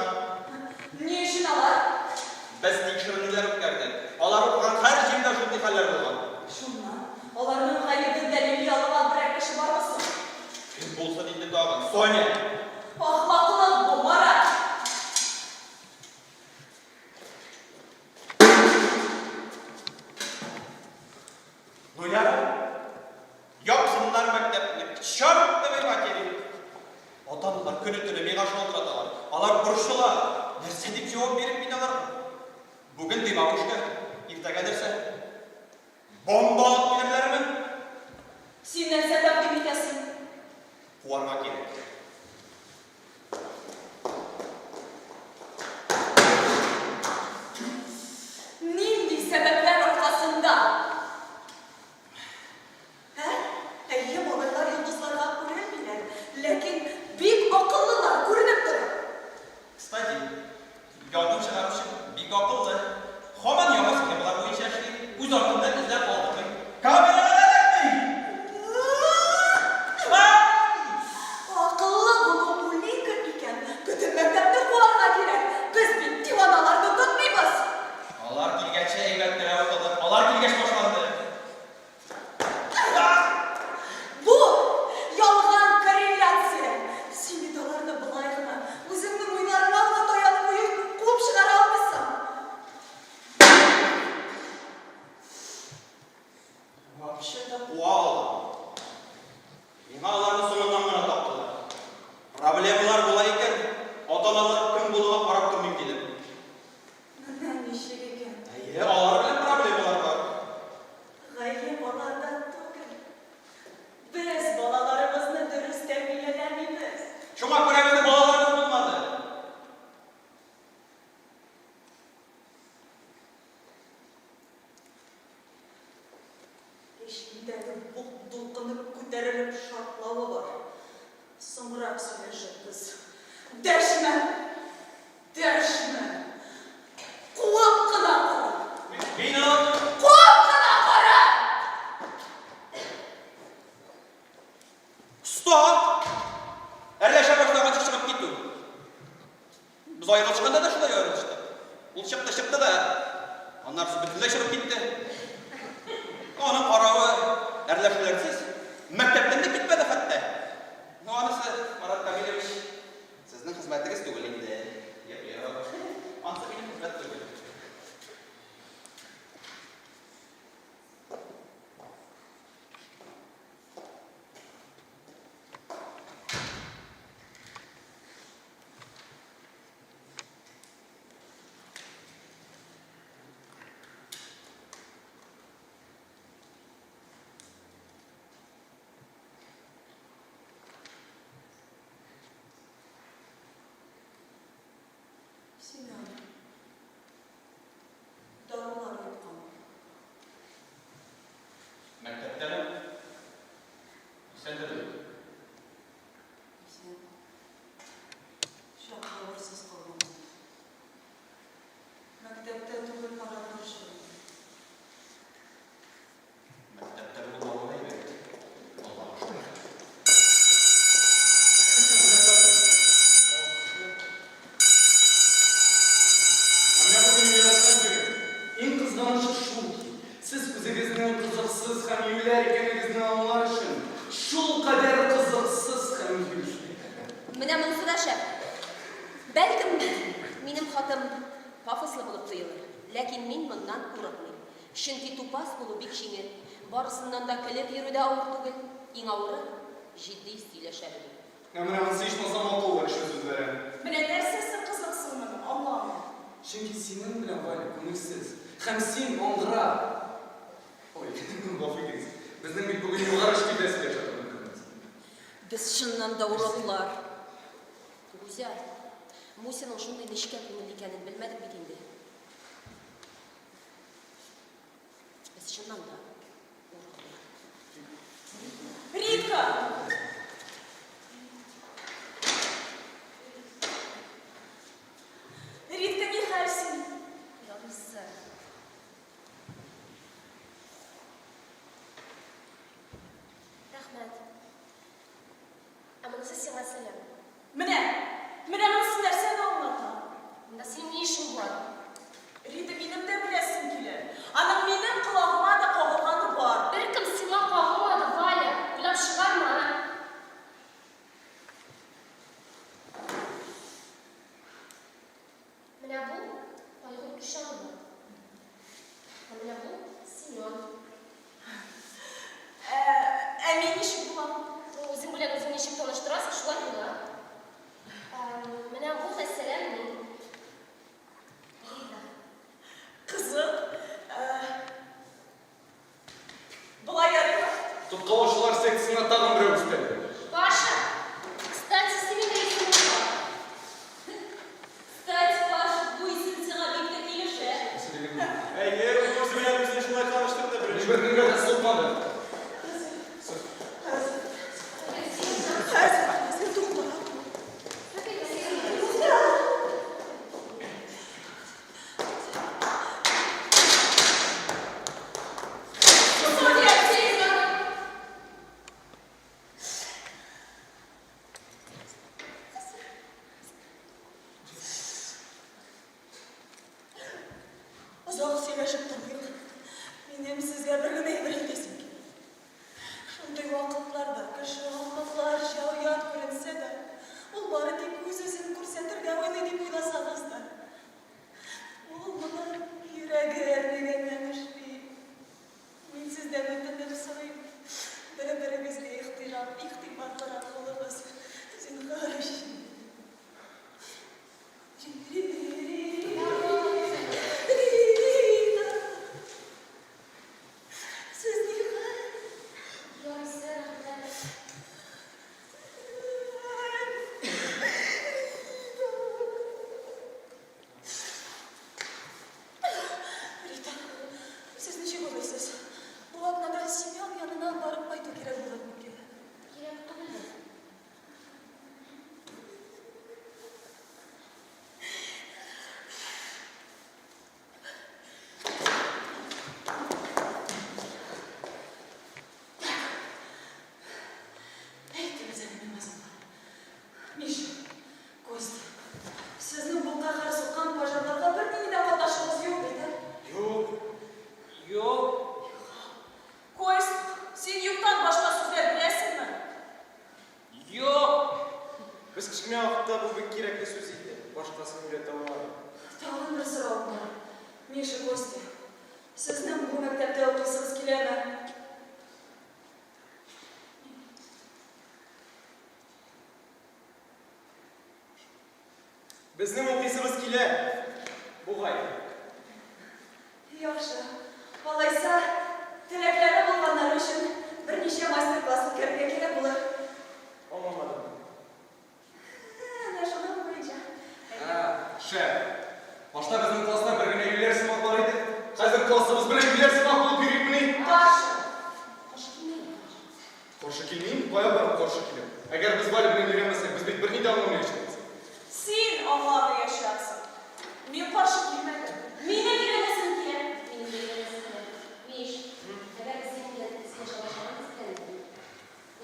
Speaker 12: Ни өчен алар?
Speaker 15: Без тикшеренүләр үткәрдек. Алар укыган һәр җирдә шундый хәлләр булган.
Speaker 12: Шуннан, аларның гаебен дәлилли алган берәр кеше бармы соң?
Speaker 15: Кем булсын инде тагын? Соня!
Speaker 1: Ахмаклык бу, Марат!
Speaker 15: Ну ярар. Япсыннар мәктәпне, к чертовой матери! Ата-аналар көне-төне миңа шалтыраталар. Алар борчыла. Нәрсә дип җавап бирим мин аларга? Бүген демагушка, иртәгә нәрсә? Бомба алып килерләрме?
Speaker 1: Син нәрсә тәкъдим итәсең?
Speaker 15: Куарга кирәк.
Speaker 1: Нинди сәбәпләр аркасында?
Speaker 12: Ә? Әйе, малайлар йолдызларга күренмиләр, ләкин бик акыллылар, күренеп тора.
Speaker 15: Кстати, янгын чыгаручы бик акыллы. Һаман яңа схемалар буенча эшли, үз артында эзләр калдырмый. Камерага да эләкми!
Speaker 12: Акыллы булу улика икән, бөтен мәктәпне куарга кирәк. Без бит диваналарны тотмыйбыз.
Speaker 15: Алар килгәнче әйбәт кенә укыдык, алар килгәч башланды.
Speaker 1: Бу, ялган корреляция. Син бит аларны болай гына, үзеңнең уйларыңа гына таянып уеп, куып чыгара алмыйсың.
Speaker 15: Вообще-то куа алам. Миңа аларны соңыннан гына таптылар. Проблемалар була икән, ата-аналар кем булуга карап тормыйм, дидем.
Speaker 12: Менә ничек икән.
Speaker 15: Әйе, алар белән проблемалар бар.
Speaker 1: Гаеп аларда түгел. Без балаларыбызны дөрес тәрбияләмибез.
Speaker 15: Шуңа күрә безнең балаларыбыз булмады.
Speaker 1: Эчендәге бук дулкыны күтәрелеп шартлавы бар. Соңрак сөйләшербез.
Speaker 12: Дәшмә! Дәшмә! Куып кына кара!
Speaker 15: Мин аны.
Speaker 12: Куып кына кара!
Speaker 15: Стоп! Әрләшә башлаганчы чыгып китү. Без аерылышканда да шулай аерылыштык. Ул чыкты, чыкты да, аннары бөтенләй чыгып китте. Аның каравы әрләшүләрсез мәктәптән дә китмәде хәтта. Ну, анысы, Марат Камилевич, сезнең хезмәтегез түгел инде. Юк, юк. Анысы минем хезмәт түгел.
Speaker 1: Семен, дарулар йоткан.
Speaker 15: Мәктәптәме? Исәндер бит.
Speaker 1: Исән. Чак авырсыз калган. Мәктәптә түгел, Марат борчылды.
Speaker 15: Мәктәптә булмавы әйбәт. Аллага шөкер.
Speaker 14: Ә менә бу минем яраткан җирем. Иң кызганычы шул ки, сез үзегезнең кызыксыз һәм юләр икәнегезне аңлар өчен шулкадәр кызыксыз һәм юләр.
Speaker 7: Менә монысы да шәп. Бәлкем, минем хатым пафослы булып тоелыр, ләкин мин моннан курыкмыйм. Чөнки тупас булу бик җиңел. Барысыннан да көлеп йөрү дә авыр түгел. Иң авыры, җитди сөйләшә белү.
Speaker 14: Ә менә монысы ичмасам акыллы кеше сүзләре.
Speaker 12: Менә нәрсәсе кызык соң моның, аңламыйм.
Speaker 13: Чөнки синең белән, Валя, күңелсез. Һәм син, аңгыра!
Speaker 14: Ой, гафу итегез. Безнең бит бүген югары эш көйдә сөйләшә торган көнебез.
Speaker 1: Без чыннан да уродлар.
Speaker 7: Гүзәл, Мусяның шундый нечкә күңелле икәнен белмәдек бит инде. Без чыннан да уродлар.
Speaker 1: Ритка! Ритка, нихәл син?
Speaker 7: Ярыйсы. Рәхмәт. Ә монысы сиңа сәлам.
Speaker 1: Менә! Менә!
Speaker 14: кирәкле сүз иде, башкасын өйрәтә алмадым.
Speaker 12: Тагын бер соравым бар. Миша, Костя, сезнең бу мәктәптә укыйсыгыз киләме?
Speaker 14: Безнең укыйсыбыз килә, бугай.
Speaker 12: Яхшы. Алайса, теләкләре булганнары өчен берничә мастер-класс үткәрергә кирәк булыр.
Speaker 14: Аңламадым.
Speaker 12: Әнә шуның буенча.
Speaker 14: Ә, шәп. Башта безнең класста бер генә юләр сымак бар иде. Хәзер классыбыз белән юләр сымак булып йөрикмени?
Speaker 12: Каршы.
Speaker 7: Каршы килмә.
Speaker 14: Каршы килмим, кая барып каршы киләм? Әгәр без Валя белән өйрәнмәсәк, без бит берни дә аңламаячакбыз.
Speaker 1: Син аңламаячаксың. Мин каршы килмәдем.
Speaker 7: Минем өйрәнәсем килә. Минем дә өйрәнәсем килә. Миш, әгәр без синең белән сөйләшә башлаганбыз икән инде.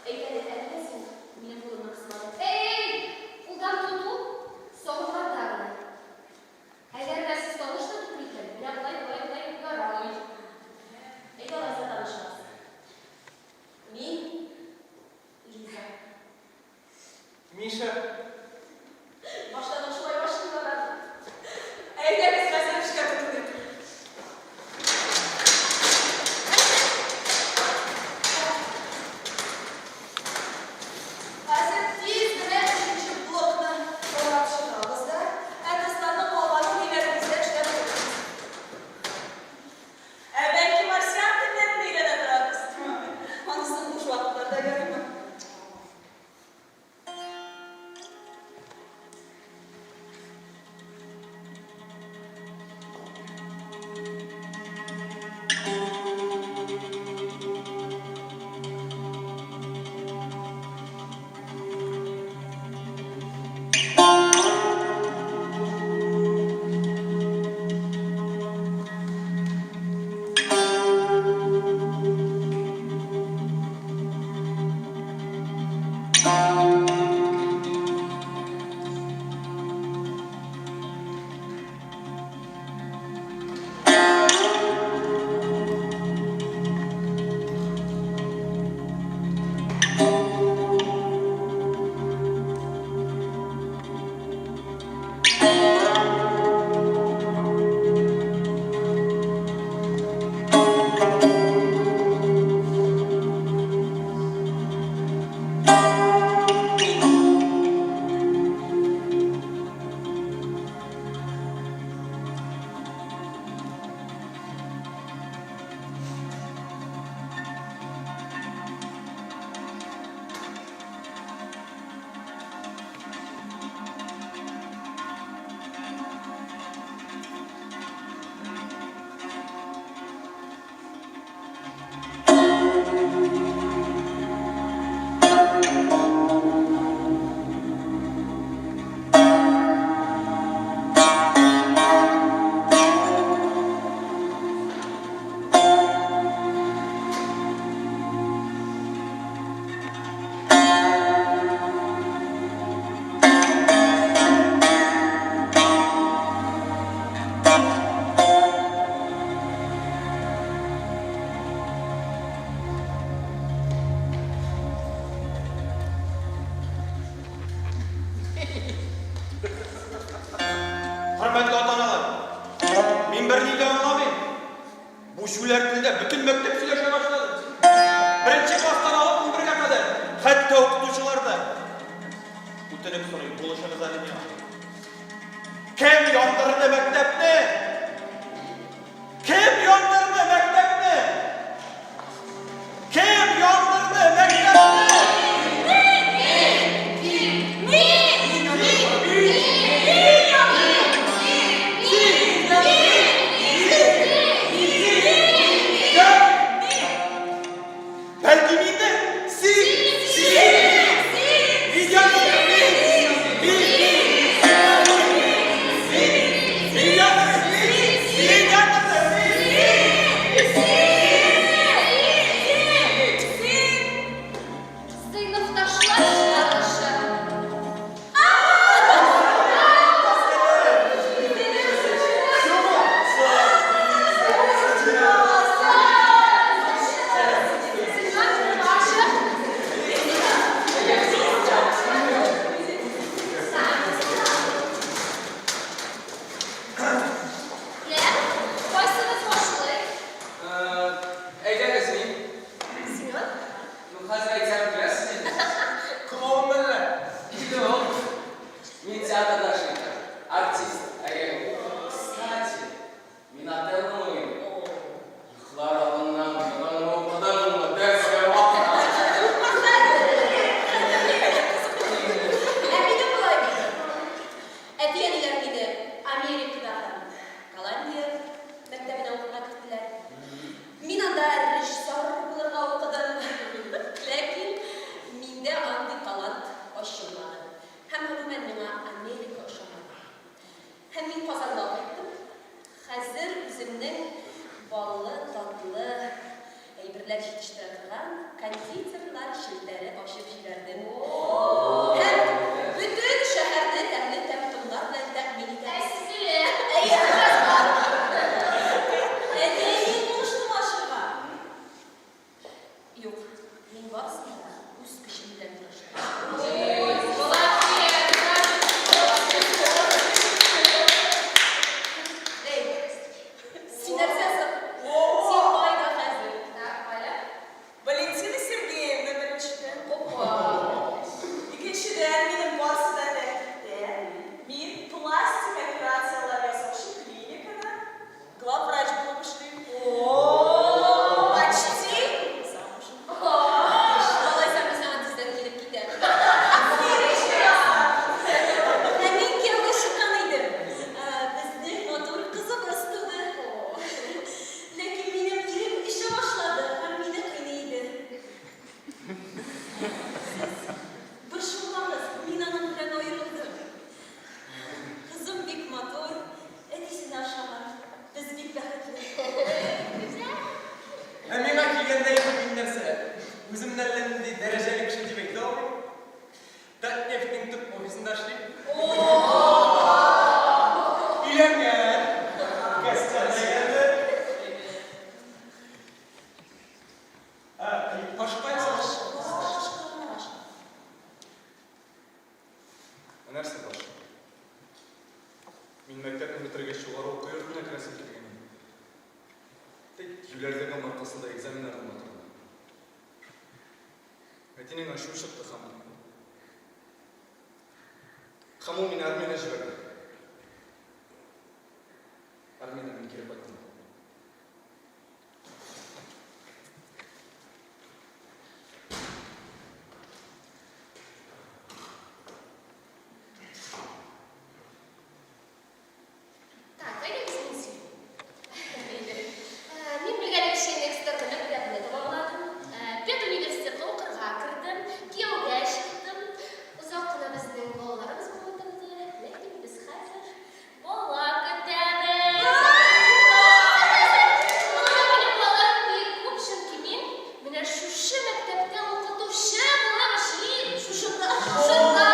Speaker 7: Әйт әле, ә нигә син минем кулымны кысмадың? Эй-эй! Кулдан тоту сабырларда гына. Әгәр дә сез таныш та түгел икән, менә болай, болай, болай ярамый. Әйдә алайса танышабыз.
Speaker 1: Мин, Лиза.
Speaker 14: Миша.
Speaker 1: Баштан ук шулай башлыйлар аны.
Speaker 12: Әйдәгез, хәзер эшкә тотыныйк. Хәзер тиз генә өченче блокны карап чыгабыз да, ә тестларның калганын өйләрегездә эшләп бетерегез.
Speaker 1: Ә бәлки марсиан телләрен өйрәнә торарбыз?
Speaker 12: Анысын буш вакытларда ярыймы?
Speaker 15: Хөрмәтле ата-аналар, мин берни дә аңламыйм. Бу җүләр телдә бөтен мәктәп сөйләшә башлады. Беренче класстан алып унбергә кадәр, хәтта укытучылар да. Үтенеп сорыйм, булышыгыз әле миңа. Кем яндырды мәктәпне? Кем яндырды мәктәпне? Кем яндырды мәктәпне? Бәлки мин дә? Син! Син! Мин яндырдым! Мин! Мин! Мин! Мин яндырдым!
Speaker 13: Артист. Әйе. Кстати, мин Отеллоны уйныйм. Йоклар алдыннан укыдыңмы, укыдыңмы, дәрескә вакыт.
Speaker 1: Ә минем болай бит. Әти-әниләр мине Америкадагы Колумбия мәктәбенә укырга керттеләр. Мин анда режиссер булырга укыдым. Ләкин миндә андый талант ачылмады. Һәм гомумән миңа Америка ошамады. Һәм мин Казанга кайттым. Хәзер үземнең баллы, татлы әйберләр җитештерә торган кондитерлар челтәре ачып җибәрдем. Һәм бөтен шәһәрне тәмле тәм-томнар белән тәэмин итәбез. Әйе, бераз бар. Әти-әниең булыштымы ачырга? Юк, мин барысын да үз көчем белән тырыштым. Әй, син нәрсә соң? Син кайда хәзер?
Speaker 12: Так, Валя. Валентина Сергеевна беренчедән.
Speaker 1: Опа!
Speaker 12: Икенчедән, минем барысы да тәртиптә. Мин пластик операцияләр ясаучы клиникада главврач булып эшлим. Почти замужем.
Speaker 1: Алайса мин сиңа тиздән килеп китәм. Ә мин кияүгә чыккан идем. Безнең матур кызыбыз туды. Ләкин минем ирем эчә башлады һәм мине кыйный иде. Сез борчылмагыз, мин аның белән аерылдым. Кызым бик матур, әтисенә ошаган. Без бик бәхетле.
Speaker 14: Ә миңа килгәндә инде мин нәрсә? Үземне әллә нинди дәрәҗәле кеше дип әйтә алмыйм. Татнефтьнең төп офисында эшлим. Өйләнгән. Костян әгәр. Ә, башка
Speaker 2: Ә нәрсә баш? Мин мәктәпне бетергәч югары уку йортына керәсем килгән иде. Тик юләрлегем аркасында экзаменнарны батырдым. Әтинең ачуы чыкты һәм һәм ул мине армиягә җибәрде. Армиядән мин кире кайттым.
Speaker 7: Так, әйдәгез мин сөйлим. Мин белгәнемчә экстерны мәктәпне тәмамладым. Педуниверситетка укырга кердем, кияүгә чыктым. Озак кына безнең балаларыбыз булмый торды, ләкин без хәзер бала көтәбез. Монда минем балаларым бик күп, чөнки мин менә шушы мәктәптә укытучы булып эшлим.
Speaker 1: Шушында.
Speaker 7: Шушында.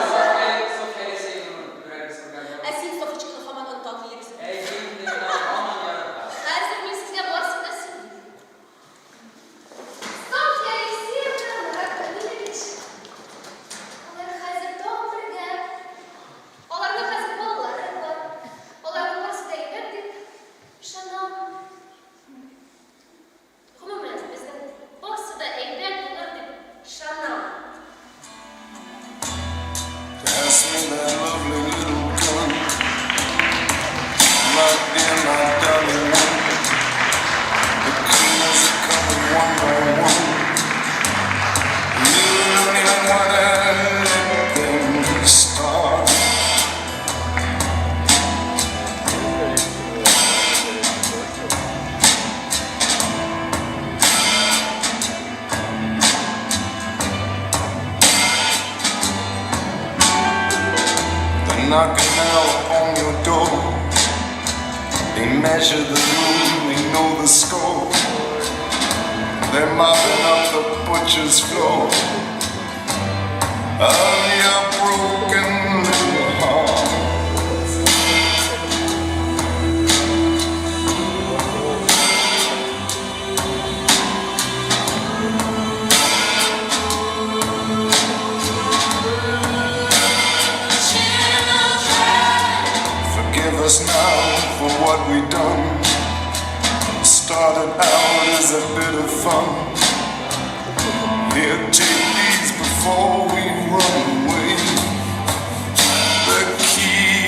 Speaker 13: Софья, Софья Алексеевна, берәрегез күргән
Speaker 1: Ә
Speaker 13: бар.
Speaker 1: син Софочканы һаман оныта алмый йөрисең.
Speaker 13: Әй, мин инде мин аны һаман яратам.
Speaker 7: Хәзер мин сезгә барысын да сөйлим. Софья Алексеевна, Марат Камилевич, алар хәзер тагын бергә. Аларның хәзер балалары бар. Аларның барысы да әйбәт дип ышанам. Гомумән, безнең барысы да әйбәт булыр дип ышанам.
Speaker 11: Pass me that lovely little gun. My dear, my darling one. The criminals are coming one by one. You don't even wanna let them start. They're knocking now upon your door. They measure the room, they know the score. They're mopping up the butcher's floor of your broken little heart. Forgive us now for what we done. Started out as a bit of fun. Here, take these before we run away. The key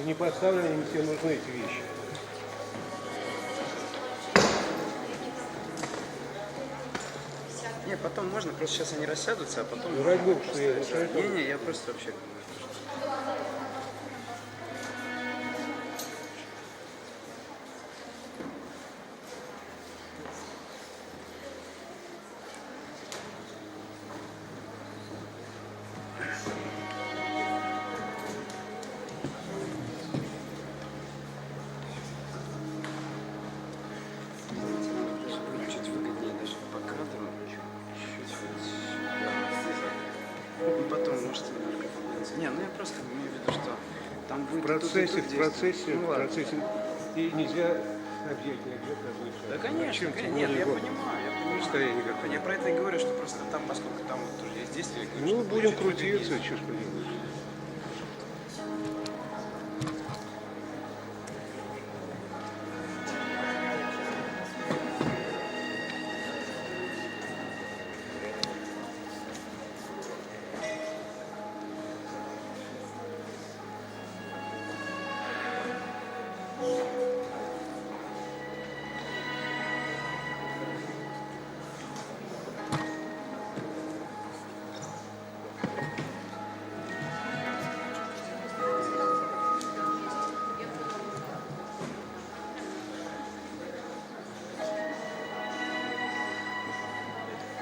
Speaker 16: И не поставлены, им все нужны эти вещи.
Speaker 17: Не, потом можно, просто сейчас они рассядутся, а потом...
Speaker 16: Ну, ради бога, что я мешаю.
Speaker 17: Не-не, я просто вообще... Чуть выгоднее даже по кадру, чуть-чуть вот сюда. Ну, потом, может, немножко поменяться. Не, ну я просто имею в виду, что там будет
Speaker 16: В процессе,
Speaker 17: и тут, и
Speaker 16: в
Speaker 17: тут
Speaker 16: процессе,
Speaker 17: действие. Ну,
Speaker 16: в
Speaker 17: ладно.
Speaker 16: процессе. И нельзя объять, не объять одну и
Speaker 17: Да, конечно,
Speaker 16: Зачем?
Speaker 17: конечно.
Speaker 16: Тем
Speaker 17: Нет,
Speaker 16: более
Speaker 17: я
Speaker 16: вот
Speaker 17: понимаю, я понимаю.
Speaker 16: Состояние какое.
Speaker 17: Я про это и говорю, что просто там, поскольку там вот тоже есть действие, я говорю,
Speaker 16: Ну,
Speaker 17: что
Speaker 16: будем
Speaker 17: будет чуть выгоднее.
Speaker 16: крутиться, что ж поделаешь.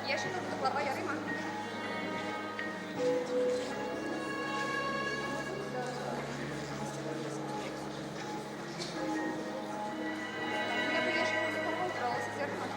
Speaker 18: Яшел урындыкларга ярыймы? Менә бу яшел урындыкларга утыра аласыз, ярыймы?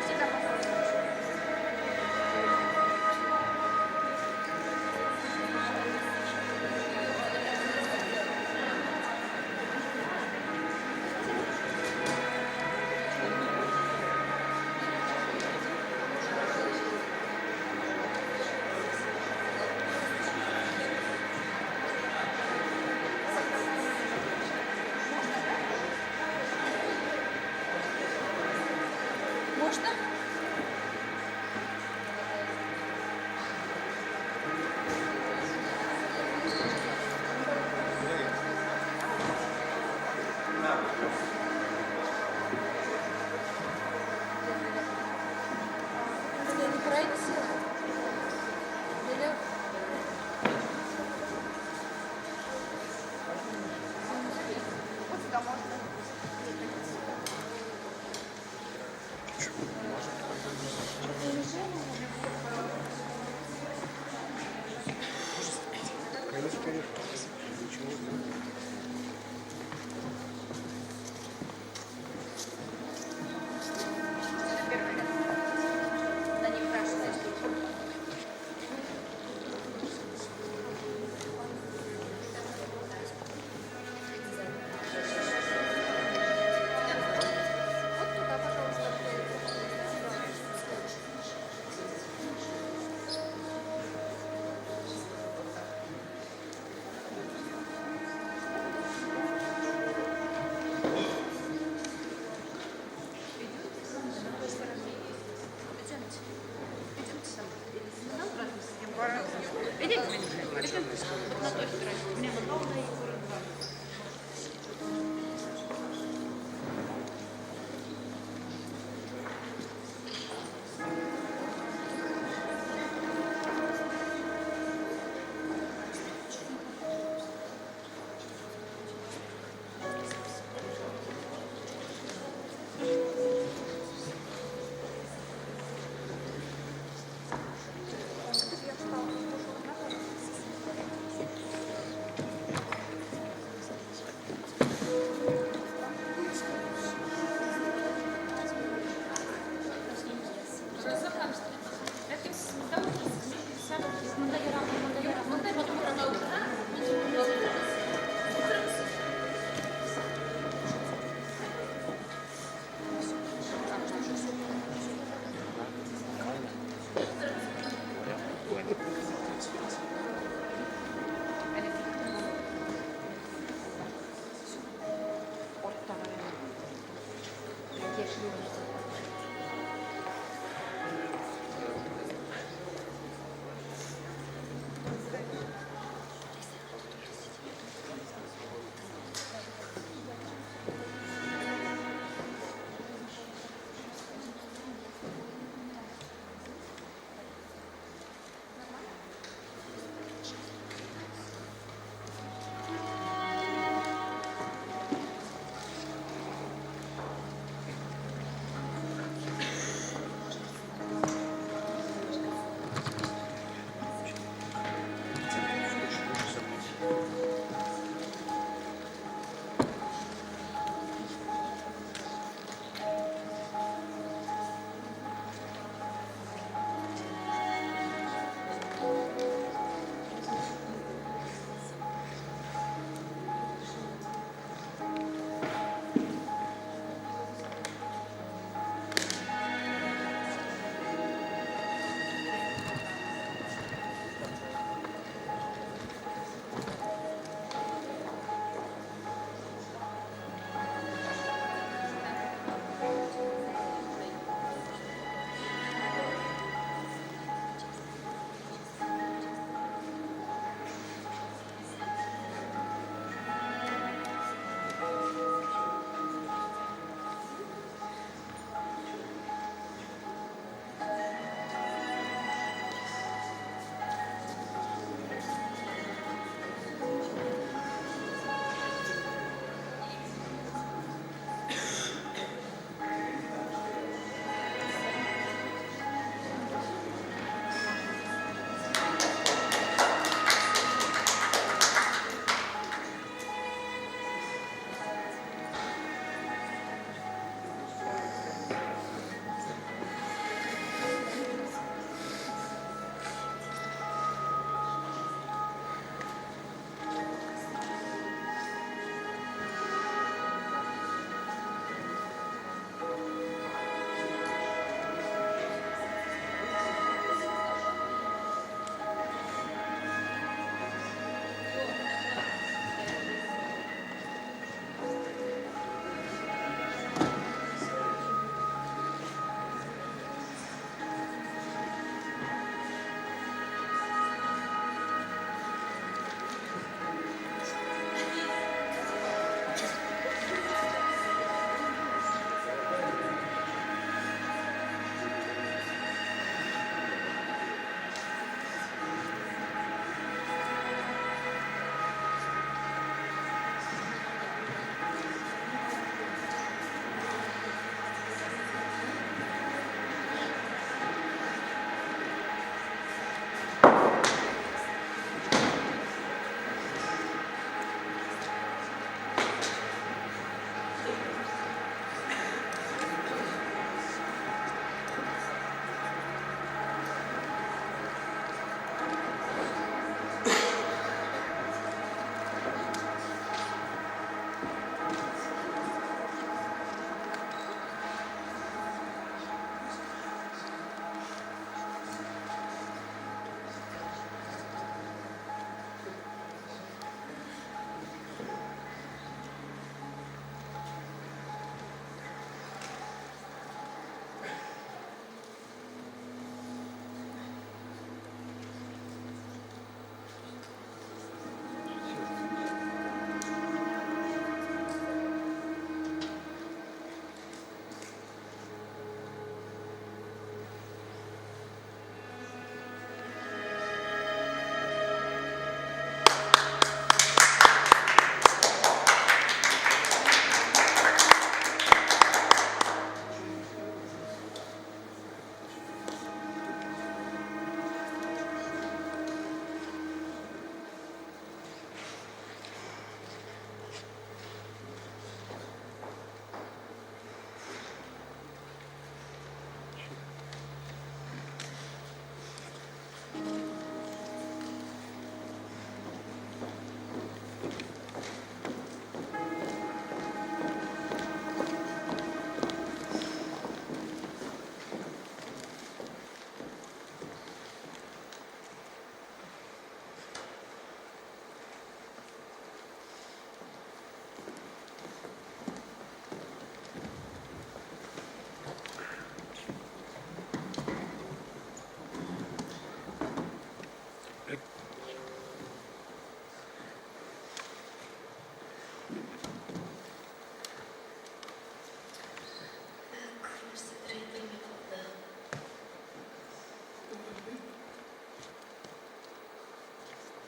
Speaker 18: Сюда, пожалуйста. Можно? Я неправильно села? Или... Вот сюда можно.
Speaker 16: Конечно, конечно. Ничего не
Speaker 18: Первый ряд. На них красная штучка. Вот туда, пожалуйста.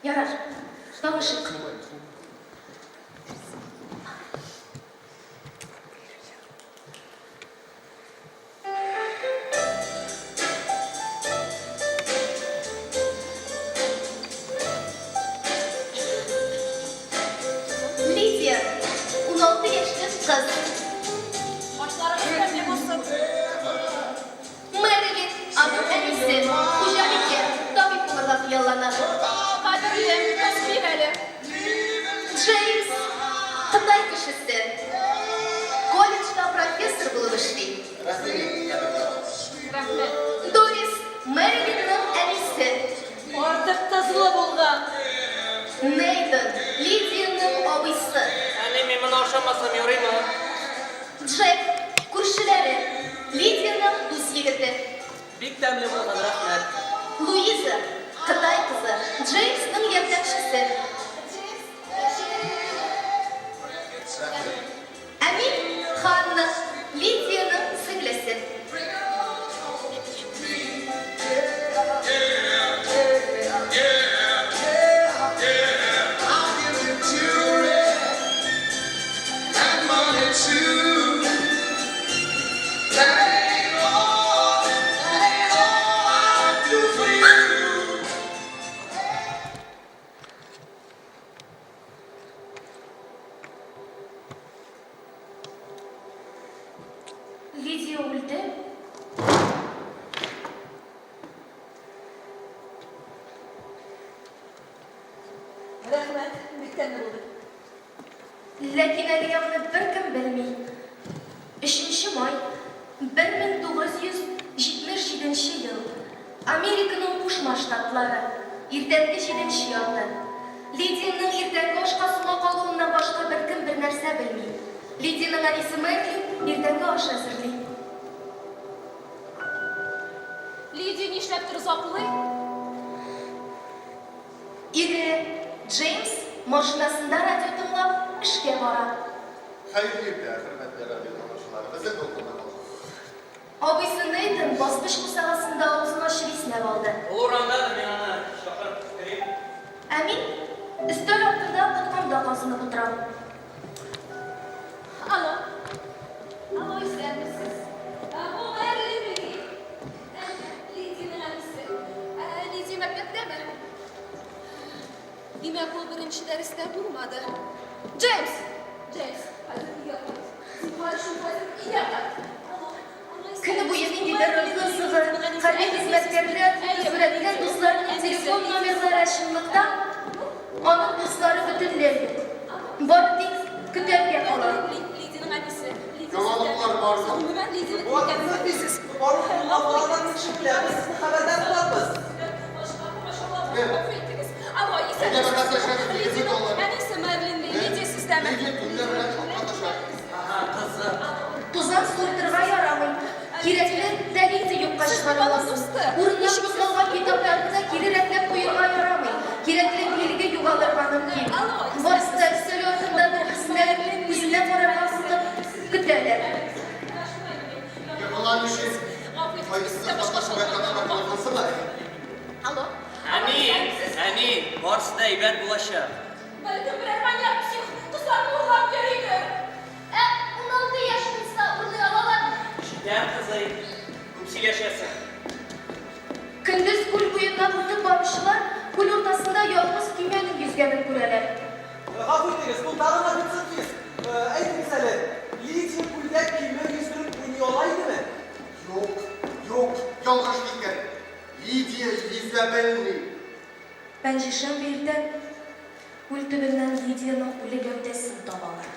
Speaker 7: Ярар, танышыйк. Лидия, 16 яшьлек кыз.
Speaker 1: Ашларыгыз тәмле булсын.
Speaker 7: Мэрилин, аның әнисе, хуҗабикә, табиб булырга хыяллана.
Speaker 18: Кадерлем, тоз бир әле.
Speaker 7: Джеймс, Кытай кешесе. Колледжда профессор булып эшли.
Speaker 18: Рәхмәт.
Speaker 7: Дорис, Мэрилинның әнисе.
Speaker 1: Артык тозлы булган.
Speaker 7: Нейтан, Лидиянең абыйсы.
Speaker 10: Әни, мин моны ашамасам ярыймы?
Speaker 7: Джек, күршеләре, Лидиянең дус егете.
Speaker 10: Бик тәмле булган, рәхмәт.
Speaker 7: Луиза, Кытай кызы, Джеймсның ярдәмчесе. Ә мин, Ханна, Лидиянең сеңлесе. Лидия үлде.
Speaker 1: Рәхмәт, бик тәмле булды.
Speaker 7: Ләкин әлегә моны беркем белми. Өченче май, 1977 нче ел. Американың Кушма Штатлары. Иртәнге җиденче ярты. Лидиянең иртәнге ашка соңга калуыннан башка беркем бернәрсә белми. Лидиянең әнисе Мэрилин иртәнге аш әзерли.
Speaker 18: Лидия нишләптер озаклый.
Speaker 7: Ире Джеймс машинасында радио тыңлап эшкә бара.
Speaker 19: Хәерле иртә, хөрмәтле радио тыңлаучылар. Безнең дулкыннан калсын.
Speaker 7: Абыйсы Нейтан баскыч бусагасында авызын ачып иснәп алды.
Speaker 10: Ул урамдадыр, мин аны чакырып керим.
Speaker 7: Ә мин өстәл артында боткамда казынып утырам.
Speaker 18: Алло. Алло, исәнмесез. Ә, бу Мэрилин мени? Әйе, Лидиянең әнисе. Ә, Лидия мәктәптәме? Димәк, ул беренче дәрестә булмады. Джеймс! Джеймс, хәзер өйгә кайт. Зинһар өчен хәзер өйгә кайт. Алло, алло,
Speaker 7: Көне буе
Speaker 18: исәнмесез. Бу
Speaker 7: ниндидер
Speaker 18: Мэрилин
Speaker 7: ыгы-зыгы,
Speaker 18: Лидиянең әнисе.
Speaker 7: хәрби
Speaker 18: Әйе,
Speaker 7: хезмәткәрләр,
Speaker 18: әйе,
Speaker 7: фотосурәтләр,
Speaker 18: Лидия
Speaker 7: дусларының
Speaker 18: әнисе,
Speaker 7: телефон
Speaker 18: Лидия.
Speaker 7: номерлары, ә чынлыкта аның дуслары бөтенләй юк. Бары тик көтәргә кала.
Speaker 18: Мэрилин, Лидиянең әнисе. Лидия
Speaker 19: Яңалыклар
Speaker 18: сездәме?
Speaker 19: бармы?
Speaker 18: Гомумән, Лидиянең
Speaker 8: Бар,
Speaker 18: икәнен белмисез.
Speaker 8: Барлык булган ничек беләбез, сезне хәбәрдар кылабыз.
Speaker 18: Башка комачауламагыз,
Speaker 19: Э.
Speaker 18: гафу итегез. Алло,
Speaker 19: Әйдә,
Speaker 18: исәнмесез.
Speaker 19: бәхәсләшәбез, егет
Speaker 18: Лидиянең
Speaker 19: алар.
Speaker 18: әнисе Мэрилин, Лидия сездәме?
Speaker 19: Лидия төнлә белән шалтыратачак.
Speaker 10: Ага, кызык.
Speaker 7: Тузан суыртырга ярамый. Кирәкле дәлил дә юкка
Speaker 18: Сез
Speaker 7: чыгара
Speaker 18: баланың
Speaker 7: аласың.
Speaker 18: дусты.
Speaker 7: Урыннан
Speaker 18: Ничек
Speaker 7: кузгалган китапларны да кире рәтләп куерга ярамый. Кирәкле билге югалырга мөмкин.
Speaker 18: Алло,
Speaker 7: Барысы да
Speaker 18: исәнмесез.
Speaker 7: өстәл артында бер-берсеннән
Speaker 18: Мэрилин,
Speaker 7: күзенә
Speaker 18: Лидиянең
Speaker 7: карарга
Speaker 18: әнисе.
Speaker 7: куркып көтәләр.
Speaker 18: Менә шулай мени.
Speaker 19: Егыла ничек?
Speaker 18: Гафу итегез,
Speaker 19: Кайсысы
Speaker 18: сездә башка
Speaker 19: саташуга
Speaker 18: шалтыратмагыз.
Speaker 19: кадәр калсыннар.
Speaker 18: Алло. Алло,
Speaker 10: Әни,
Speaker 18: исәнмесез.
Speaker 10: әни, барысы да әйбәт булачак.
Speaker 18: Бәлкем берәр маньяк псих кызларны урлап йөридер.
Speaker 7: Ә 16 яшь булса, урлый алалармы?
Speaker 10: Җитәр, кызый, күп сөйләшәсең.
Speaker 7: Көндез күл буеннан үтеп баручылар күл уртасында ялгыз көймәнең йөзгәнен күрәләр.
Speaker 8: Гафу итегез, бу тагын офицер Фиск. Әйтегез әле, Лидия күлдә көймә йөздереп уйный ала идеме?
Speaker 19: Юк, юк, ялгыш фикер. Лидия йөзә белми.
Speaker 7: Пәнҗешәмбе иртән күл төбеннән Лидиянең үле гәүдәсен табалар.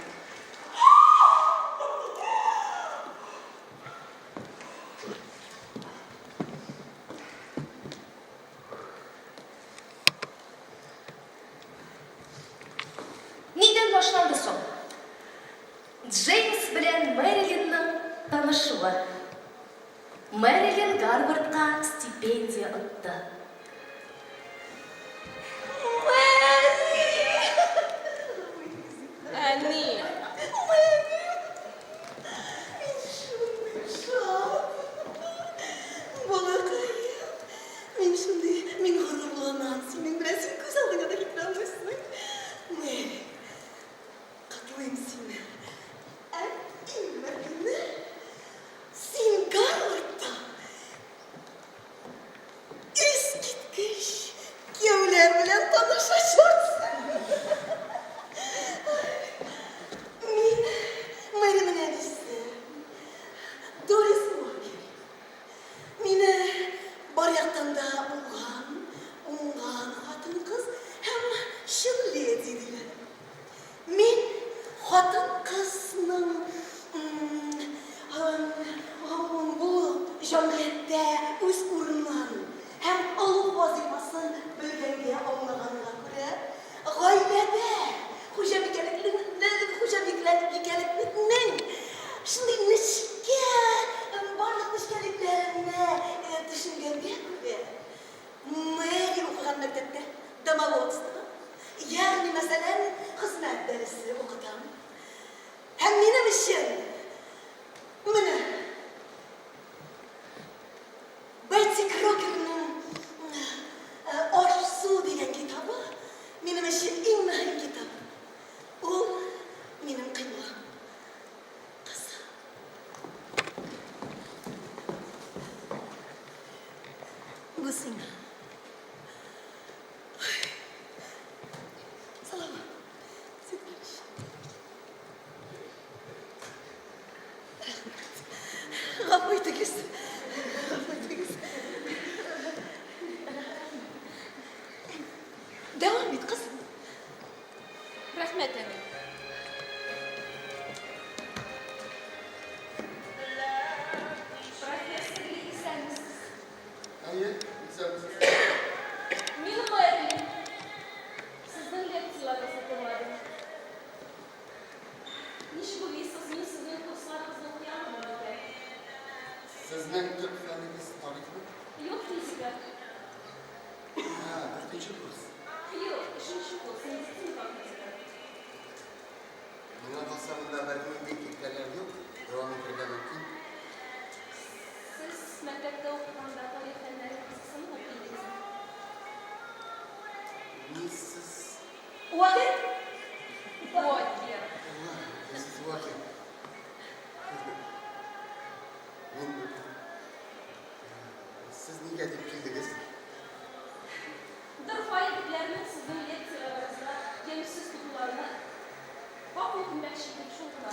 Speaker 7: Нидән башланды соң Джеймс белән Мэрилинның танышуы? Мэрилин Гарвардка стипендия отты.
Speaker 18: Әни.
Speaker 12: Мин шундый шат. Балакаем. Мин шундый, мин горурланам синең белән. Син күз алдыңа да
Speaker 1: Җәмгыятьтә үз урынын һәм олуг вазыйфасын белгәнгә, аңлаганга күрә, гаиләдә хуҗабикәлекнең шундый нечкә, барлык нечкәлекләренә төшенгәнгә күрә, Мэри укыган мәктәптә домоводство, ягъни мәсәлән, хезмәт дәресе укытам. Һәм минем өчен менә Бетти Крокерның Аш-су дигән китабы минем өчен иң мөһим китап. Ул минем кыйблам. Кызым. Бу сиңа. Саламат. Рәхмәт. Гафу итегез. Гафу итегез. Дәвам ит, кызым.
Speaker 18: Рәхмәт, әни. Профессор Ли, исәнмесез.
Speaker 19: Әйе, исәнмесез.
Speaker 18: Мин Мэрилин. Сезнең лекцияләрегезне тыңладым. Ничек уйлыйсыз, мин сезнең курсларыгызны укый алырмын микән?
Speaker 19: Сезнең төп фәнегез тарихмы?
Speaker 18: Юк, физика.
Speaker 19: Ә, дүртенче курс.
Speaker 18: Юк, өченче курс, медицина факультеты.
Speaker 19: Миңа калса, монда бернинди киртәләр юк, дәвам итәргә мөмкин.
Speaker 18: Сез мәктәптә укыганда тарих фәннәрен кызыксынып укый идегезме?
Speaker 19: Миссис.
Speaker 1: Вахит?
Speaker 18: Уокер.
Speaker 19: Миссис Уокер. Мин... Сез нигә дип килдегез?
Speaker 18: Дорфа егетләрнең сезнең лекцияләрегездә ямьсез тотуларына гафу үтенмәкче идем, шул гына.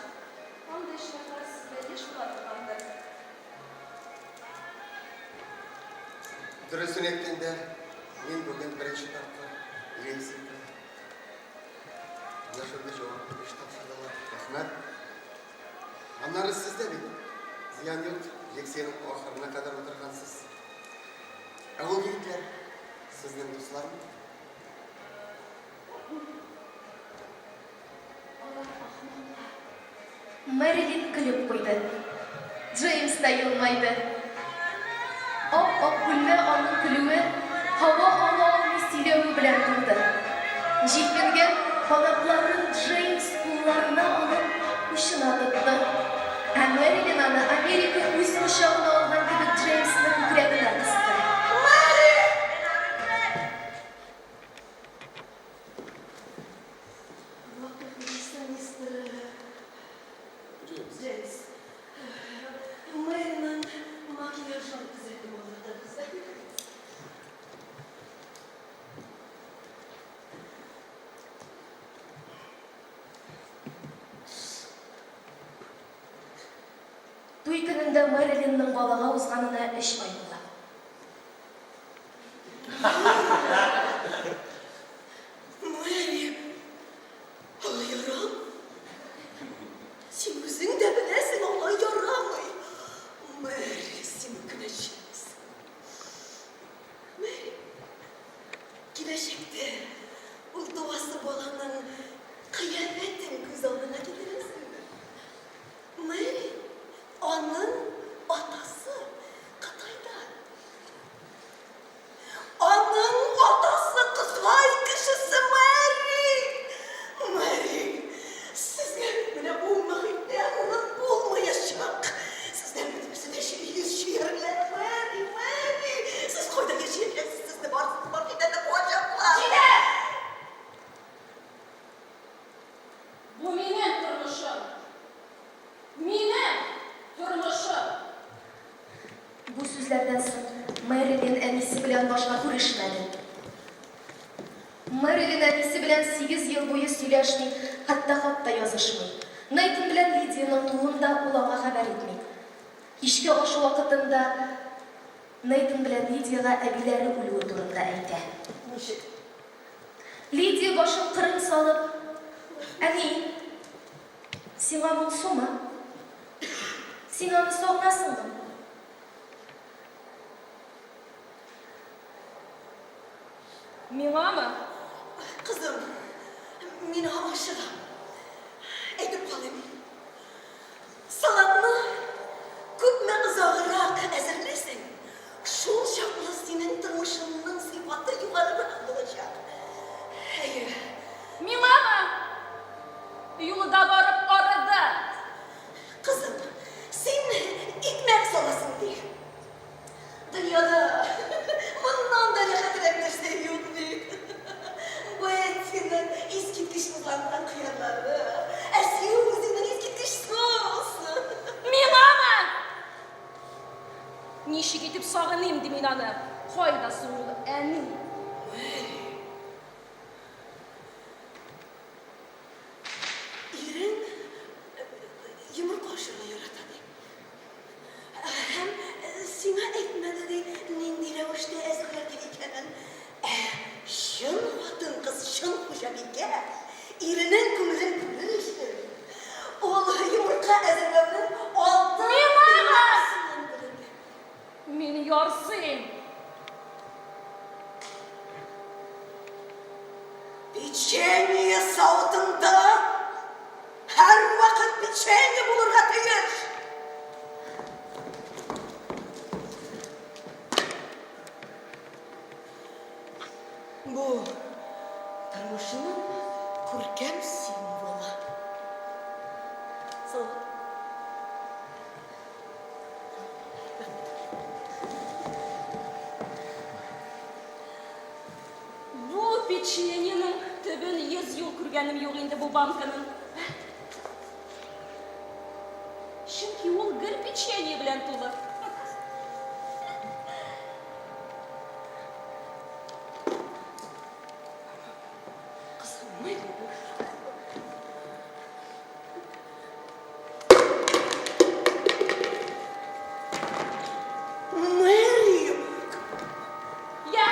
Speaker 18: Андый очраклар сездә еш була торгандыр.
Speaker 19: Дөресен әйткәндә, мин бүген беренче тапкыр лекция укыдым. Менә шундый җаваплы эш тапшырдылар. Рәхмәт. Аннары сез дә бит, зыян юк, лекциянең ахырына кадәр утыргансыз. Ә ул егетләр сезнең дуслармы?
Speaker 18: Алар ахмаклар.
Speaker 7: Мэрилин көлеп куйды. Джеймс та елмайды. Ап-ак бүлмә аның көлүе, һава ала алмый сөйләве белән тулды. Җилпенгән канатларын Джеймс кулларына алып, учына тотты. Ә Мэрилин аны Америка үз кочагына алган кебек Джеймсны күкрәгенә кысты.
Speaker 1: Вакыт мистер Джеймс. Мэриның макияжын төзәтеп алдыгыз.
Speaker 7: Туй көнендә Мэрилинның балага узганына өч ай була.
Speaker 1: Мэри, алай ярамый. Син үзең дә беләсең, алай ярамый. Мэри, син үкенәчәксең. Мэри, киләчәктә ул туасы баланың кыяфәтен күз алдына китерәсеңме? Мэри, аның атасы Кытайдан. Аның атасы Кытай кешесе, Мэри! Мэри, сезгә бит менә бу мохиттә урын булмаячак. Сездән бөтенесе дә чөярләр, Мэри, Мэри! Сез кайда яшәячәксез? Сезне барысын бар җирдән дә куачаклар.
Speaker 18: Җитәр! Бу минем тормышым. Минем тормышым!
Speaker 7: Бу сүзләрдән соң Мэрилин әнисе белән башка күрешмәде. Мэрилин әнисе белән сигез ел буе сөйләшми, хәтта хат та язышмый. Нейтан белән Лидиянең тууын да ул аңа хәбәр итми. Кичке аш вакытында Нейтан белән Лидиягә әбиләре үлүе турында әйтә.
Speaker 1: Ничек?
Speaker 7: Лидия башын кырын салып, Әни, сиңа моңсумы? Син аны сагынасыңмы?
Speaker 18: Миңамы?
Speaker 1: Кызым, мин ашыгам. Әйтеп калыйм. Салатны күпме озаграк әзерлисең, шул чаклы синең тормышыңның сыйфаты югарырак булачак. Әйе.
Speaker 18: Миңамы? Юлда барып арыды.
Speaker 1: Кызым, син икмәк саласың, ди. Дөньяда моннан да рәхәтрәк нәрсә юк бит. Беттиның искиткеч тозланган кыярлары, ә Сьюзиның искиткеч соусы.
Speaker 18: Миңамы? Ничек итеп сагыныйм ди мин аны. Кайда соң ул әни?
Speaker 1: Ирең йомырка ашарга ярата ди. Һәм сиңа әйтмәде ди, нинди рәвештә әзерләргә икәнен. Ә чын хатын-кыз, чын хуҗабикә иренең күңелен күрер өчен, ул йомырка әзерләүнең алты
Speaker 18: Миңамы?
Speaker 1: ысулын белергә.
Speaker 18: Мин ярсыйм.
Speaker 1: Печенье савытында һәрвакыт печенье булырга тиеш. Бу тормышның күркәм символы. Салават.
Speaker 18: Бу печеньеның төбен 100 ел күргәнем юк инде бу банканың. Чөнки ул гел печенье белән тулы.
Speaker 1: Кызым, Мэри. Мэри!
Speaker 18: Я,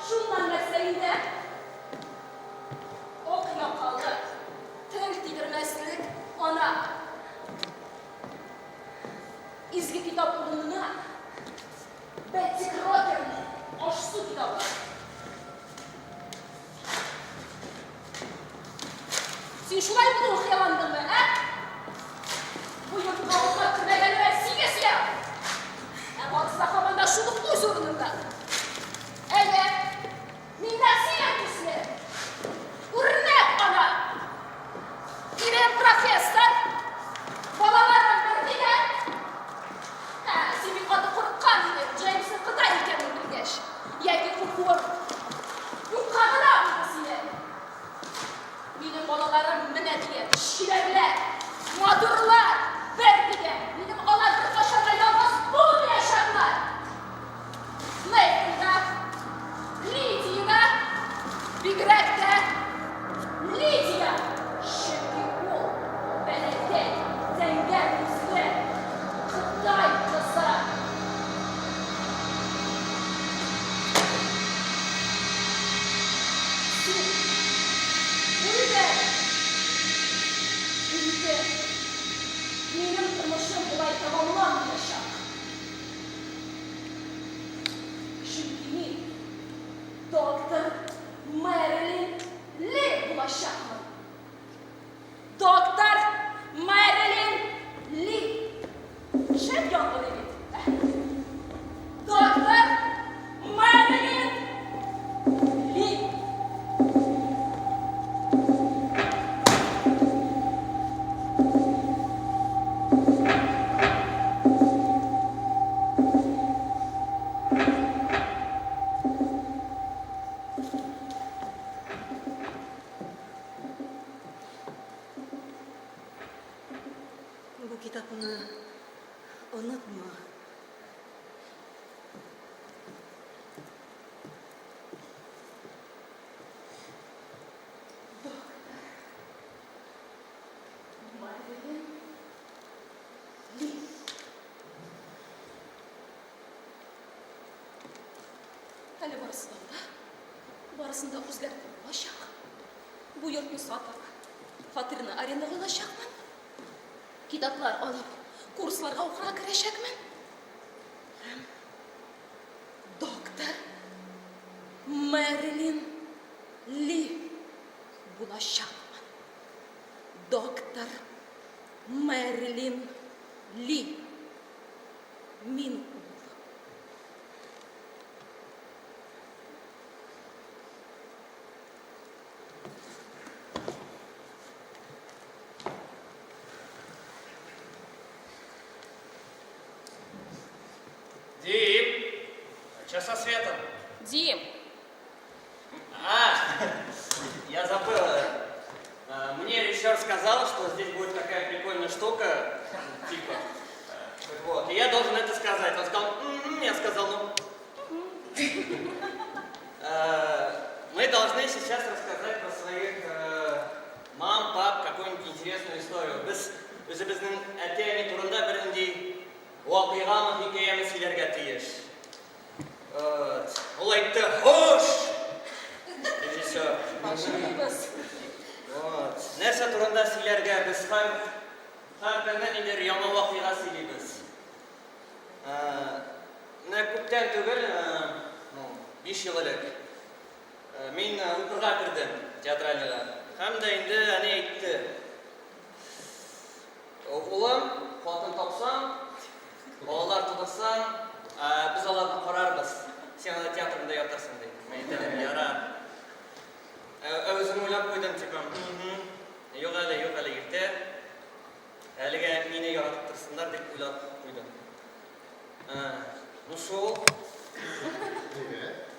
Speaker 18: шуннан нәрсә инде? Ак якалы, тел тидермәслек ана. Изге китап урынына Бетти Крокерның аш-су китабы. Син шулай булуын хыялландыңмы, ә? Бу йортка атлап кермәгәнемә 8 ел! Ә барысы да һаман да шул ук үз урынында. Әйе, мин нәкъ синең төсле. Үрнәк ана. Ирем профессор. Балаларым бер дигән. Ә, син бик каты курыккан идең, Джеймсның Кытай икәнен белгәч. Яки куркуың юкка гына булды синең. Минем балаларым менә дигән чибәрләр, матурлар, бер дигән. Минем алар беркайчан да ялгыз булмаячаклар. Нейтан да, Лидия да, бигрәк тә Лидия, чөнки ул бәләкәй, зәңгәр күзле Кытай кызы. Син үлдең. Инде минем тормышым болай тәмамланмаячак. Чөнки мин доктор Мэрилин Ли булачакмын. Доктор Мэрилин Ли. Шәп яңгырый бит, ә? Доктор Мэрилин Ли.
Speaker 1: Бу китапны онытма.
Speaker 18: Доктор Мэрилин Ли. Әле барысы да алда. Барысын да үзгәртеп булачак. Бу йортны сатып, фатирны арендага алачакмын. Китаплар алып, курсларга укырга керәчәкмен. Һәм доктор Мэрилин. булачакмын. Доктор Мэрилин Ли. Мин ул.
Speaker 13: Дим, а что со светом?
Speaker 18: Дим!
Speaker 10: А, я забыл. Мне режиссер сказал, что здесь будет такая прикольная штука, типа. Вот, и я должен это сказать. Он сказал, «М-м-м», я сказал, ну. Мы должны сейчас рассказать про своих мам, пап, какую-нибудь интересную историю. Без үзебезнең әти-әни турында бернинди вакыйгамы, хикәяме сөйләргә тиеш. Вот. Ул әйтте, хуш! Режиссер.
Speaker 18: Башлыйбыз.
Speaker 10: Вот. Нәрсә турында сөйләргә? Без һәр һәр көнне ниндидер яңа вакыйга сөйлибез. Менә күптән түгел, ну, 5 ел элек, мин укырга кердем театральныйга. Һәм дә инде әни әйтте. Улым, хатын тапсаң, балалар тудырсаң, без аларны карарбыз. Син анда театрында ятырсың, ди. Мин әйтәм, ярар. Ә үзем уйлап куйдым, типа, юк әле, юк әле, иртә. Әлегә мине яратып торсыннар дип уйлап куйдым. Ну шул.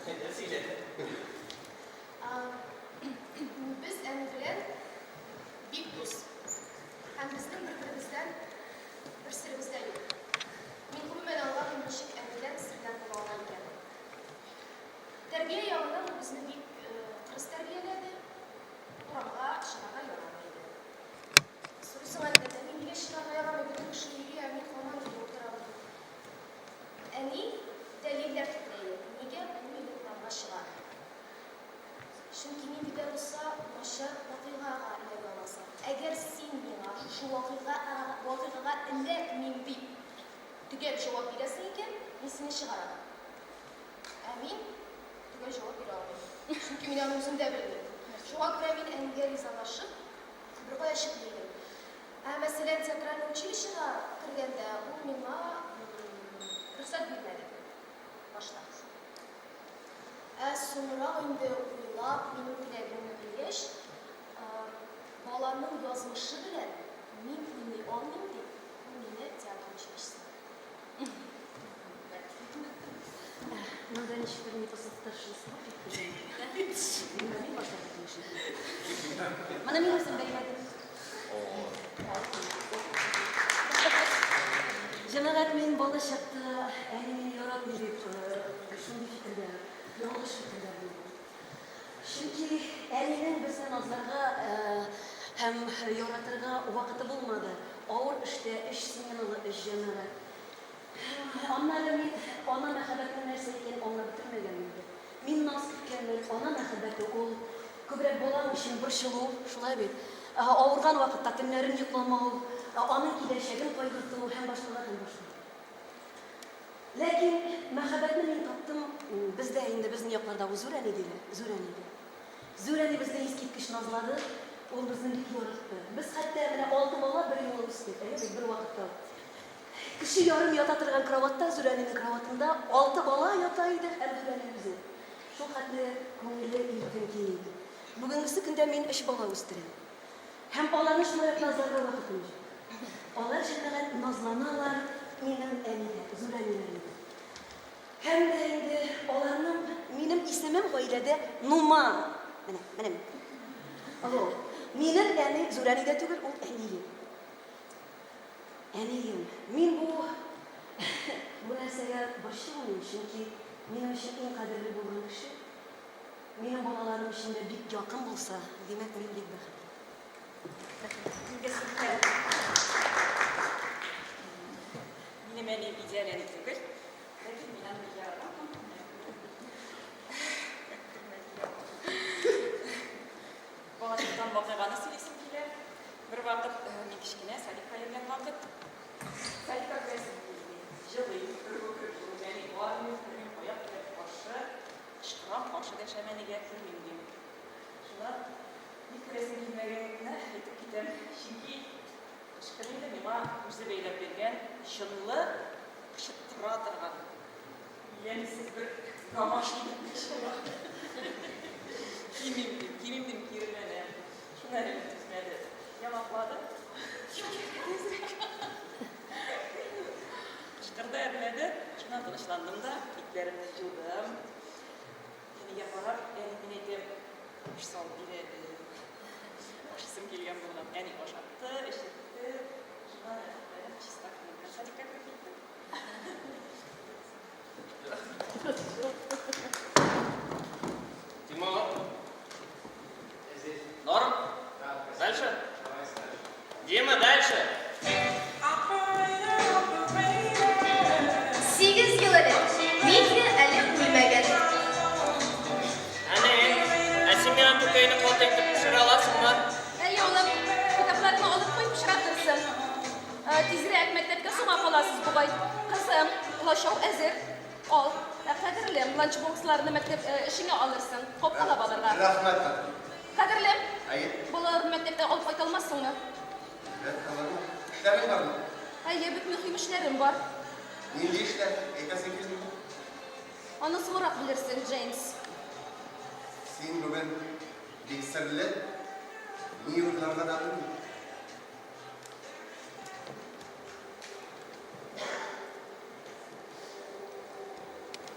Speaker 10: Әйдә, сөйлә.
Speaker 7: Без әни белән бик дус. Һәм безнең бер-беребездән бер серебез дә юк. Мин гомумән аңламыйм, ничек әнидән серләр була ала икән. Тәрбия ягыннан ул безне бик кырыс тәрбияләде. Урамга чыгарга ярамый иде. Сорыйсың, әлбәттә, мин нигә чыгарга ярамый, бөтен кеше йөри, ә мин һаман өйдә утырам дип. Әни дәлилләр китерә иде, нигә бу мине урамга чыгара. Чөнки нинди дә булса начар вакыйгага эләгә аласың. Әгәр син миңа шушы вакыйга вакыйгага эләкмим дип төгәл җавап бирәсең икән, мин сине чыгарам. Ә мин төгәл җавап бирә алмыйм. Чөнки мин аны үзем дә белмим. Шуңа күрә мин әнигә ризалашып, беркая чыкмый идем. Ә мәсәлән, театральный училищега кергәндә ул миңа рөхсәт бирмәде башта. Ә соңрак инде уйлап, минем теләгемне белгәч, баланың язмышы белән мин уйный алмыйм дип, ул мине театр училищесына
Speaker 1: Монда ничектер не по-старшинству китте. Мин башларга тиеш идем. Моны мин үзем бәйләдем. Җәмәгать, мин бала чакта әни мине яратмый дип шундый фикердә, ялгыш фикердә булдым. Чөнки әнинең безне назларга һәм яратырга вакыты булмады. Авыр эштә, өч сменалы эш, җәмәгать. Аннары мин ана мәхәббәтенең нәрсә икәнен аңлап бетермәгәнмен дә. Мин наз көткәнмен, ана мәхәббәте ул күбрәк балаң өчен борчылу, шулай бит? Авырган вакытта төннәрен йокламау, аның киләчәген кайгырту һәм башкалар һәм башкалар. Ләкин мәхәббәтне мин таптым, бездә инде безнең якларда ул зүр әни диләр, зүр әни диләр. Зүр әни безне искиткеч назлады, ул безне бик яратты. Без хәтта менә алты бала бер юлы үстек, әйе бит, бер вакытта. Кеше ярым ята торган кроватьта, Зүрәнинең кроватында алты бала ята иде һәм Зүрәни үзе. Шул хәтле күңеле иркен киң иде. Бүгенгесе көндә мин өч бала үстерәм. Һәм аларны шулай ук назларга вакытым юк. Алар, җәмәгать, назланалар минем әнидә, Зүрәниләрендә. Һәм дә инде аларның, минем исемем гаиләдә Нуман. Менә, менә мин. Алло. Минем әни Зүрәни дә түгел, ул әнием. Әнием, мин бу бу нәрсәгә борчылмыйм, чөнки минем өчен иң кадерле булган кеше, минем балаларым өчен дә бик якын булса, димәк, мин бик бәхетле. Рәхмәт.
Speaker 12: Минем әнием идеаль әни түгел, ләкин мин аны бик яратам һәм Балачактан вакыйганы сөйлисем килә. Бервакыт, мин кечкенә, садикка йөргән вакыт. Садикка керәсем килми. Җылыйм, үкереп-үкереп елыйм. Әни, бармыйм, кермим, аяк белән каршы кычкырам, каршы дәшәм әнигә, кермим, дим. Шуннан, ник керәсең?
Speaker 20: Үзе бәйләп биргән чынлы, кычыттыра торган ямьсез бер гамаш кидем чыга. Кимим дим, кимим дим, киреләнәм. Шуны әле түзмәде. Ямаклады. Кычкырды, әрләде. Шуннан тынычландым да, битләремне җудым. Әнигә карап, әни, мин әйтәм, аш салып бир әле. Ашыйсым килгән булган. Әни ашатты, эчертте. Шуннан рәхәтләнеп, чиста күңел белән садикка кереп киттем.
Speaker 13: Тимур. Норм? Дальше? Дима, дальше.
Speaker 21: Сигез ел элек Митя әле үлмәгән.
Speaker 22: Әни, ә син миңа күкәйне каты итеп пешерә аласыңмы?
Speaker 18: Әйе, улым, китапларыңны алып куй, пычратырсың. Тизрәк, мәктәпкә соңга каласыз бугай. Кызым, лачау әзер. Ал. Ә кадерлем, ланчбоксларны мәктәп эшеңә алырсың. Капкалап алырга.
Speaker 19: Рәхмәт, хатын.
Speaker 18: Кадерлем,
Speaker 19: Әйе.
Speaker 18: балаларны мәктәптә алып кайта алмассыңмы?
Speaker 19: Әлбәттә, алырмын. Эшләрең бармы?
Speaker 18: Әйе, бик мөһим эшләрем бар.
Speaker 19: Нинди эшләр? Әйтәсең килмиме?
Speaker 18: Аны соңрак белерсең, Джеймс.
Speaker 19: Син бүген бик серле, ни уйларга да белмим.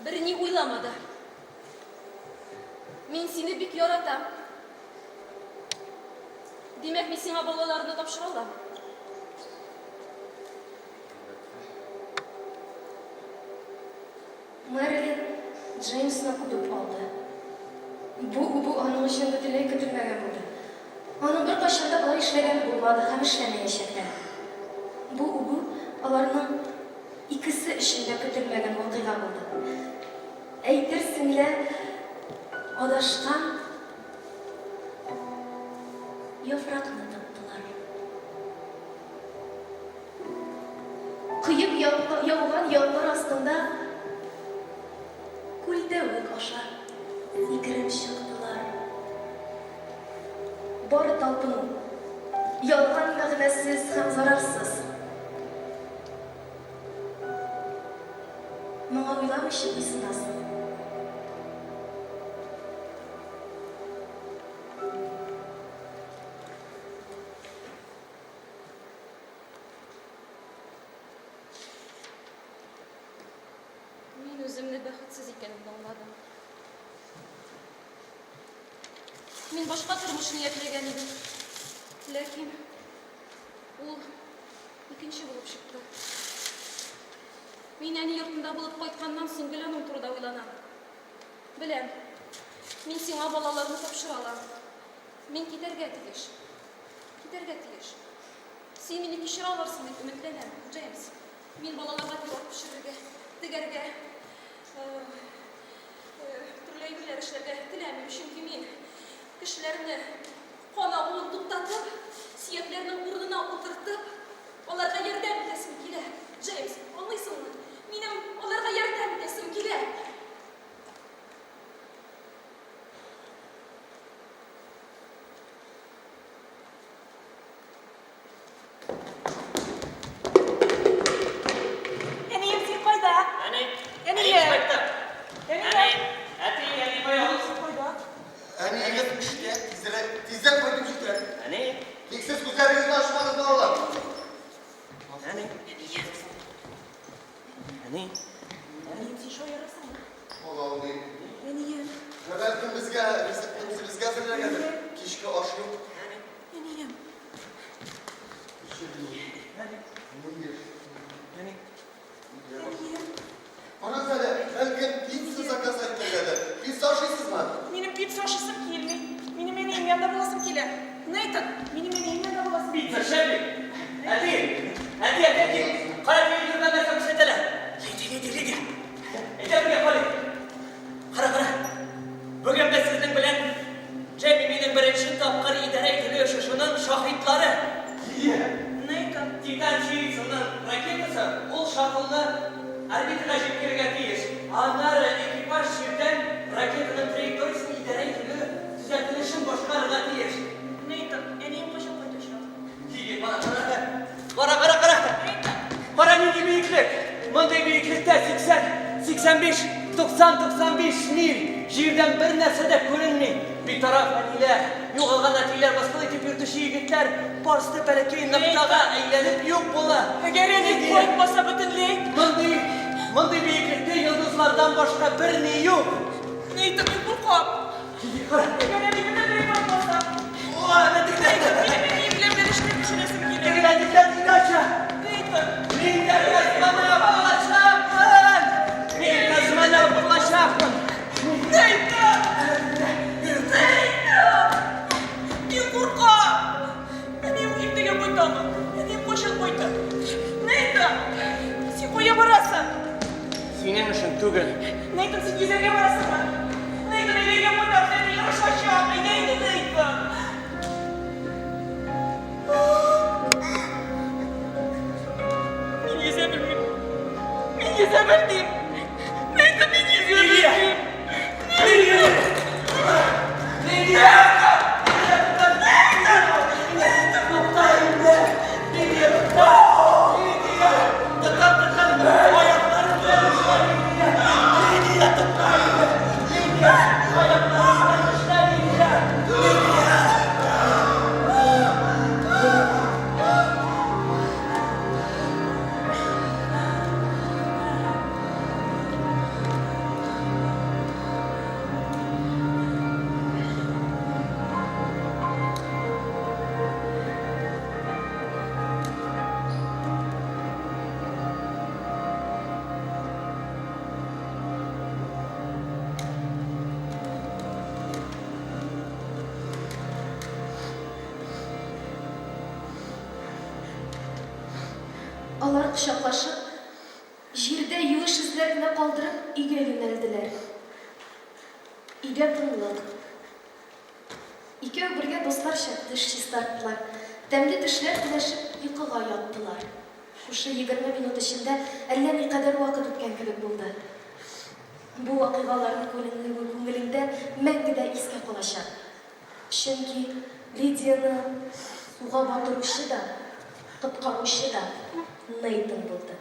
Speaker 18: Берни уйлама да. Мин сине бик яратам. Димәк, мин сиңа балаларны тапшыра алам.
Speaker 7: Мэрилин Джеймсны үбеп алды. Бу үбү аның өчен бөтенләй көтелмәгән булды. Аның беркайчан да болай эшләгәне булмады һәм эшләмәячәк тә. Бу үбү аларның икесе өчен дә көтелмәгән вакыйга булды. Әйтерсең лә, адашкан яфракны таптылар. Коеп яуган яңгыр астында күлдәвек аша сикереп чыктылар. Бары талпыну, ялган мәгънәсез һәм зарарсыз. Моңа уйламыйча буйсынасың.
Speaker 18: Мин үземне бәхетсез икәнемне аңладым. Мин башка тормыш ниятләгән идем. Ләкин ул икенче булып чыкты. Мин әни йортында булып кайтканнан соң гел аның турыда уйланам. Беләм, мин сиңа балаларны тапшыра алам. Мин китәргә тиеш. Китәргә тиеш. Син мине кичерә алырсың дип өметләнәм, Джеймс. Мин балаларга пирог пешерергә, тегәргә, төрле әйберләр эшләргә теләмим, чөнки мин кешеләрне кан агуын туктатып, сөякләрнең урынына утыртып, аларга ярдәм итәсем килә. Джеймс, аңлыйсыңмы? Минем аларга ярдәм итәсем килә.
Speaker 20: Әнием, син кайда?
Speaker 22: Әни.
Speaker 20: Әнием.
Speaker 22: Кайттым.
Speaker 20: Әнием.
Speaker 22: Әни. Әти, әни кая ул?
Speaker 20: Син кайда?
Speaker 19: Әниегез эштә, тизрәк, тиздән кайтып җитәр.
Speaker 22: Әни.
Speaker 19: Тик сез күзләрегезне ачмагыз, балалар.
Speaker 22: Әни. Әни.
Speaker 20: Әнием, син шаярасыңмы?
Speaker 19: Була алмый.
Speaker 20: Әнием.
Speaker 19: Ә бәлкем безгә ризыкны үзебезгә әзерләргәдер? Кичке аш юк.
Speaker 20: Әнием.
Speaker 22: Әни.
Speaker 19: Карагыз әле, бәлкем пицца заказ итәргәдер? Пицца ашыйсызмы?
Speaker 20: Минем пицца ашыйсым килми. Минем әнием янында буласым килә. Нейтан, минем әнием янында буласым
Speaker 8: Пицца, шәп бит. Әти! Әти, әти, әти! Кара телевизордан нәрсә күрсәтәләр? Лидия, Лидия, Лидия! Әйдә бергә карыйк. Кара, кара. Бүген без сезнең белән Джейми минең беренче тапкыр идарә ителү очышының шаһитлары. Лидия!
Speaker 20: Нейтан.
Speaker 8: Титан Чиитсонның ракетасы ул шаттлны орбитага җиткерергә тиеш. Аннары экипаж җирдән ракетаның траекториясен идарә ителү төзәтелешен башкарырга тиеш.
Speaker 20: Нейтан, әнием кайчан кайтачак?
Speaker 8: Лидия, кара, кара. Кара, кара, кара.
Speaker 4: Биеклектә 80, 85, 90, 95 миль. Җирдән бер нәрсә дә күренми. Битараф әниләр, югалган әтиләр, мыскыл итеп йөртүче егетләр, барысы да бәләкәй ноктага әйләнеп юк була.
Speaker 20: Әгәр әни кайтмаса бөтенләй?
Speaker 4: Мондый, мондый биеклектә йолдызлардан башка берни юк.
Speaker 20: Нейтан, мин куркам. Әгәр әни бөтенләй кайтмаса? Нейтан, минем әнием белән бәлешләр пешерәсем килә.
Speaker 4: Тегелә, тегелә, иначе.
Speaker 20: Нейтан.
Speaker 4: Мин дә космонавт булачакмын! Мин космонавт булачакмын!
Speaker 20: Нейтан! Нейтан! Мин куркам! Әнием иртәгә кайтамы? Әнием кайчан кайта? Нейтан! Син кая барасың?
Speaker 4: Синең өчен түгел.
Speaker 20: Нейтан, син йөзәргә барасыңмы? Нейтан, әйдә өйгә кайтабыз, әни орышачак. Әйдә инде, Нейтан. Мин йөзә белмим. Мин йөзә белмим. Нейтан, мин йөзә белмим.
Speaker 4: Лидия! Лидия! Тукта инде! Лидия, тукта! Лидия! Тотам, тотам! Аякларым белән эшлә, Лидия! Лидия, тукта инде! Лидия! Аякларым белән эшлә, Лидия! Лидия!
Speaker 7: Алар кочаклашып, җирдә юеш эзләр генә калдырып, өйгә юнәлделәр. Өйдә тынлык. Икәү бергә дусларча теш чистарттылар, тәмле төшләр теләшеп, йокыга яттылар. Шушы 20 минут эчендә әллә никадәр вакыт үткән кебек булды. Бу вакыйга аларның күңелендә мәңге дә искә калачак. Чөнки Лидияне суга батыручы да, коткаручы да Нейтан булды.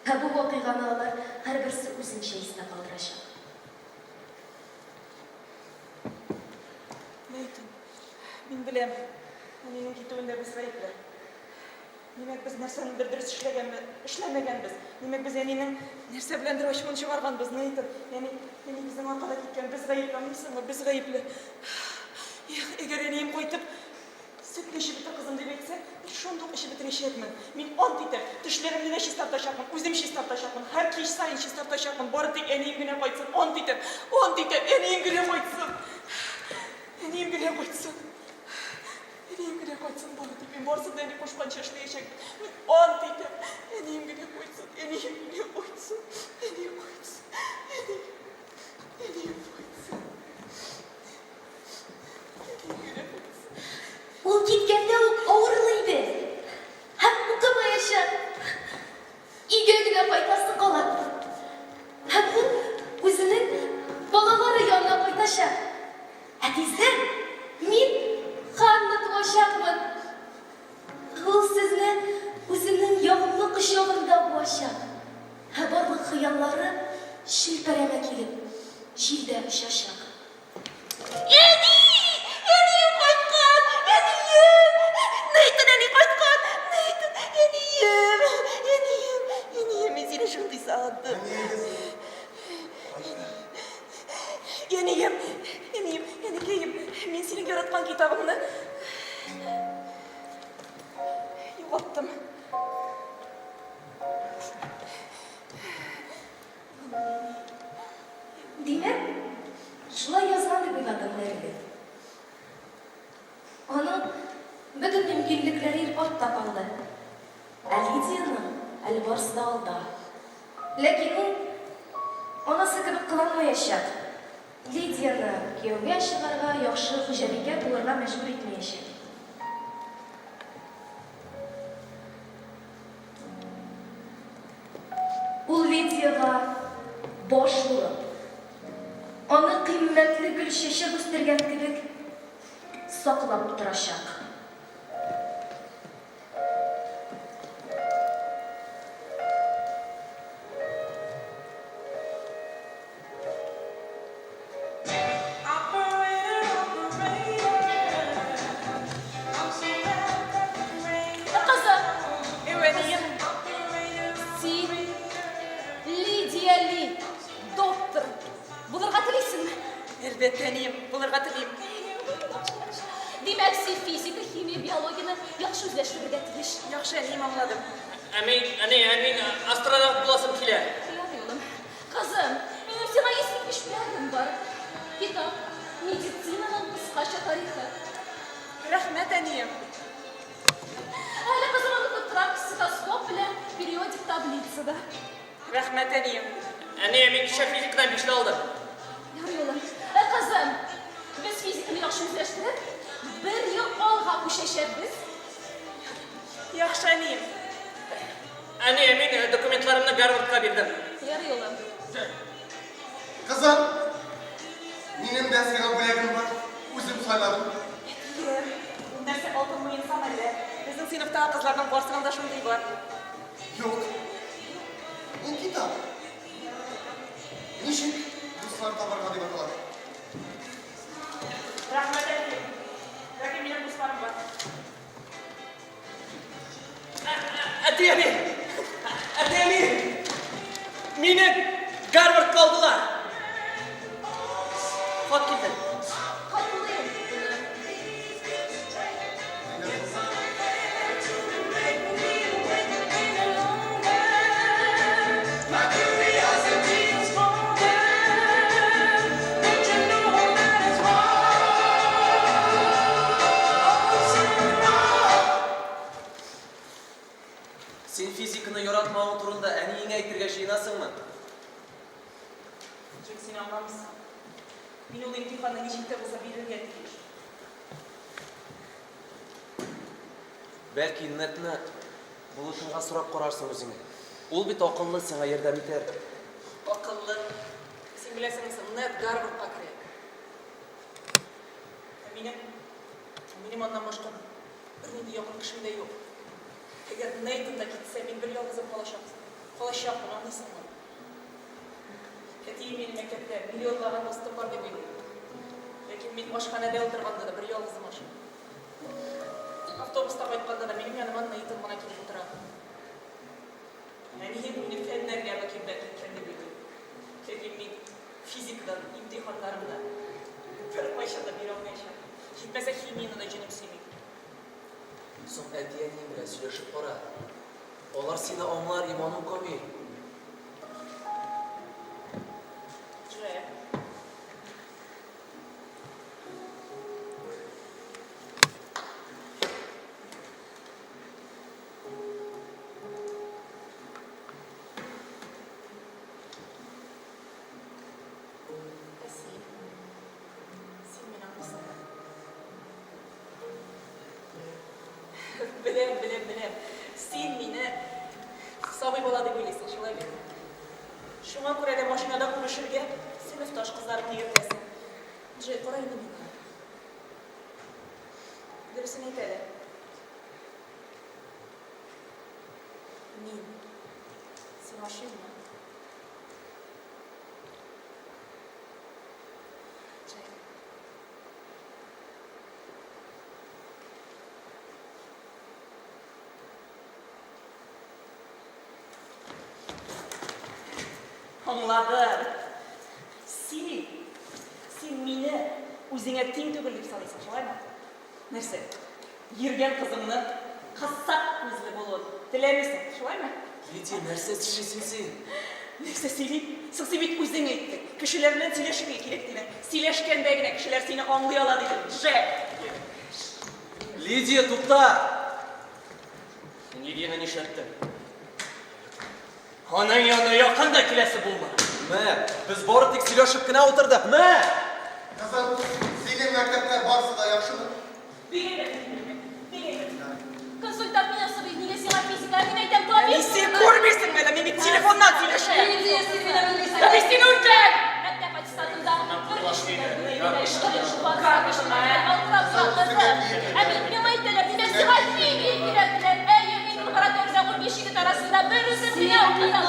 Speaker 7: Ә бу вакыйганы алар һәрберсе үзенчә истә калдырачак.
Speaker 20: Нейтан, мин беләм, әнинең китүендә без гаепле. Димәк, без нәрсәнедер дөрес эшләгәнбез, эшләмәгәнбез. Димәк, без әнинең нәрсә беләндер ачуын чыгарганбыз, Нейтан. Әни, әни безнең аркада киткән, без гаепле, аңлыйсыңмы, без гаепле. Эх, әгәр әнием кайтып, Сөтне эчеп бетер, кызым, дип әйтсә, мин шундук эчеп бетерәчәкмен. Мин ант итәм, тешләремне дә чистартачакмын, үзем чистартачакмын, һәр кич саен чистартачакмын, бары тик әнием генә кайтсын, ант итәм, ант итәм, әнием генә кайтсын. Әнием генә кайтсын. Әнием генә кайтсын, бары тик мин барысын да әни кушканча эшләячәкмен. Мин ант итәм, әнием генә кайтсын, әнием генә кайтсын, әни кайтсын, әни, әнием кайтсын. Әнием генә кайтсын.
Speaker 7: Ул киткәндә үк авырлы иде һәм укымаячак. Өйгә генә кайтасы кала. Һәм ул үзенең балалары янына кайтачак. Ә тиздән мин Ханна туачакмын. Ул сезне үзенең ягымлы кочагында буачак. Ә барлык хыяллары челпәрәмә килеп, җилдә очачак.
Speaker 1: Әни! Әнием кайткан! Әнием! Нейтан әни кайткан! Нейтан, әнием! Әнием! Әнием, мин сине шундый сагындым. Әнием, әнием, әникәем, мин синең яраткан китабыңны югалттым.
Speaker 7: Димәк, шулай язган дип уйладым Нелли. Аның бөтен мөмкинлекләре артта калды. Ә Лидиянең әле барысы да алда. Ләкин ул анасы кебек кыланмаячак, Лидияне кияүгә чыгарга, яхшы хуҗабикә булырга мәҗбүр итмәячәк. Ул Лидиягә баш булып, аны кыйммәтле гөлчәчәк үстергән кебек саклап торачак.
Speaker 18: Хыяли доктор булырга телисеңме?
Speaker 20: Әлбәттә, әнием, булырга телим.
Speaker 18: Димәк, син физика, химия, биологияне яхшы үзләштерергә тиеш.
Speaker 20: Яхшы, әнием, аңладым.
Speaker 22: Ә мин, әни, ә мин астронавт буласым килә.
Speaker 18: Ярый, улым. Кызым, минем сиңа искиткеч бүләгем бар. Китап, медицинаның кыскача тарихы.
Speaker 20: Рәхмәт, әнием.
Speaker 18: Әле, кызым, онытып торам, стетоскоп белән периодик таблица да.
Speaker 20: Рәхмәт, әнием.
Speaker 22: Әни, ә мин кичә физикадан бишле алдым.
Speaker 18: Ярый, улым. Ә, кызым, без физиканы яхшы үзләштереп, бер ел алга күчәчәкбез.
Speaker 20: Яхшы, әнием.
Speaker 22: Әни, ә мин документларымны Гарвардка бирдем.
Speaker 18: Ярый, улым.
Speaker 19: Кызым, минем дә сиңа бүләгем бар. Үзем сайладым.
Speaker 20: Әтием, ул нәрсә алтын муенсамы әллә? Безнең сыйныфтагы кызларның барысының да шундый бар.
Speaker 19: Юк. Ул китап. Ничек дуслар табарга дип атала.
Speaker 20: Рәхмәт, әтием. Ләкин минем дусларым бар.
Speaker 4: Әти, әни! Әти, әни! Мине Гарвардка алдылар! Хат килде.
Speaker 18: Котлыйм, улым.
Speaker 4: Син физиканы яратмавың турында әниеңә әйтергә җыенасыңмы?
Speaker 20: Джек, син аңламыйсың. Мин ул имтиханны ничек тә булса бирергә тиеш.
Speaker 4: Бәлки, Нетны булышырга сорап карарсың үзеңә. Ул бит акыллы, сиңа ярдәм итәр.
Speaker 20: Акыллы. Син беләсеңме соң, Нет Гарвардка керә. Ә минем, минем аннан башка бернинди якын кешем дә юк. Әгәр Нейтан да китсә, мин бер ялгызым калачак, калачакмын, аңлыйсыңмы? Әтием мине мәктәптә миллионлаган дустым бар дип уйлый. Ләкин мин ашханәдә утырганда да бер ялгызым ашыйм. Автобуста кайтканда да минем яныма Нейтан гына килеп утыра. Әнием мине фәннәргә мөкиббән иткән дип уйлый. Ләкин мин физикадан имтиханнарымны беркайчан да бирә алмаячакмын. Җитмәсә, химияне дә җенем сөйми.
Speaker 4: Соң әти-әниең белән сөйләшеп кара. Алар сине аңлар, иманым камил.
Speaker 20: Джек. Ә син? Син мине аңлыйсыңмы? Беләм, беләм, беләм. Син мине сабый бала дип уйлыйсың, шулай бит? Шуңа күрә дә машинада күрешергә сыйныфташ кызларыңны йөртәсең. Джей, кара инде миңа. Дөресен әйт әле. Мин сиңа ошыйммы? Джек. Аңладым. Син, син мине үзеңә тиң түгел дип саныйсың, шулаймы? Нәрсә? Йөргән кызыңны кысак күзле булуын теләмисең, шулаймы?
Speaker 4: Лидия, нәрсә сөйлисең син?
Speaker 20: Нәрсә сөйлим? Соң син бит үзең әйттең, кешеләр белән сөйләшергә кирәк дидең. Сөйләшкәндә генә кешеләр сине аңлый ала дидең. Джек!
Speaker 4: Лидия, тукта! Син Лидияне нишләттең? Аның янына якын да киләсе булма. Мә, без бары тик сөйләшеп кенә утырдык. Мә!
Speaker 19: Кызым, синең мәктәптә барысы да яхшымы?
Speaker 20: Бик әйбәт, бик әйбәт.
Speaker 18: Консультант миннән сорый, нигә сиңа физика, мин әйтәм, табиб
Speaker 20: Әни, син күрмисеңме әллә, мин бит телефоннан сөйләшәм.
Speaker 18: Лидия, син мине белмисең.
Speaker 20: Ә мин сине үтәм!
Speaker 18: Мәктәп аттестатында бер Ә мин миңа әйтәләр, димәк, сиңа химия кирәк диләр. Әйе, мин лабораториядә 15 егет арасында бер үзем генә укыдым.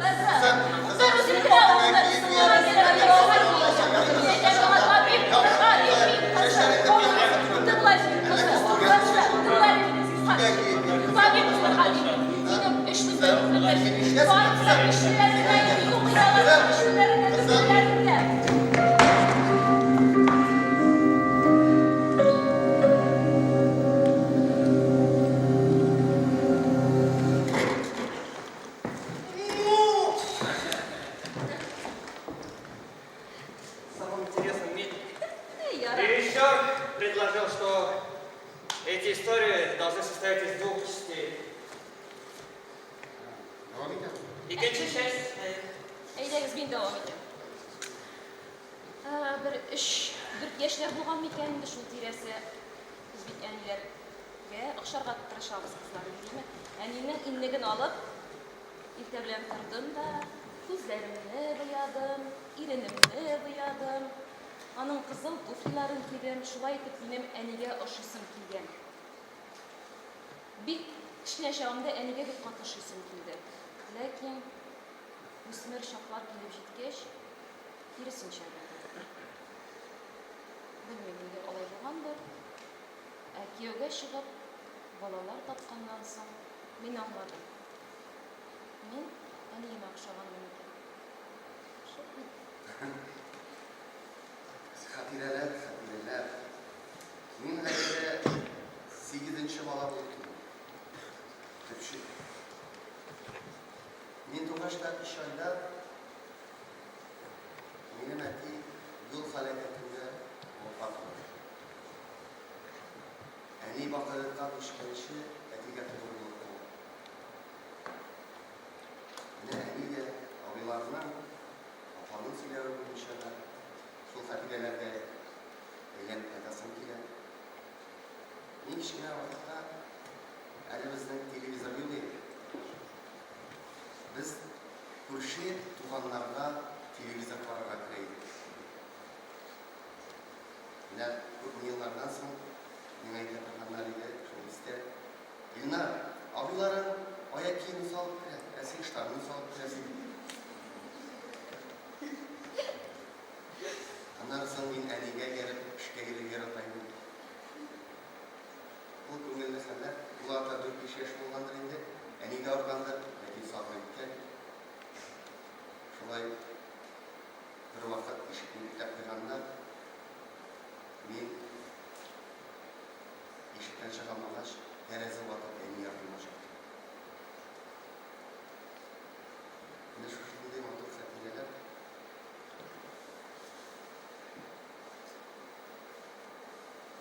Speaker 18: Кызым, бер үзем генә укыдым.
Speaker 22: часть.
Speaker 18: Әйдәгез, мин дәвам итәм. Бер өч, дүрт яшьләр булган микән инде шул тирәсе. Без бит әниләргә охшарга тырышабыз, кызлар, димме? Әнинең иннеген алып, иртә белән тордым да, күзләремне буядым, иренемне буядым, аның кызыл туфлиларын кидем. Шулай итеп минем әнигә ошыйсым килгән. Бик кечкенә чагымда әнигә бик каты ошыйсым килде. Ләкин үсмер чаклар килеп җиткәч, киресенчә булды. Белмим, нигә алай булгандыр. Ә кияүгә чыгып, балалар тапканнан соң, мин аңладым. Мин әниемә охшаганмын икән. Шул бит.
Speaker 19: Хатирәләр, хатирәләр. Мин гаиләдә сигезенче бала булып тудым. Төпчек. Мин тугач та өч айда минем әти юл һәлакәтендә вафат булды. Әни бакыйлыкка күчкәнче әтигә тугры булып калды. Менә әни дә абыйларының, апаның сөйләве буенча да шул хатирәләргә әйләнеп кайтасым килә. Мин кечкенә вакытта әле безнең телевизор юк иде. Без күрше туганнарга телевизор карарга керә идек. Менә күпме еллардан соң миңа әйтә торганнар иде, шул истә. Илнар, абыйларың аяк киемен салып керә, ә син штанын салып керәсең. Аннары соң мин әнигә ияреп эшкә йөрергә ярата идем. Ул күңелле хәлләр. Ул арада дүрт-биш яшь булгандыр инде. Әни дә аргандыр, ләкин сабыр иткән. Шулай бервакыт ишекне бикләп куйганнар. Мин ишектән чыга алмагач, тәрәзә ватып әни ярдымга чыктым. Менә шушындый матур хатирәләр.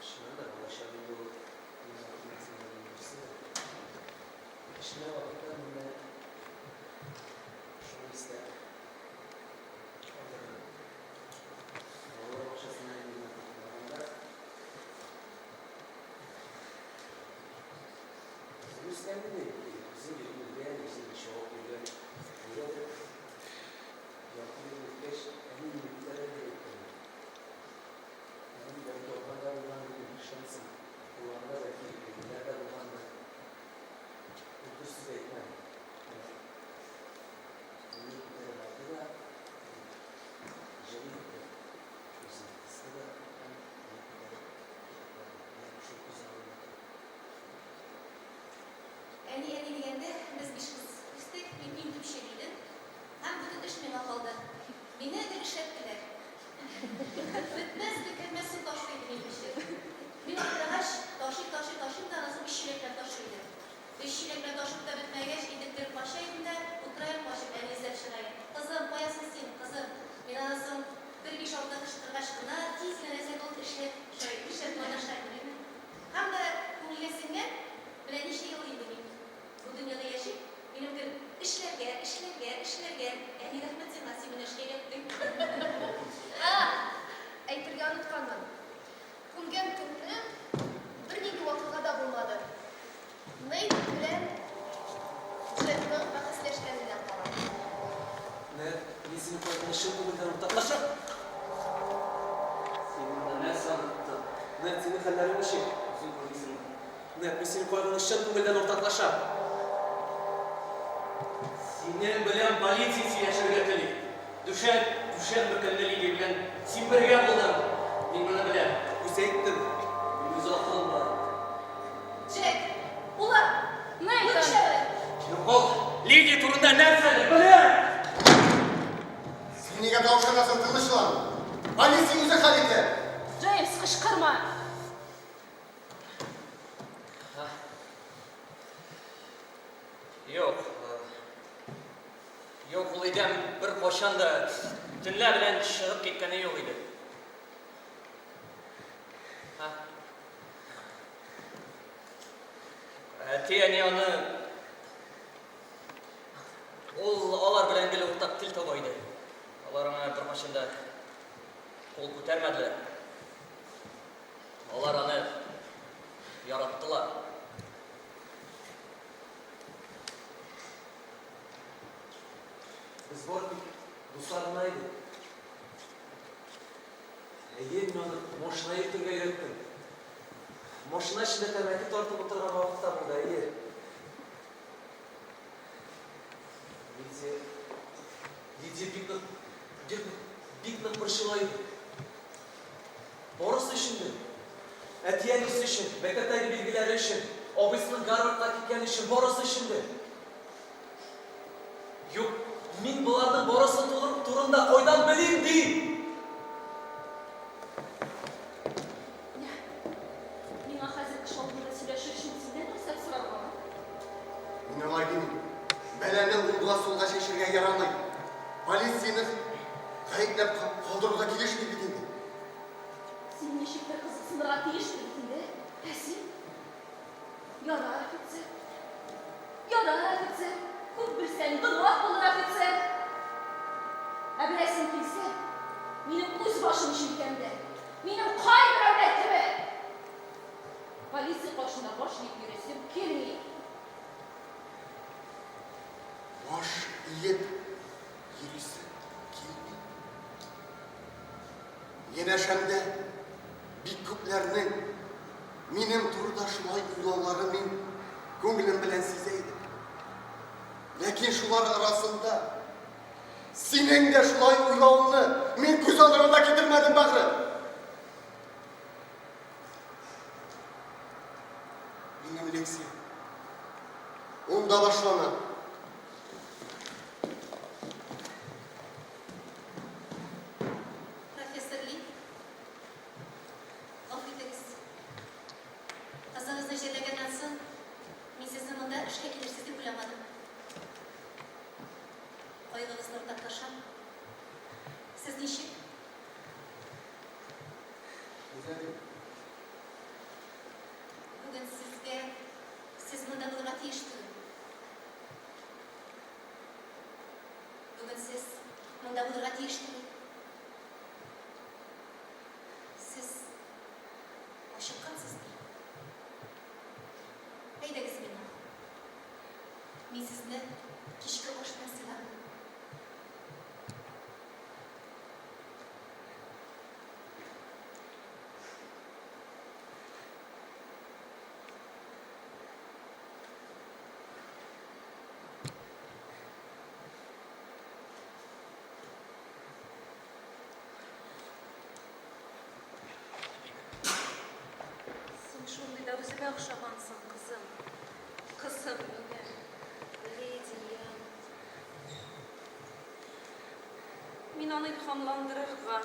Speaker 4: Чыннан да, балачак инде ул иң матур мизгелләрнең берсе. Кечкенә вакытта менә шуны истә калдырдым. Балалар бакчасына инде менә барганда, үзем үскән инде, үзем йөреп йөргән, үзем чабып йөргән. Нигәдер Ярты ел үткәч, әни мине күтәрергә әйткән. Әни, бәлки, алар да булгандыр инде, нишләтсен, кулларында бәлки әйберләр дә булгандыр. Ул бер сүз әйтмәде. Менә мине күтәреп алды да, җылы итеп үзенә кысты да һәм мине күтәреп китеп барды. Менә шул күз алдымда тора.
Speaker 21: Әни, әни дигәндә, без биш кыз үстек, мин иң төпчек идем. Һәм бөтен эш миңа калды. Мине гел эшләттеләр. Бетмәс, төкәнмәс су ташый иде минем өчен. Мин аптырагач, ташый, ташый, ташыйм да, аннан соң өч чиләкләп ташый идем. Өч чиләкләп ташып та бетмәгәч, интектереп кача идем дә, утыра идем качып, әни эзләп чыга идем. Кызым, кая соң син, кызым? Мин аннан соң бер биш-алты кычкыргач кына, тиз генә нәрсә булып эшләп, эшләп маташа идем. Һәм дә күңелгә сеңгән, менә ничә ел инде мин Бу дөньяда яшим, минем гел эшләргә, эшләргә, эшләргә. Әни, рәхмәт сиңа, син мине эшкә өйрәттең.
Speaker 7: Ә, әйтергә онытканмын. Күмгән көнне бернинди вакыйга да булмады. Нейт белән Джекның бәхәсләшкәненнән кала.
Speaker 4: Нед, мин синең кайгыңны чын күңелдән уртаклашам. Син монда нәрсә оныттың? Нед, синең хәлләрең ничек? Үзең күрмисеңме? Нед, мин синең кайгыңны чын күңелдән уртаклашам.
Speaker 22: Синең белән полиция сөйләшергә тели. Дүшән, дүшәмбе көнне Лидия белән син бергә булдың. Мин моны беләм.
Speaker 4: Үзе әйттеме? Минем үз акылым бар.
Speaker 21: Джек, улым,
Speaker 18: Нейтан!
Speaker 21: нишләвең?
Speaker 22: Юк, ул Лидия турында нәрсәдер белә!
Speaker 19: Син нигә тавышланасың, тынычлан. Полиция үзе хәл итә.
Speaker 18: Джеймс, кычкырма!
Speaker 22: Юк. Юк, ул өйдән беркайчан да төнлә белән чыгып киткәне юк иде. Әти-әни аны...
Speaker 4: Ул алар белән гел уртак тел таба иде. Алар аңа беркайчан да кул күтәрмәделәр. Алар аны яраттылар.
Speaker 5: Без бары тик дуслар гына идек. Әйе, мин аны машина йөртергә өйрәттем. Машина эчендә тәмәке тартып утырган вакыт та булды, әйе. Лидия, Лидия бик нык, бик, бик нык борчыла иде. Барысы өчен дә. Әти-әнисе өчен, мәктәптәге билгеләре өчен, абыйсының Гарвардка киткәне өчен, барысы өчен дә. Юк, мин боларның барысы турында кайдан белим, ди?
Speaker 18: Менә, миңа хәзер кеше алдында сөйләшер өчен синнән рөхсәт сораргамы?
Speaker 19: Мин алай димим. Бәлане уңга-сулга чәчергә ярамый. Полицияне гаепләп калдыру да килешми бит инде.
Speaker 18: Син ничектер кызыксынырга тиешсең бит инде. Ә син? Ярар, офицер. Ярар, офицер. Күп белсәң, гөнаһ булыр, офицер. Ә беләсең килсә, минем үз башым җилкәмдә. Минем кайберәүләр кебек полиция каршында баш иеп йөрисем килми.
Speaker 19: Баш иеп йөрисе килми. Янәшәмдә бик күпләрнең минем турыда шулай уйлауларын мин күңелем белән сизә идем. Ләкин шулар арасында синең дә шулай уйлавыңны мин күз алдыма да китермәдем, бәгърем. Минем лекция унда башлана.
Speaker 21: Профессор Ли, гафу итегез. Кызыгызны җирләгәннән соң, мин сезне монда эшкә килерсез дип уйламадым. Кайгыгызны уртаклашам. Сез ничек?
Speaker 19: Гүзәлем.
Speaker 21: Бүген сезгә сез монда булырга тиеш түгел. Бүген сез монда булырга тиеш түгел. Сез ачыккансыздыр. Әйдәгез миңа. Мин сезне кичке аш белән сыйлармын.
Speaker 18: Син шундый да үземә охшагансың, кызым. Кызым минем. Лидия. Мин аны илһамландырырга,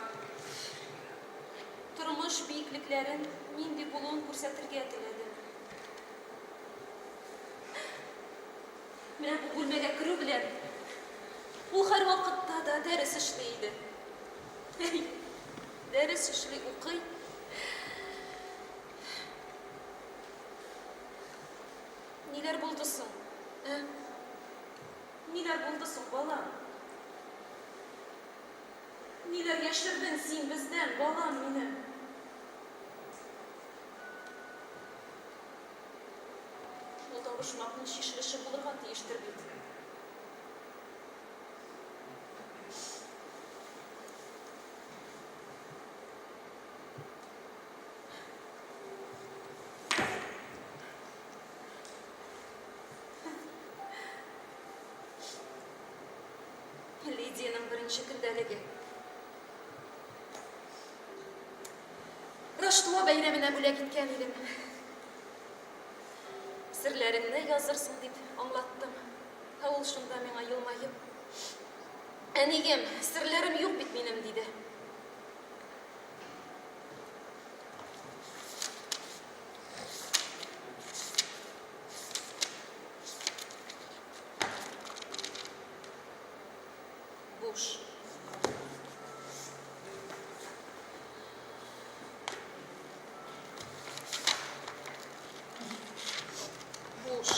Speaker 18: тормыш биеклекләрен нинди булуын күрсәтергә теләдем. Менә бу бүлмәгә керү белән ул һәрвакытта да дәрес эшли иде. Әй, дәрес эшли, укый. Ниләр булды соң? Ә? Ниләр булды соң, балам? Ниләр яшердең син бездән, балам минем? Ул табышмакның чишелеше булырга тиештер бит. Лидиянең беренче көндәлеге. Раштуа бәйрәменә бүләк иткән идем. Серләреңне язырсың дип аңлаттым. Ә ул шунда миңа елмаеп, Әнием, серләрем юк бит минем, диде. Буш. Буш.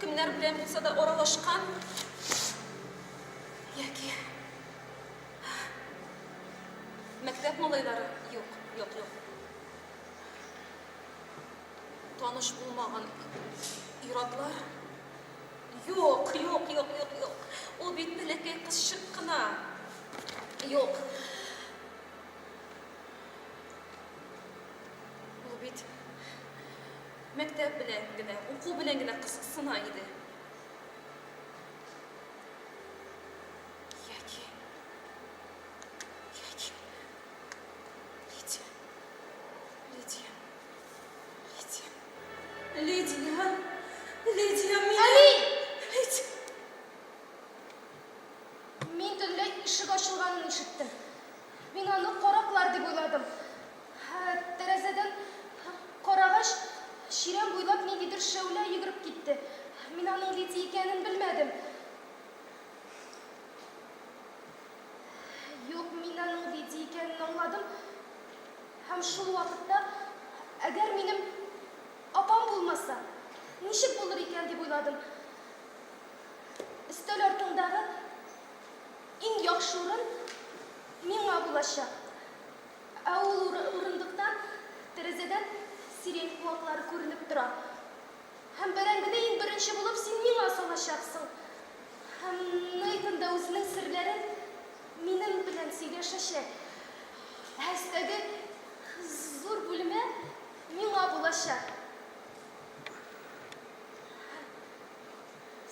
Speaker 18: Кемнәр белән булса да аралашкан? Яки мәктәп малайлары? Юк, юк, юк. Таныш булмаган ир-атлар? Юк, юк, юк, юк, юк. Ул бит бәләкәй кызчык кына. Юк. Ул бит мәктәп белән генә, уку белән генә кызыксына иде. Яки, яки, Лидия, Лидия, Лидия, Лидия, Лидия, мине...
Speaker 7: Әни!
Speaker 18: Лидия!
Speaker 7: Мин төнлә ишек ачылганын ишеттем. Мин аны караклар дип уйладым. Тәрәзәдән карагач, чирәм буйлап ниндидер шәүлә йөгереп китте. Мин аның Лидия икәнен белмәдем. Юк, мин аның Лидия икәнен аңладым. Һәм шул вакытта, әгәр минем апам булмаса, ничек булыр икән дип уйладым. Өстәл артындагы иң яхшы урын миңа булачак. Ә ул урындыктан, тәрәзәдән сирень куаклары күренеп тора. Һәм бәрәңгене иң беренче булып син миңа салачаксың. Һәм Нейтан да үзенең серләрен минем белән сөйләшәчәк. Ә өстәге зур бүлмә миңа булачак.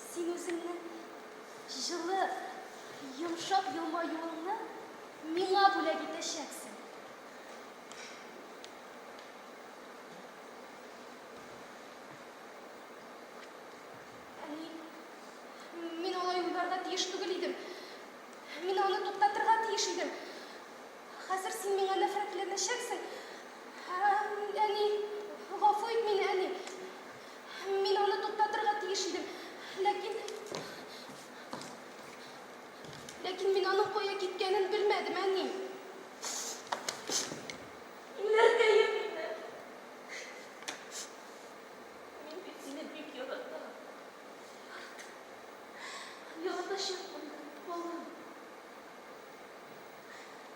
Speaker 7: Син үзеңнең җылы, йомшак елмаюыңны миңа бүләк итәчәксең. Әни, мин алай уйларга тиеш түгел идем. Мин аны туктатырга тиеш идем. Хәзер син миңа нәфрәтләнәчәксең. Әни, гафу ит мине, әни. Мин аны туктатырга тиеш идем. Ләкин... Ләкин мин аның кая киткәнен белмәдем, әни.
Speaker 18: Юләркәем минем. Мин бит сине бик яратам. Яратам. Яратачакмын да, балам.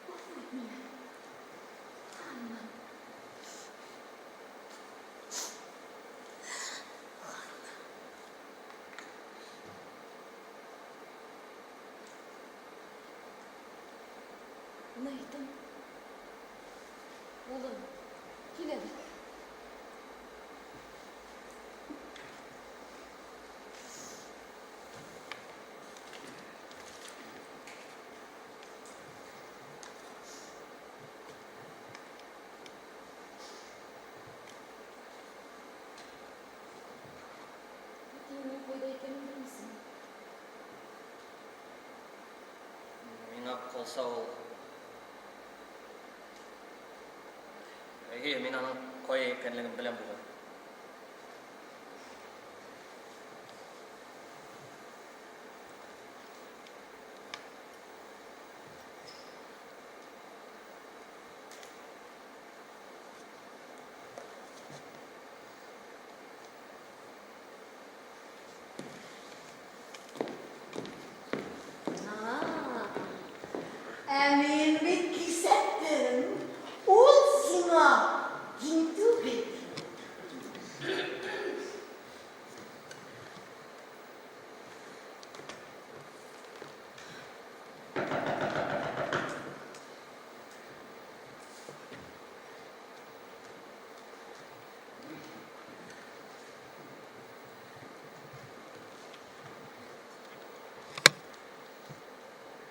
Speaker 18: Гафу ит мине. Ханна. Ханна. Нейтан. Улым, кил әле. Әтиеңнең кайда икәнен белмисеңме?
Speaker 4: Миңа калса ул. Әйе, мин аның кая икәнлеген беләм бугай.
Speaker 1: Ә мин бит кисәттем, ул сиңа тиң түгел.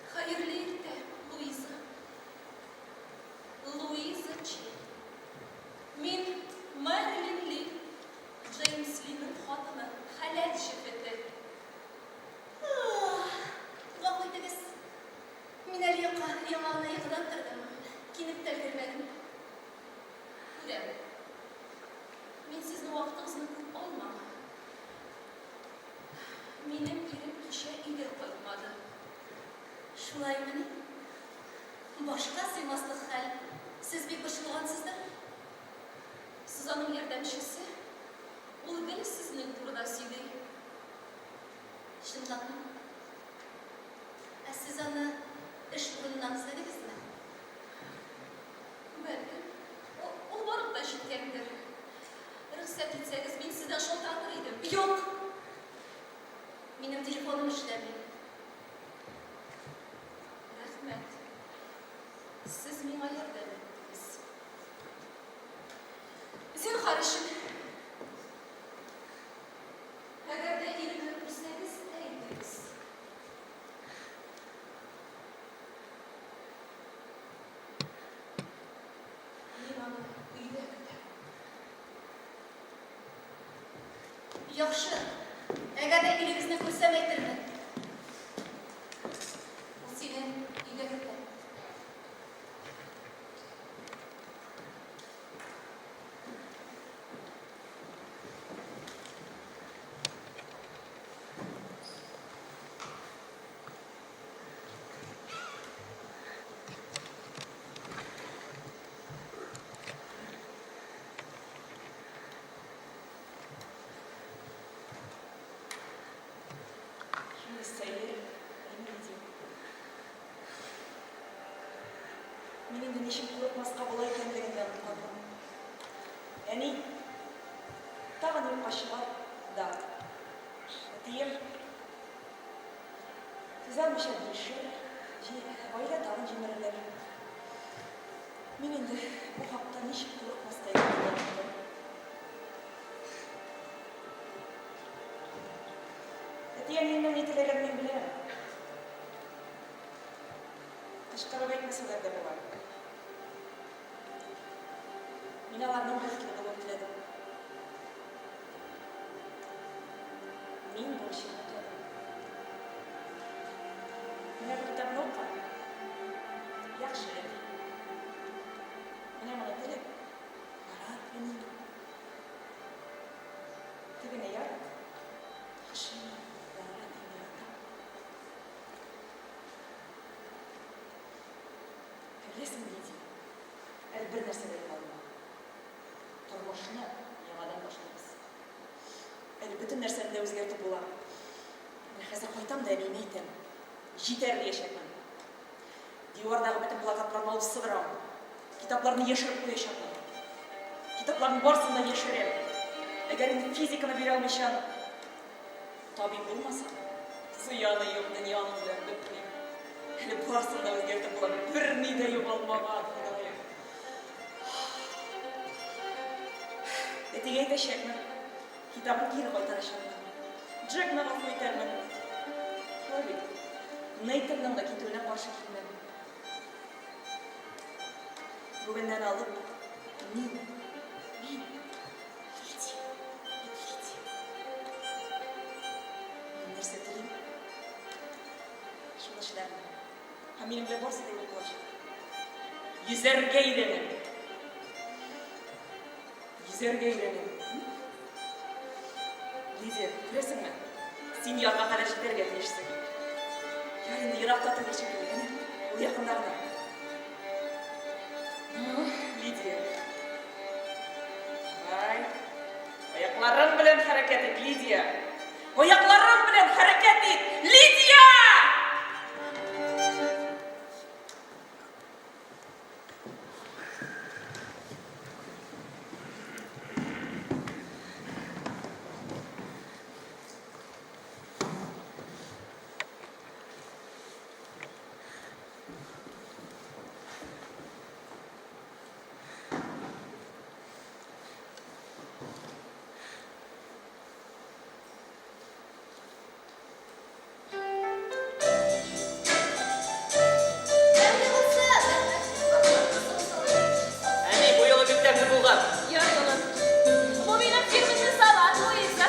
Speaker 18: Хәерле иртә, Луиза. Луиза Чи. Мин Мэрилин Ли, Джеймс Линың хатыны, хәләл җефете.
Speaker 1: Гафу итегез. Мин әле йокы, яңа гына йокыдан тордым. Киенеп тә өлгермәдем.
Speaker 18: Күрәм. Мин сезнең вакытыгызны күп алмам. Минем ирем кичә өйгә кайтмады.
Speaker 1: Шулаймыни? Башка сыймаслык хәл. Сез бик борчылгансыздыр?
Speaker 18: Сез аның ярдәмчесе. Ул гел сезнең турыда сөйли.
Speaker 21: Чынлапмы? Ә сез аны эш урыныннан эзләдегезме?
Speaker 18: Бәлкем, ул барып та җиткәндер. Рөхсәт итсәгез, мин сездән шалтыратыр идем.
Speaker 1: Юк!
Speaker 21: Минем телефоным эшләми.
Speaker 18: Рәхмәт. Сез миңа ярдәм иттегез. Зинһар өчен. Әгәр дә иремне күрсәгез, әйтегез. Мин аны өйдә көтәм.
Speaker 21: Яхшы. Әгәр дә ирегезне күрсәм, әйтермен. Ул сине өйдә көтә.
Speaker 20: Шундый сәер, әни дим. Мин инде ничек курыкмаска була икәнлеген дә онытканмын. Әни, тагын юкка чыгар да. Әтием, түзә алмыйча бирешер, гаилә тагын җимерелер. Мин инде бу хакта ничек курыкмаска икәнен дә оныттым. Әти-әниемнең ни теләгәнен мин беләм. Кычкырып әйтмәсәләр дә була. Мин аларның бәхетле булуын теләдем. Мин бурычымны үтәдем. Менә бу китапны укы. Яхшы, әти. Менә моны телә. Ярар, әни. Тегене ярат. Яхшы, ярар, әти, яратам. Беләсеңме, Лидия, әле бер нәрсә дә югалмаган. Тормышны яңадан башлыйбыз. Әле бөтен нәрсәне дә үзгәртеп була. Менә хәзер кайтам да әниемә әйтәм. Җитәр диячәкмен. Дивардагы бөтен плакатларны алып сыдырам. Китапларны яшереп куячакмын. Китапларның барысын да яшерәм. Әгәр инде физиканы бирә алмыйча табиб булмасам, зыяны юк, дөньяның белән бетми. Әле барысын да үзгәртеп була, берни дә югалмаган, Ходаем. Әтигә әйтәчәкмен, китабын кире кайтарачакмын. Джекны гафу итәрмен. Шулай бит. Нейтанның да китүенә каршы килмәм. Бүгеннән алып, мин, мин, Лидия, мин Лидия. Мин нәрсә телим? Шуны эшләрмен. Һәм минем белән барысы да әйбәт булачак. Йөзәргә өйрәнәм. Йөзәргә өйрәнәм. Лидия, күрәсеңме? Син ярга кадәр җитәргә тиешсең. Яр инде еракта түгел шикелле, әнә, ул якында гына. Ну, Лидия. Давай. Аякларың белән хәрәкәт ит, Лидия. Аякларың белән хәрәкәт ит, Лидия!
Speaker 21: Тәмле булса, рәхмәт.
Speaker 4: Әни, бу юлы бик тәмле булган.
Speaker 18: Ярый, улым. Бу минем фирменный салат, Луиза.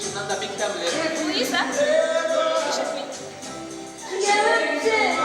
Speaker 5: Чыннан да бик тәмле.
Speaker 18: Луиза, ишетмим.
Speaker 1: Киявемче!